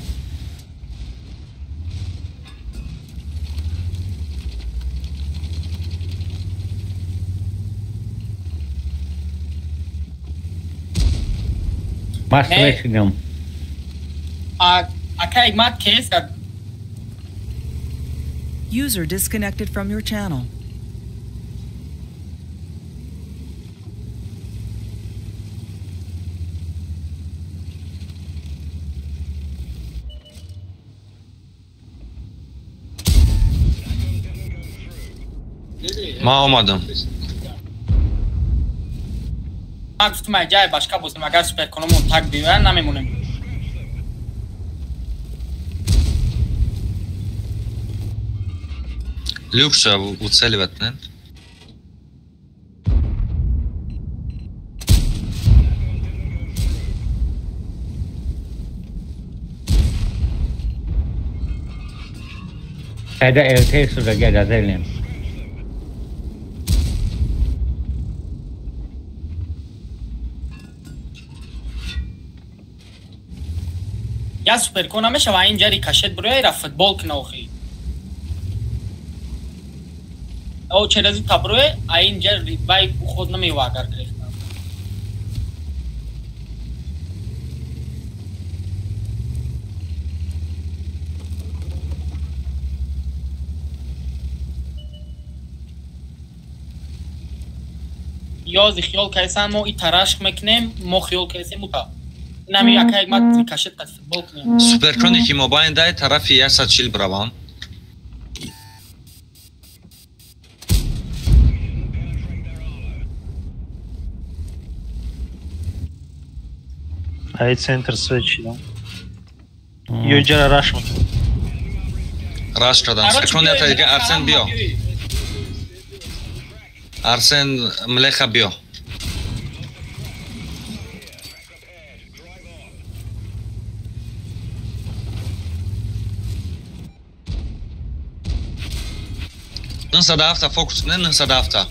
Ман шудам. Ака Ҳикмат кес User disconnected from your channel. Ман омадам. Ман гуфтам ай ҷай башка бозем, агар суперкономон так биёянд намемонем. Люкша уцеливать, не? Это ЛТ сюда газелем. Я суперкона мешава инҷа рикошет бироя ира футбол кина охи. О через табруе, а инҷа вай уход намева агар гирифта. Ёзи хиёл кайсан мо и тарашк мекунем, мо хиёл кайсем ута. Нами ака Ҳикмат рикошет қад футбол кунем. Суперкони ки мобайн дай тарафи 140 бираванд. Ай центр свечи, да? Ё ҷара раш мекунам. Раш кардам. Суперкон ята дига Арсен биё. Арсен млеха биё. Нӯҳсаду ҳафта фокус кунед, 907.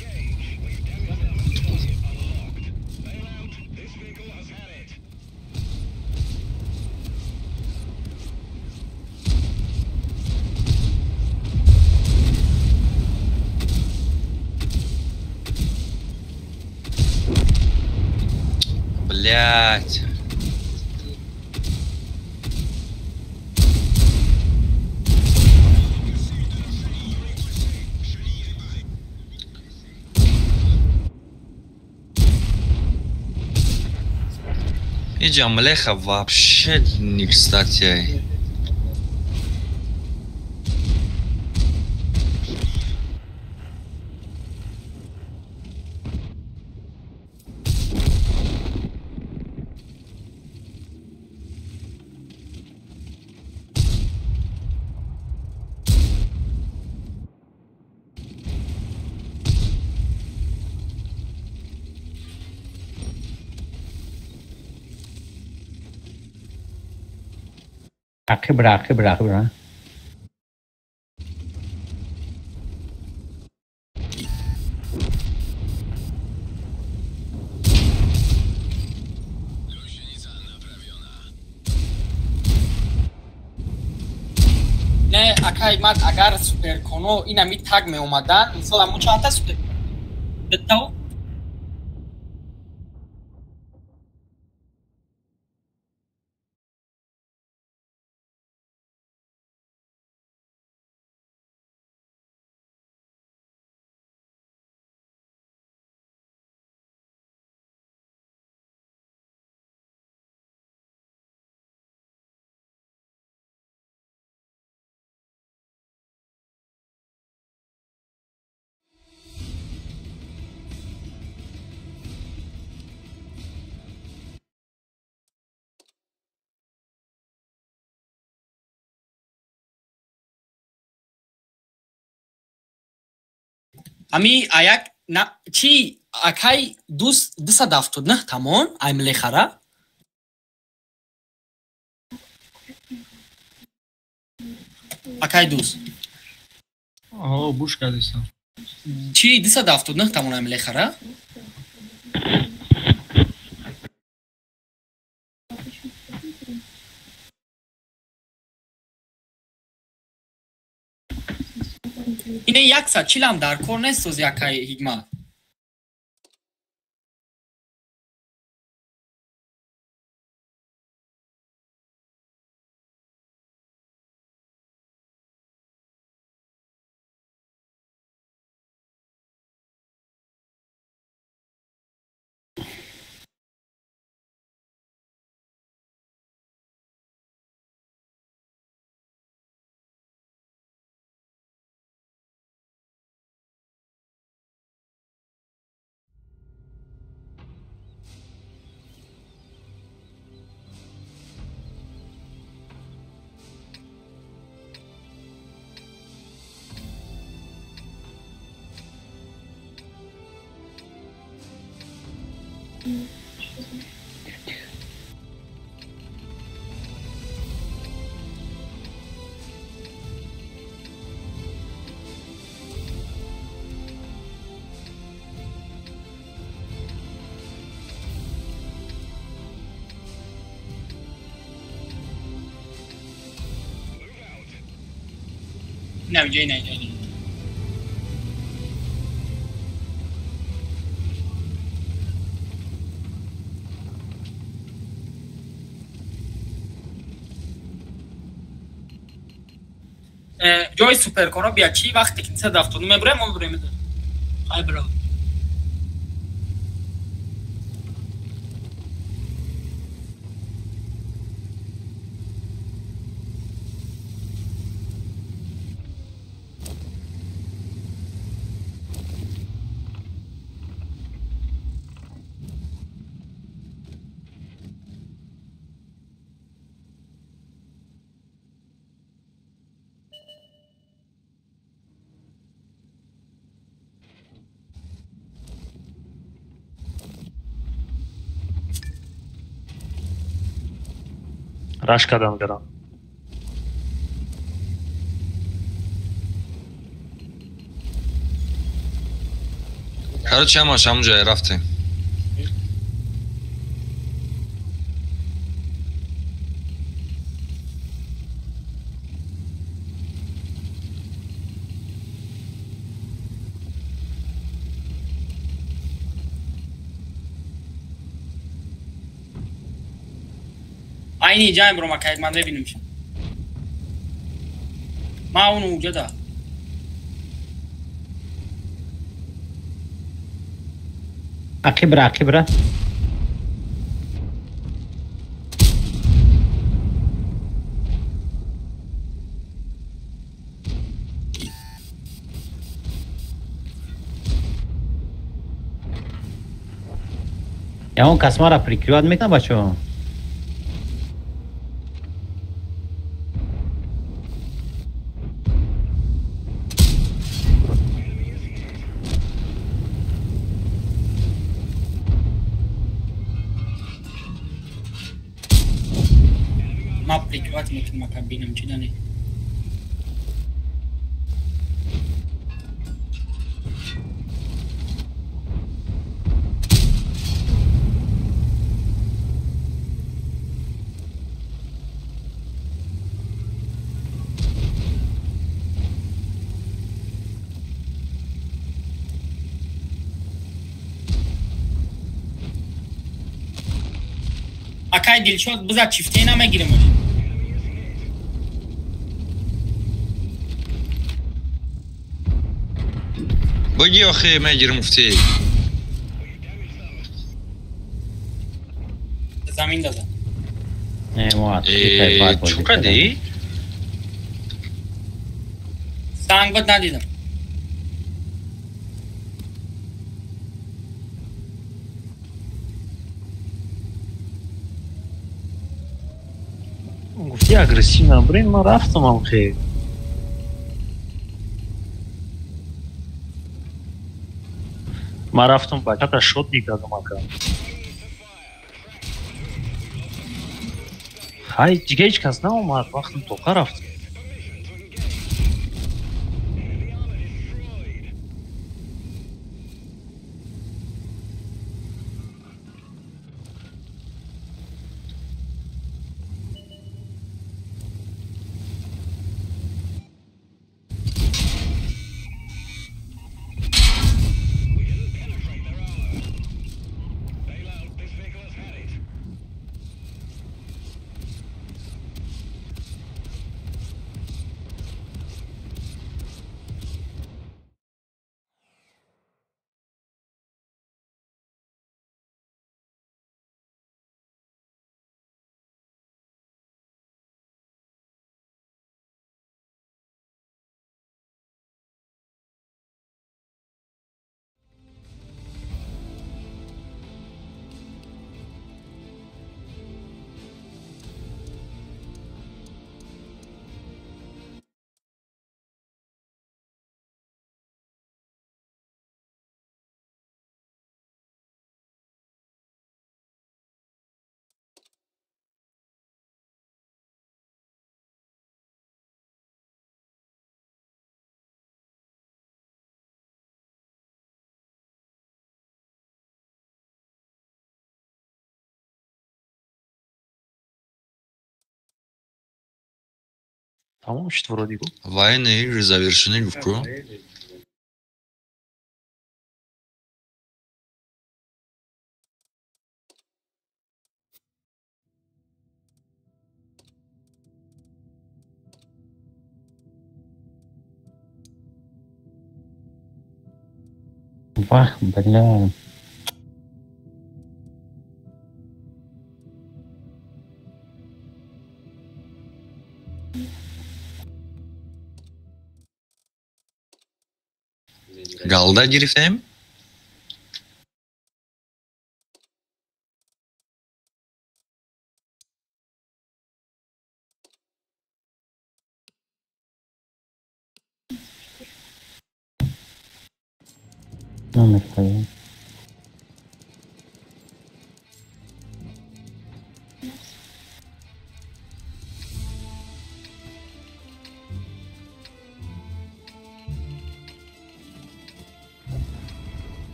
Блять. Иджа млеха вообще не кстати. Ақибра, ақибра, ақибра. Не, ака Ҳикмат, агар суперконо инами таг меомаданд, мисол аммо чандта супер дутау Ами аяк на чи акай 279 тамон ай млехара. Акай дус. О, буш кардисам. Чи 279 тамон ай млехара? Ине 140 ам дар кор нест соз якай ҳикмат. Не, не, не, не. Ҷои суперкоро бия чи вақте ки 279 мебурем, мо мебурем. Ай бро. Раш кардам гарам. Короче, ҳамаш ҳамон ҷое рафтем. Айни ҷаем бро макайд ман мебинам шо. Ма уну уҷада. Ақибра, ақибра. Ягон кас мара прикрывать мекунад бачаҳо? Ма прикрывать мекунам ака бинам чи дане. Акай Дилшод биза чифте намегирем. Буги охи мегирем гуфти. Замин дада. Не, мо чӯ кардӣ? Санг буд надидам. Гуфти агрессивно брин, ман рафтам охи. Ман рафтам бачата шот мекардам ака. Ҳай, дига ҳеҷ кас наомад, вақтам тоқа рафт. Тамом шуд вроде бы. Военные игры завершены, гуфт-ку. Вах, бля. Галда гирифтем? Намехоҳем.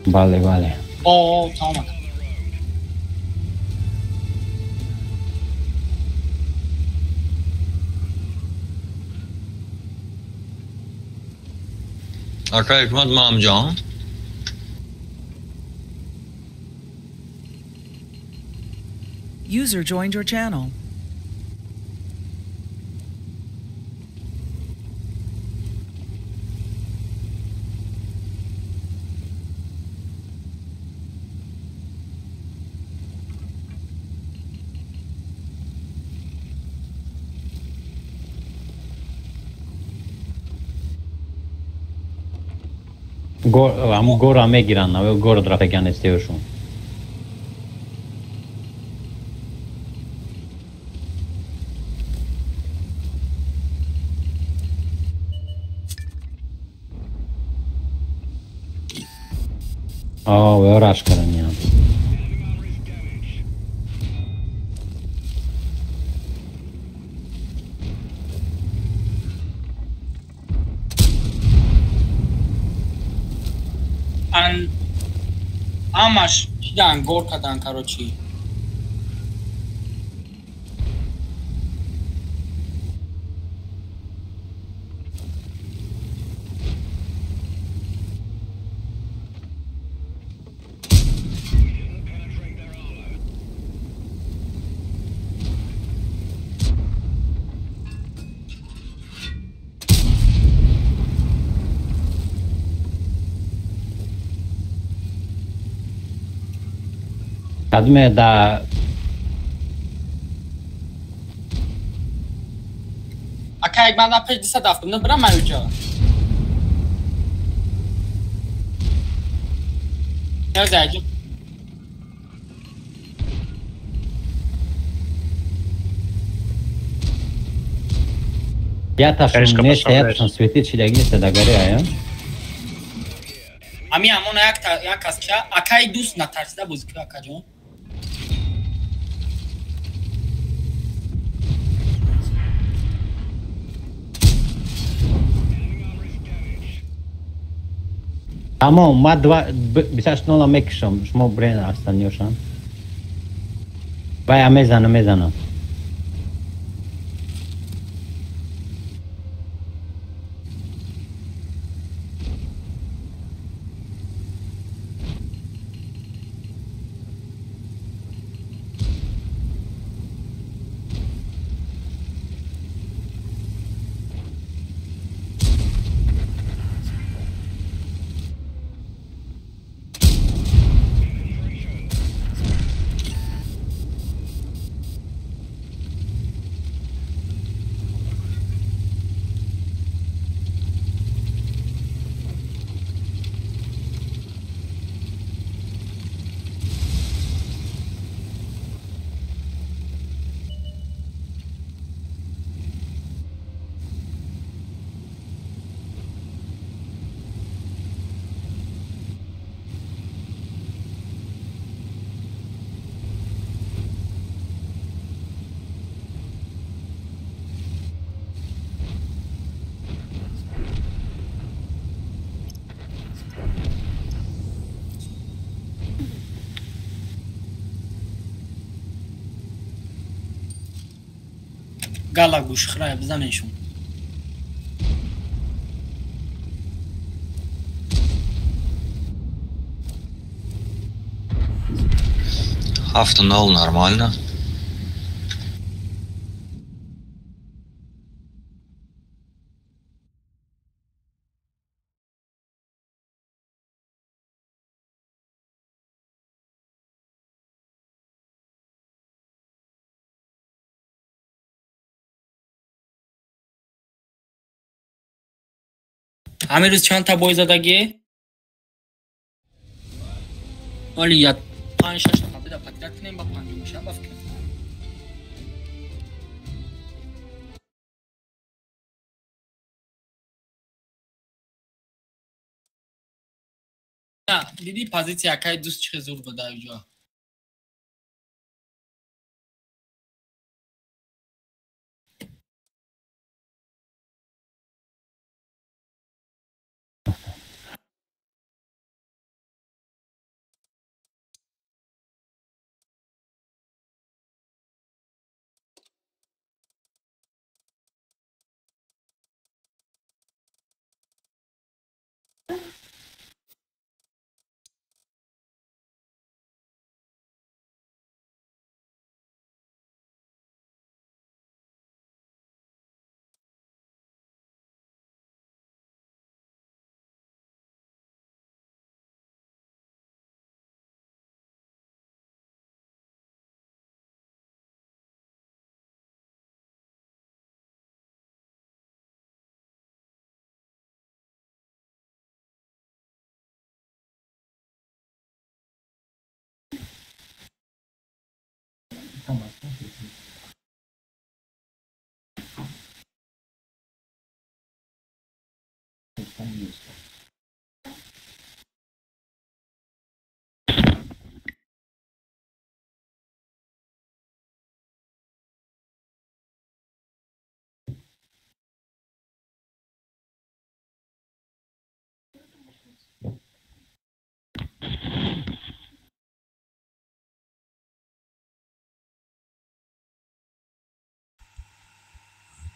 Бале, бале. О, тамом. Ака Ҳикмат, маамҷон. User joined your channel. Аму гора мегиранд, ав город рафтагиан эстеёшон. О, раш каранян. Амаш чидан гор кадан, короче. Кадме да Ака Акай ман пеш 279 бирам аюҷа. Нерде? Яташон нест, яташон светит шидаги нест дагари ая. Ами амона як кас ча, акай дӯст натарсида бозӣ кун акаҷон. Тамом, ма 28-0 мекушам, шумо брен астанёшам. Вай мезанам, мезанам. Гала гӯшхӯрая бизанешон. Ҳафту нол нормально. Ҳамин рӯз чанд та бой задагӣ? Оли я 5-6 та беда пакет кунем ба 5 мешам ба фикр. На, диди позиция кай дӯст чӣ зур буда ҷо.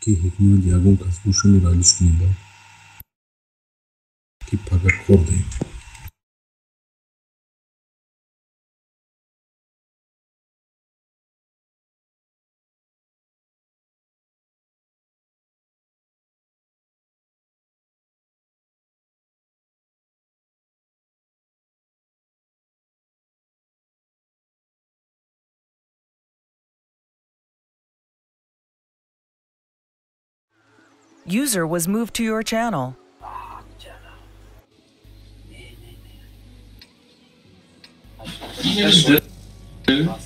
Ки ҳикмат ягон кас бошад, ралиш кунем ба ки пага кор даем. User was moved to your channel.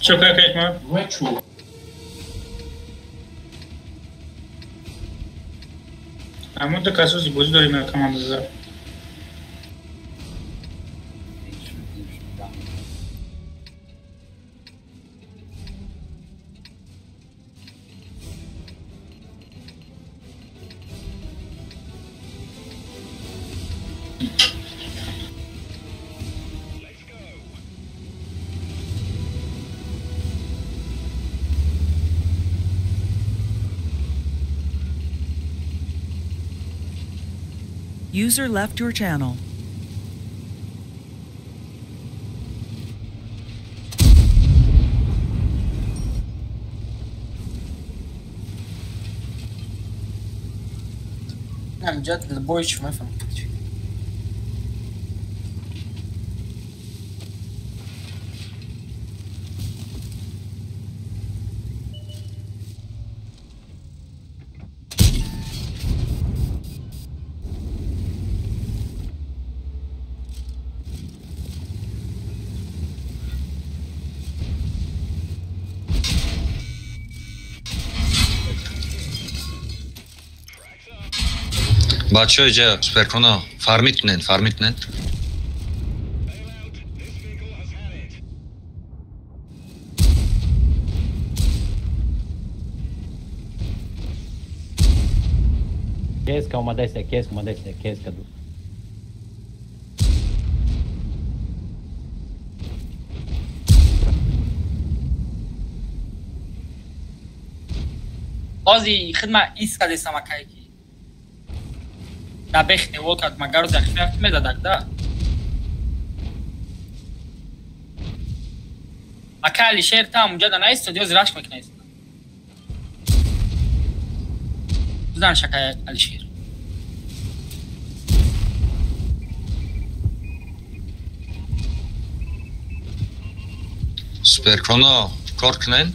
Чё, как Ҳикмат? Аммо ду касоси бозӣ дорем дар команда зар. User left your channel. Амҷад лбоич мефаҳмам. Бачаҳо, иҷа суперконо фармид кунед, фармид кунед. Кеска омадаиста, кеска омадаиста, кеска ду. Ози хидма искадесам акай ки. Да бехне волкат магару захифа медадак да. Ака Алишер там унҷа да наистод ё зираш мекунад. Бизан шака Алишер. Суперконо кор кунед.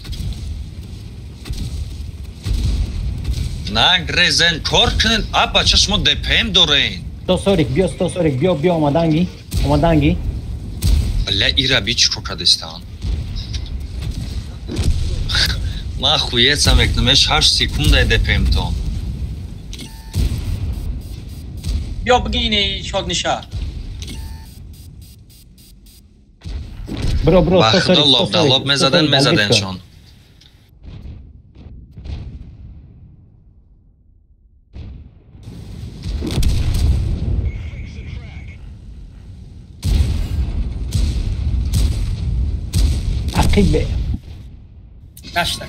Нагрезен, кор кунед. А бача, шумо ДПМ дорен. 140 биё, 140 биё, биё омаданги, омаданги. Бля, ира би чӣ кор кардистан? Ман хуеца мекунам, 8 секунда ДПМ-тон. Биё бигини шод ниша. Бро, бро, Ба 140, худо лоб да 140, лоб мезадан, 140, мезадан дальбит шон. Ақиб Нашта.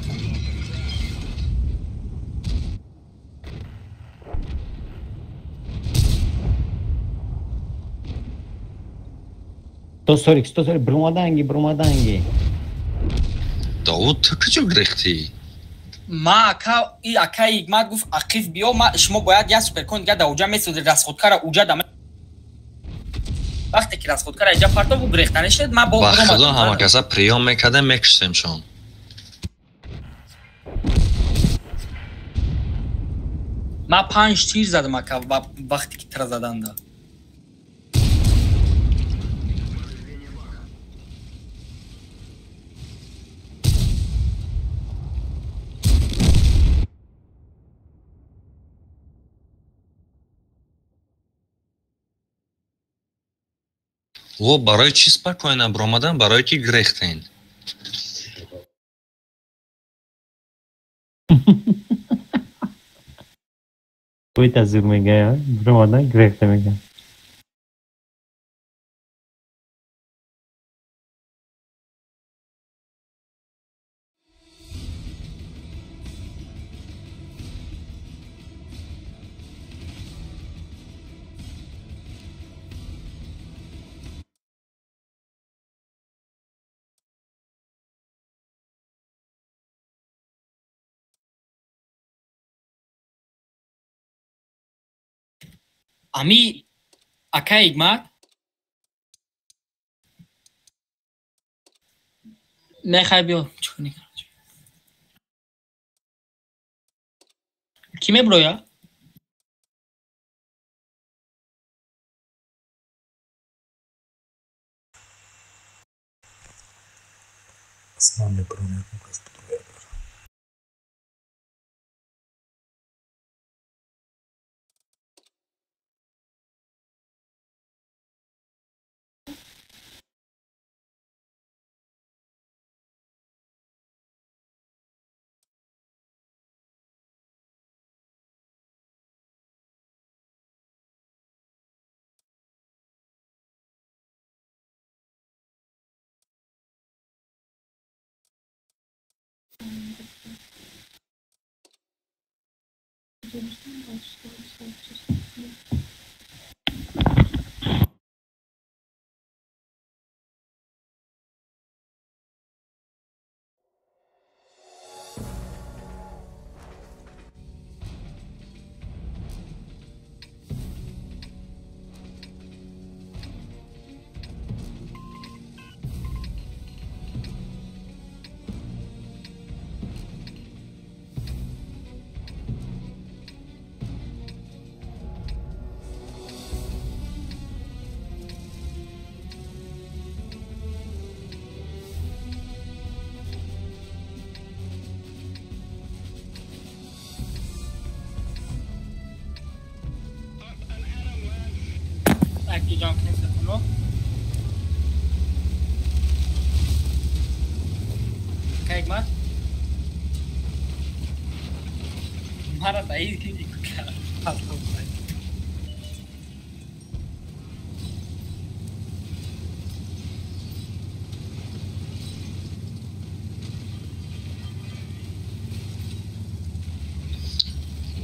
Сто сорик, 140, бромаданги, бромаданги. Довуд, ту куҷо гирехтӣ? Ма ака и ака Ҳикмат гуфт ақиф биё, ма шумо бояд як суперкон дига да уҷа месози расходкара уҷа да вақте ки расходкара иҷа партов ӯ гирехта нешед, ма бо Ба худо биромадам. ҳама каса приём мекардем, мекуштем шон. Ма 5 тир задам ака вақте ки тира заданда. О, барои чӣ спокойно биромадан? Барое ки гирехтен. Ой, зур мегӯяд, бромадан гирехта мегӯяд. Ами ака Ҳикмат мехай биё чӣ кунӣ? Кӣ меброя? Ман мебарам ягон кас бидрояд. Kijk maar. Maar dat hij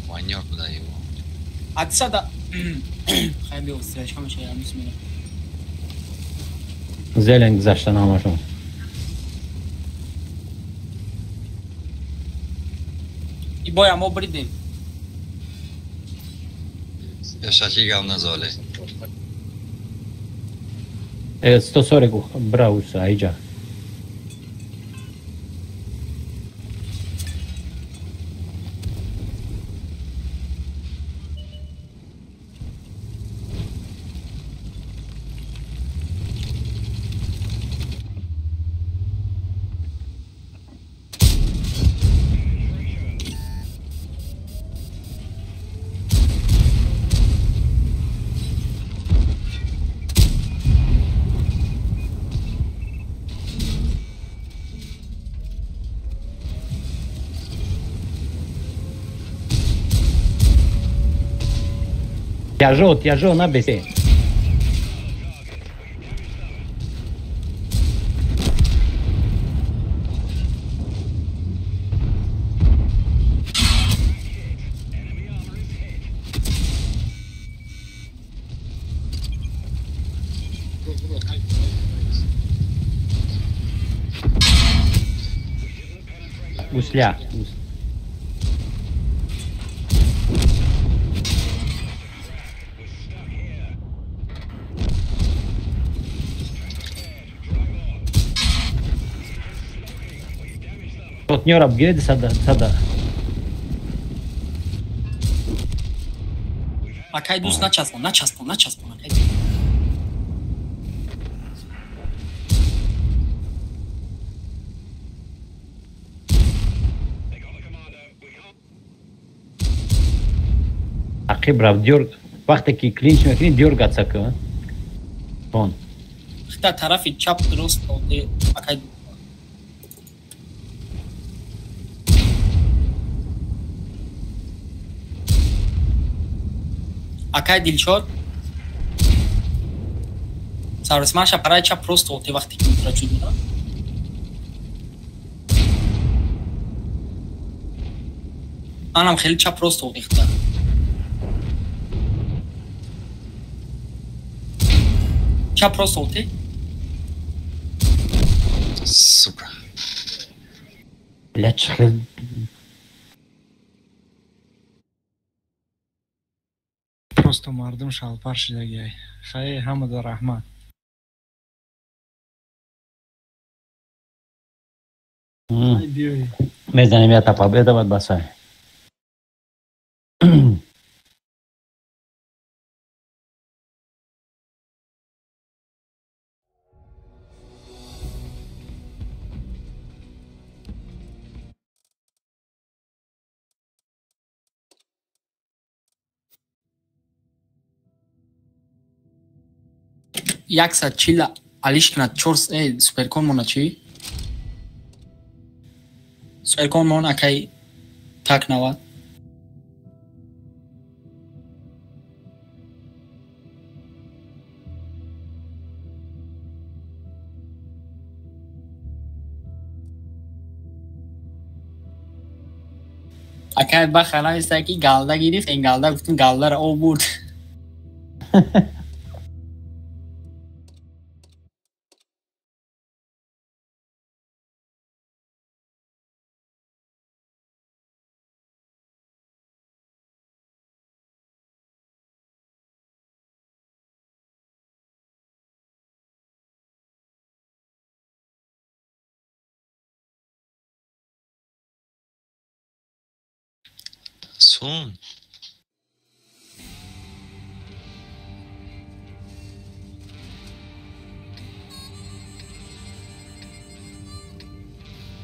Ванёк куда его? Отсюда. Хайбил, встреча, я не смею. Зелен гузашта намашон. И боя мо бридем. Пешаки гав назоле. 140 брауса айҷа. Тяжо, тяжо, набесе. Гусля. Партнёра бгиреди сада сада. Акай дӯст начаспон, начаспон, начаспон, акай. Ақиб рафт дёрг вақте ки клинч мекунӣ дёргатса ка. Вон. Хита тарафи чап дуруст акай. Акай Дилшод саросмаша парай чап просто оте вақте ки мутрачуд меда. Анам хеле чап просто отехта. Чап просто оте. Сука. Блядь, хел Просто мардум шалпар шидагиай. Хай ҳамада раҳмат. Мезанем я тапа, это бад басай. 140 алиш кунад чор суперкон мона чӣ? Суперкон мон акай так 90. Акай баха нависта ки галда гирифт, ин галда гуфтум галдаро об бурд. Сум.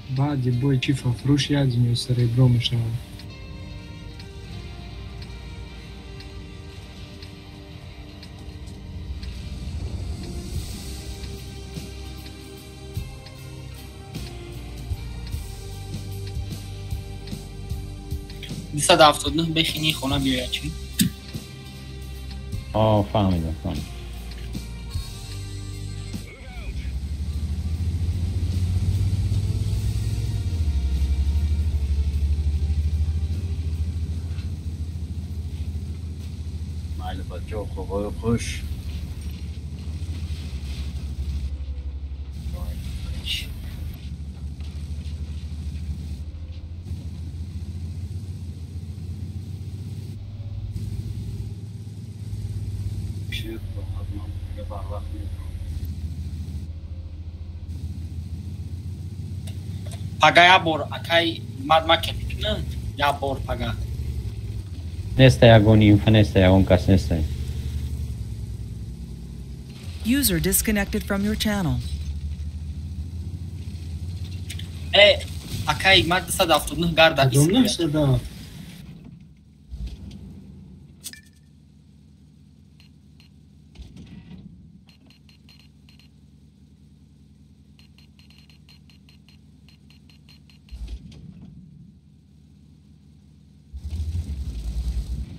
Баъди бой чифа фурӯш як дунё серебро мешавад. Дусаду ҳафтоду нӯҳ бехини хона биёяд чӣ? О, фаҳмидам, фаҳмидам. Майли бачаҳо, хобҳои хуш. Пага як бор акай мадма кепикна, як бор пага. Неста ягон инфа, неста ягон кас неста. User disconnected from your channel. Акай мад 279 гарда. Кадом 207?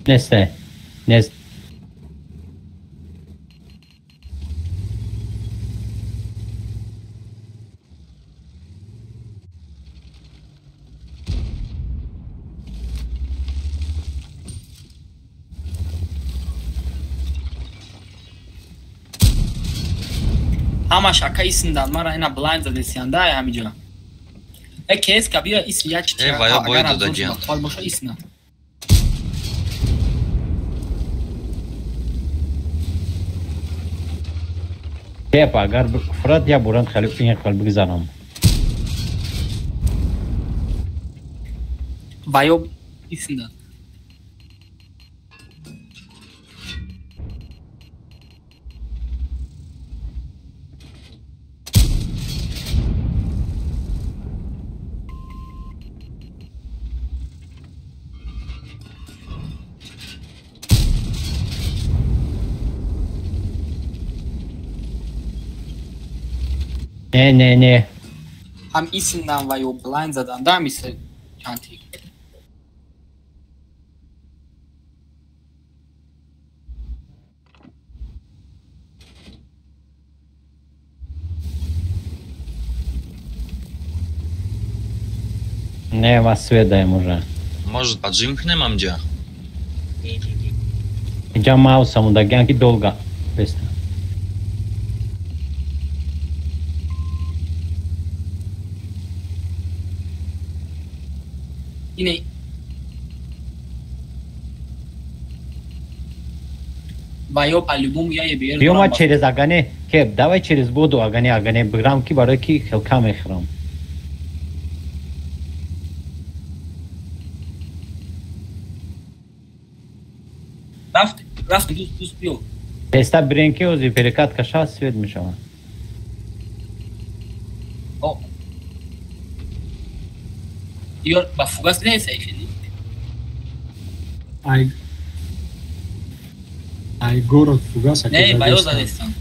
Неста. Нест. Ҳамаш ака исмдан мара ина блайнд задесианда ҳамиҷа. Кес ка биё исм як чи агар абзор боша исмна. Кепа, агар фурат я буранд хеле ин хел бигзарам. Ваё исмдан. Не, не, не. Ҳам исмдан ва ё блайнд задан да мисли чанд тик. Не, ма свет даем уже. Может, поджимкнем амҷа? Инҷа маусам дагян ки долго. Беста. Ине ва ё по-любому я ебер. Биё ма через агане, кеп, давай через воду агане, агане биграм ки барои ки хелка мехӯрам. Рафт, рафт, дӯст, дӯст биё. Теста бирен ки ози перекат каша свет мешавад. О. Ё ба фугас нест айфини? Ай город фугас Не, ба ё задестан.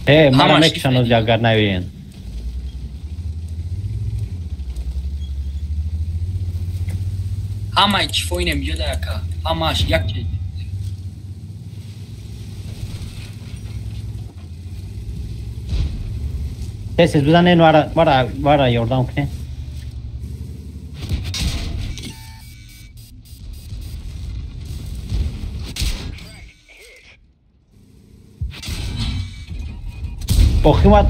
Мара мекушанд ози агар наёен. Ҳамаи чифоинем ҷода яка. Ҳамааш як чиз. Тез тез бизанен вара ёрдам кунен. Охима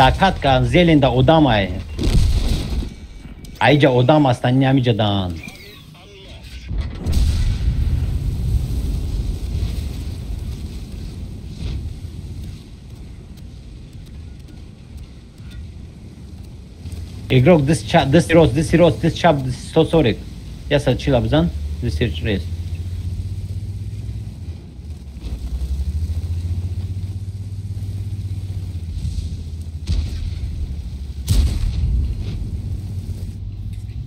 дакатка зеленда одамай. Айҷа одам астан ҳамиҷа даанд. Игрок дасти рост, дасти рост, дасти чап, 140. 140 бизан, дасти рост.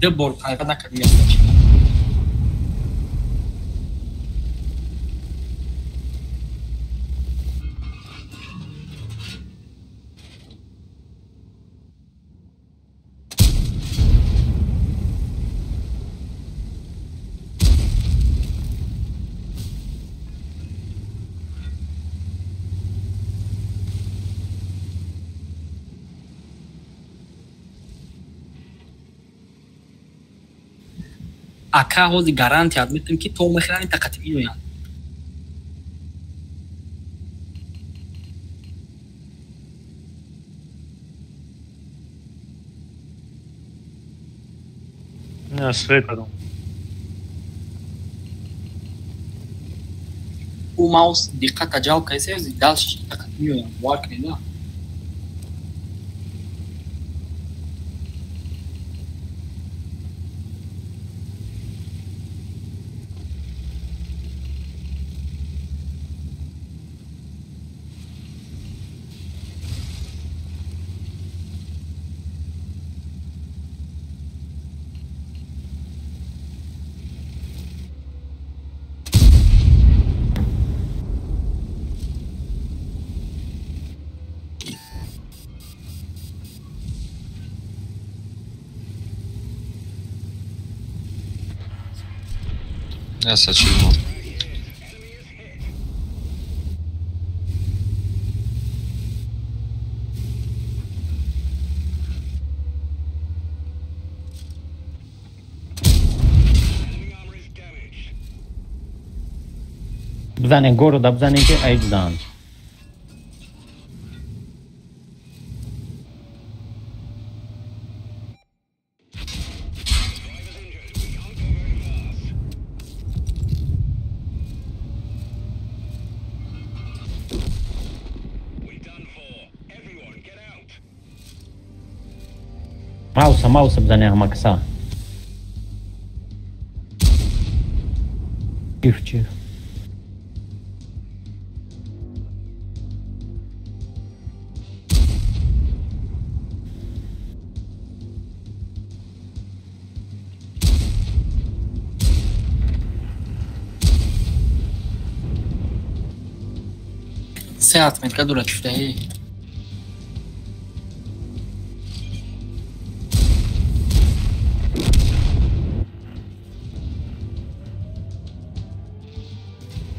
Ду бор ҳаракат накардем 140. Ака ҳози гарантият метавонем ки то мехӯранд тақати меоянд. Не, свет кардам. Ӯ маус диққата ҷалб кардеси дальше тақати меоянд. Бовар кунед, на? 140 мурд. Бизанен города, бизанен ки айҷдан. Мауса, мауса бизанен ҳама каса. Чиф, чиф. Се отметка дорад шудаи.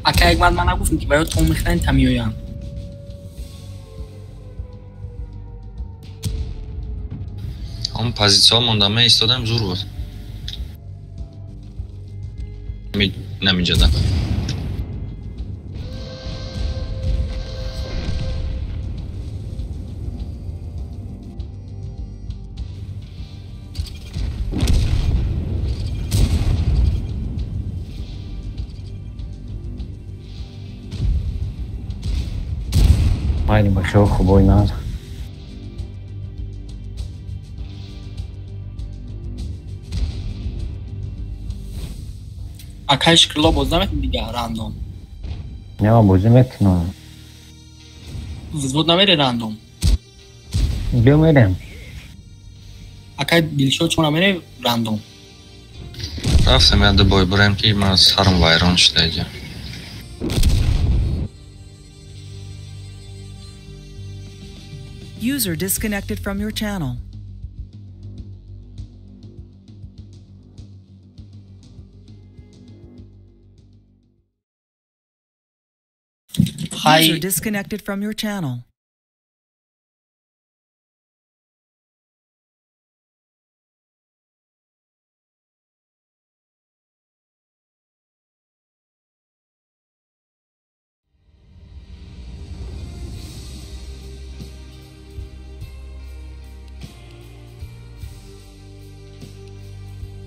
Ака як ман нагуфтам ки барои то мехӯранд та меоянд. Он позитсияҳо монда меистодам зур буд. Намиҷада. Майли бачаҳо хубой наз. Акай шикрло боз наметавонӣ дигар рандом. Не, ман бозӣ мекунам. Взвод намери рандом. Биё мерем. Акай Дилшод шумо намери рандом. Рафтем як ду бой бурем ки ман сарам вайрон шуда иҷа. User disconnected from your channel. Hi. User disconnected from your channel.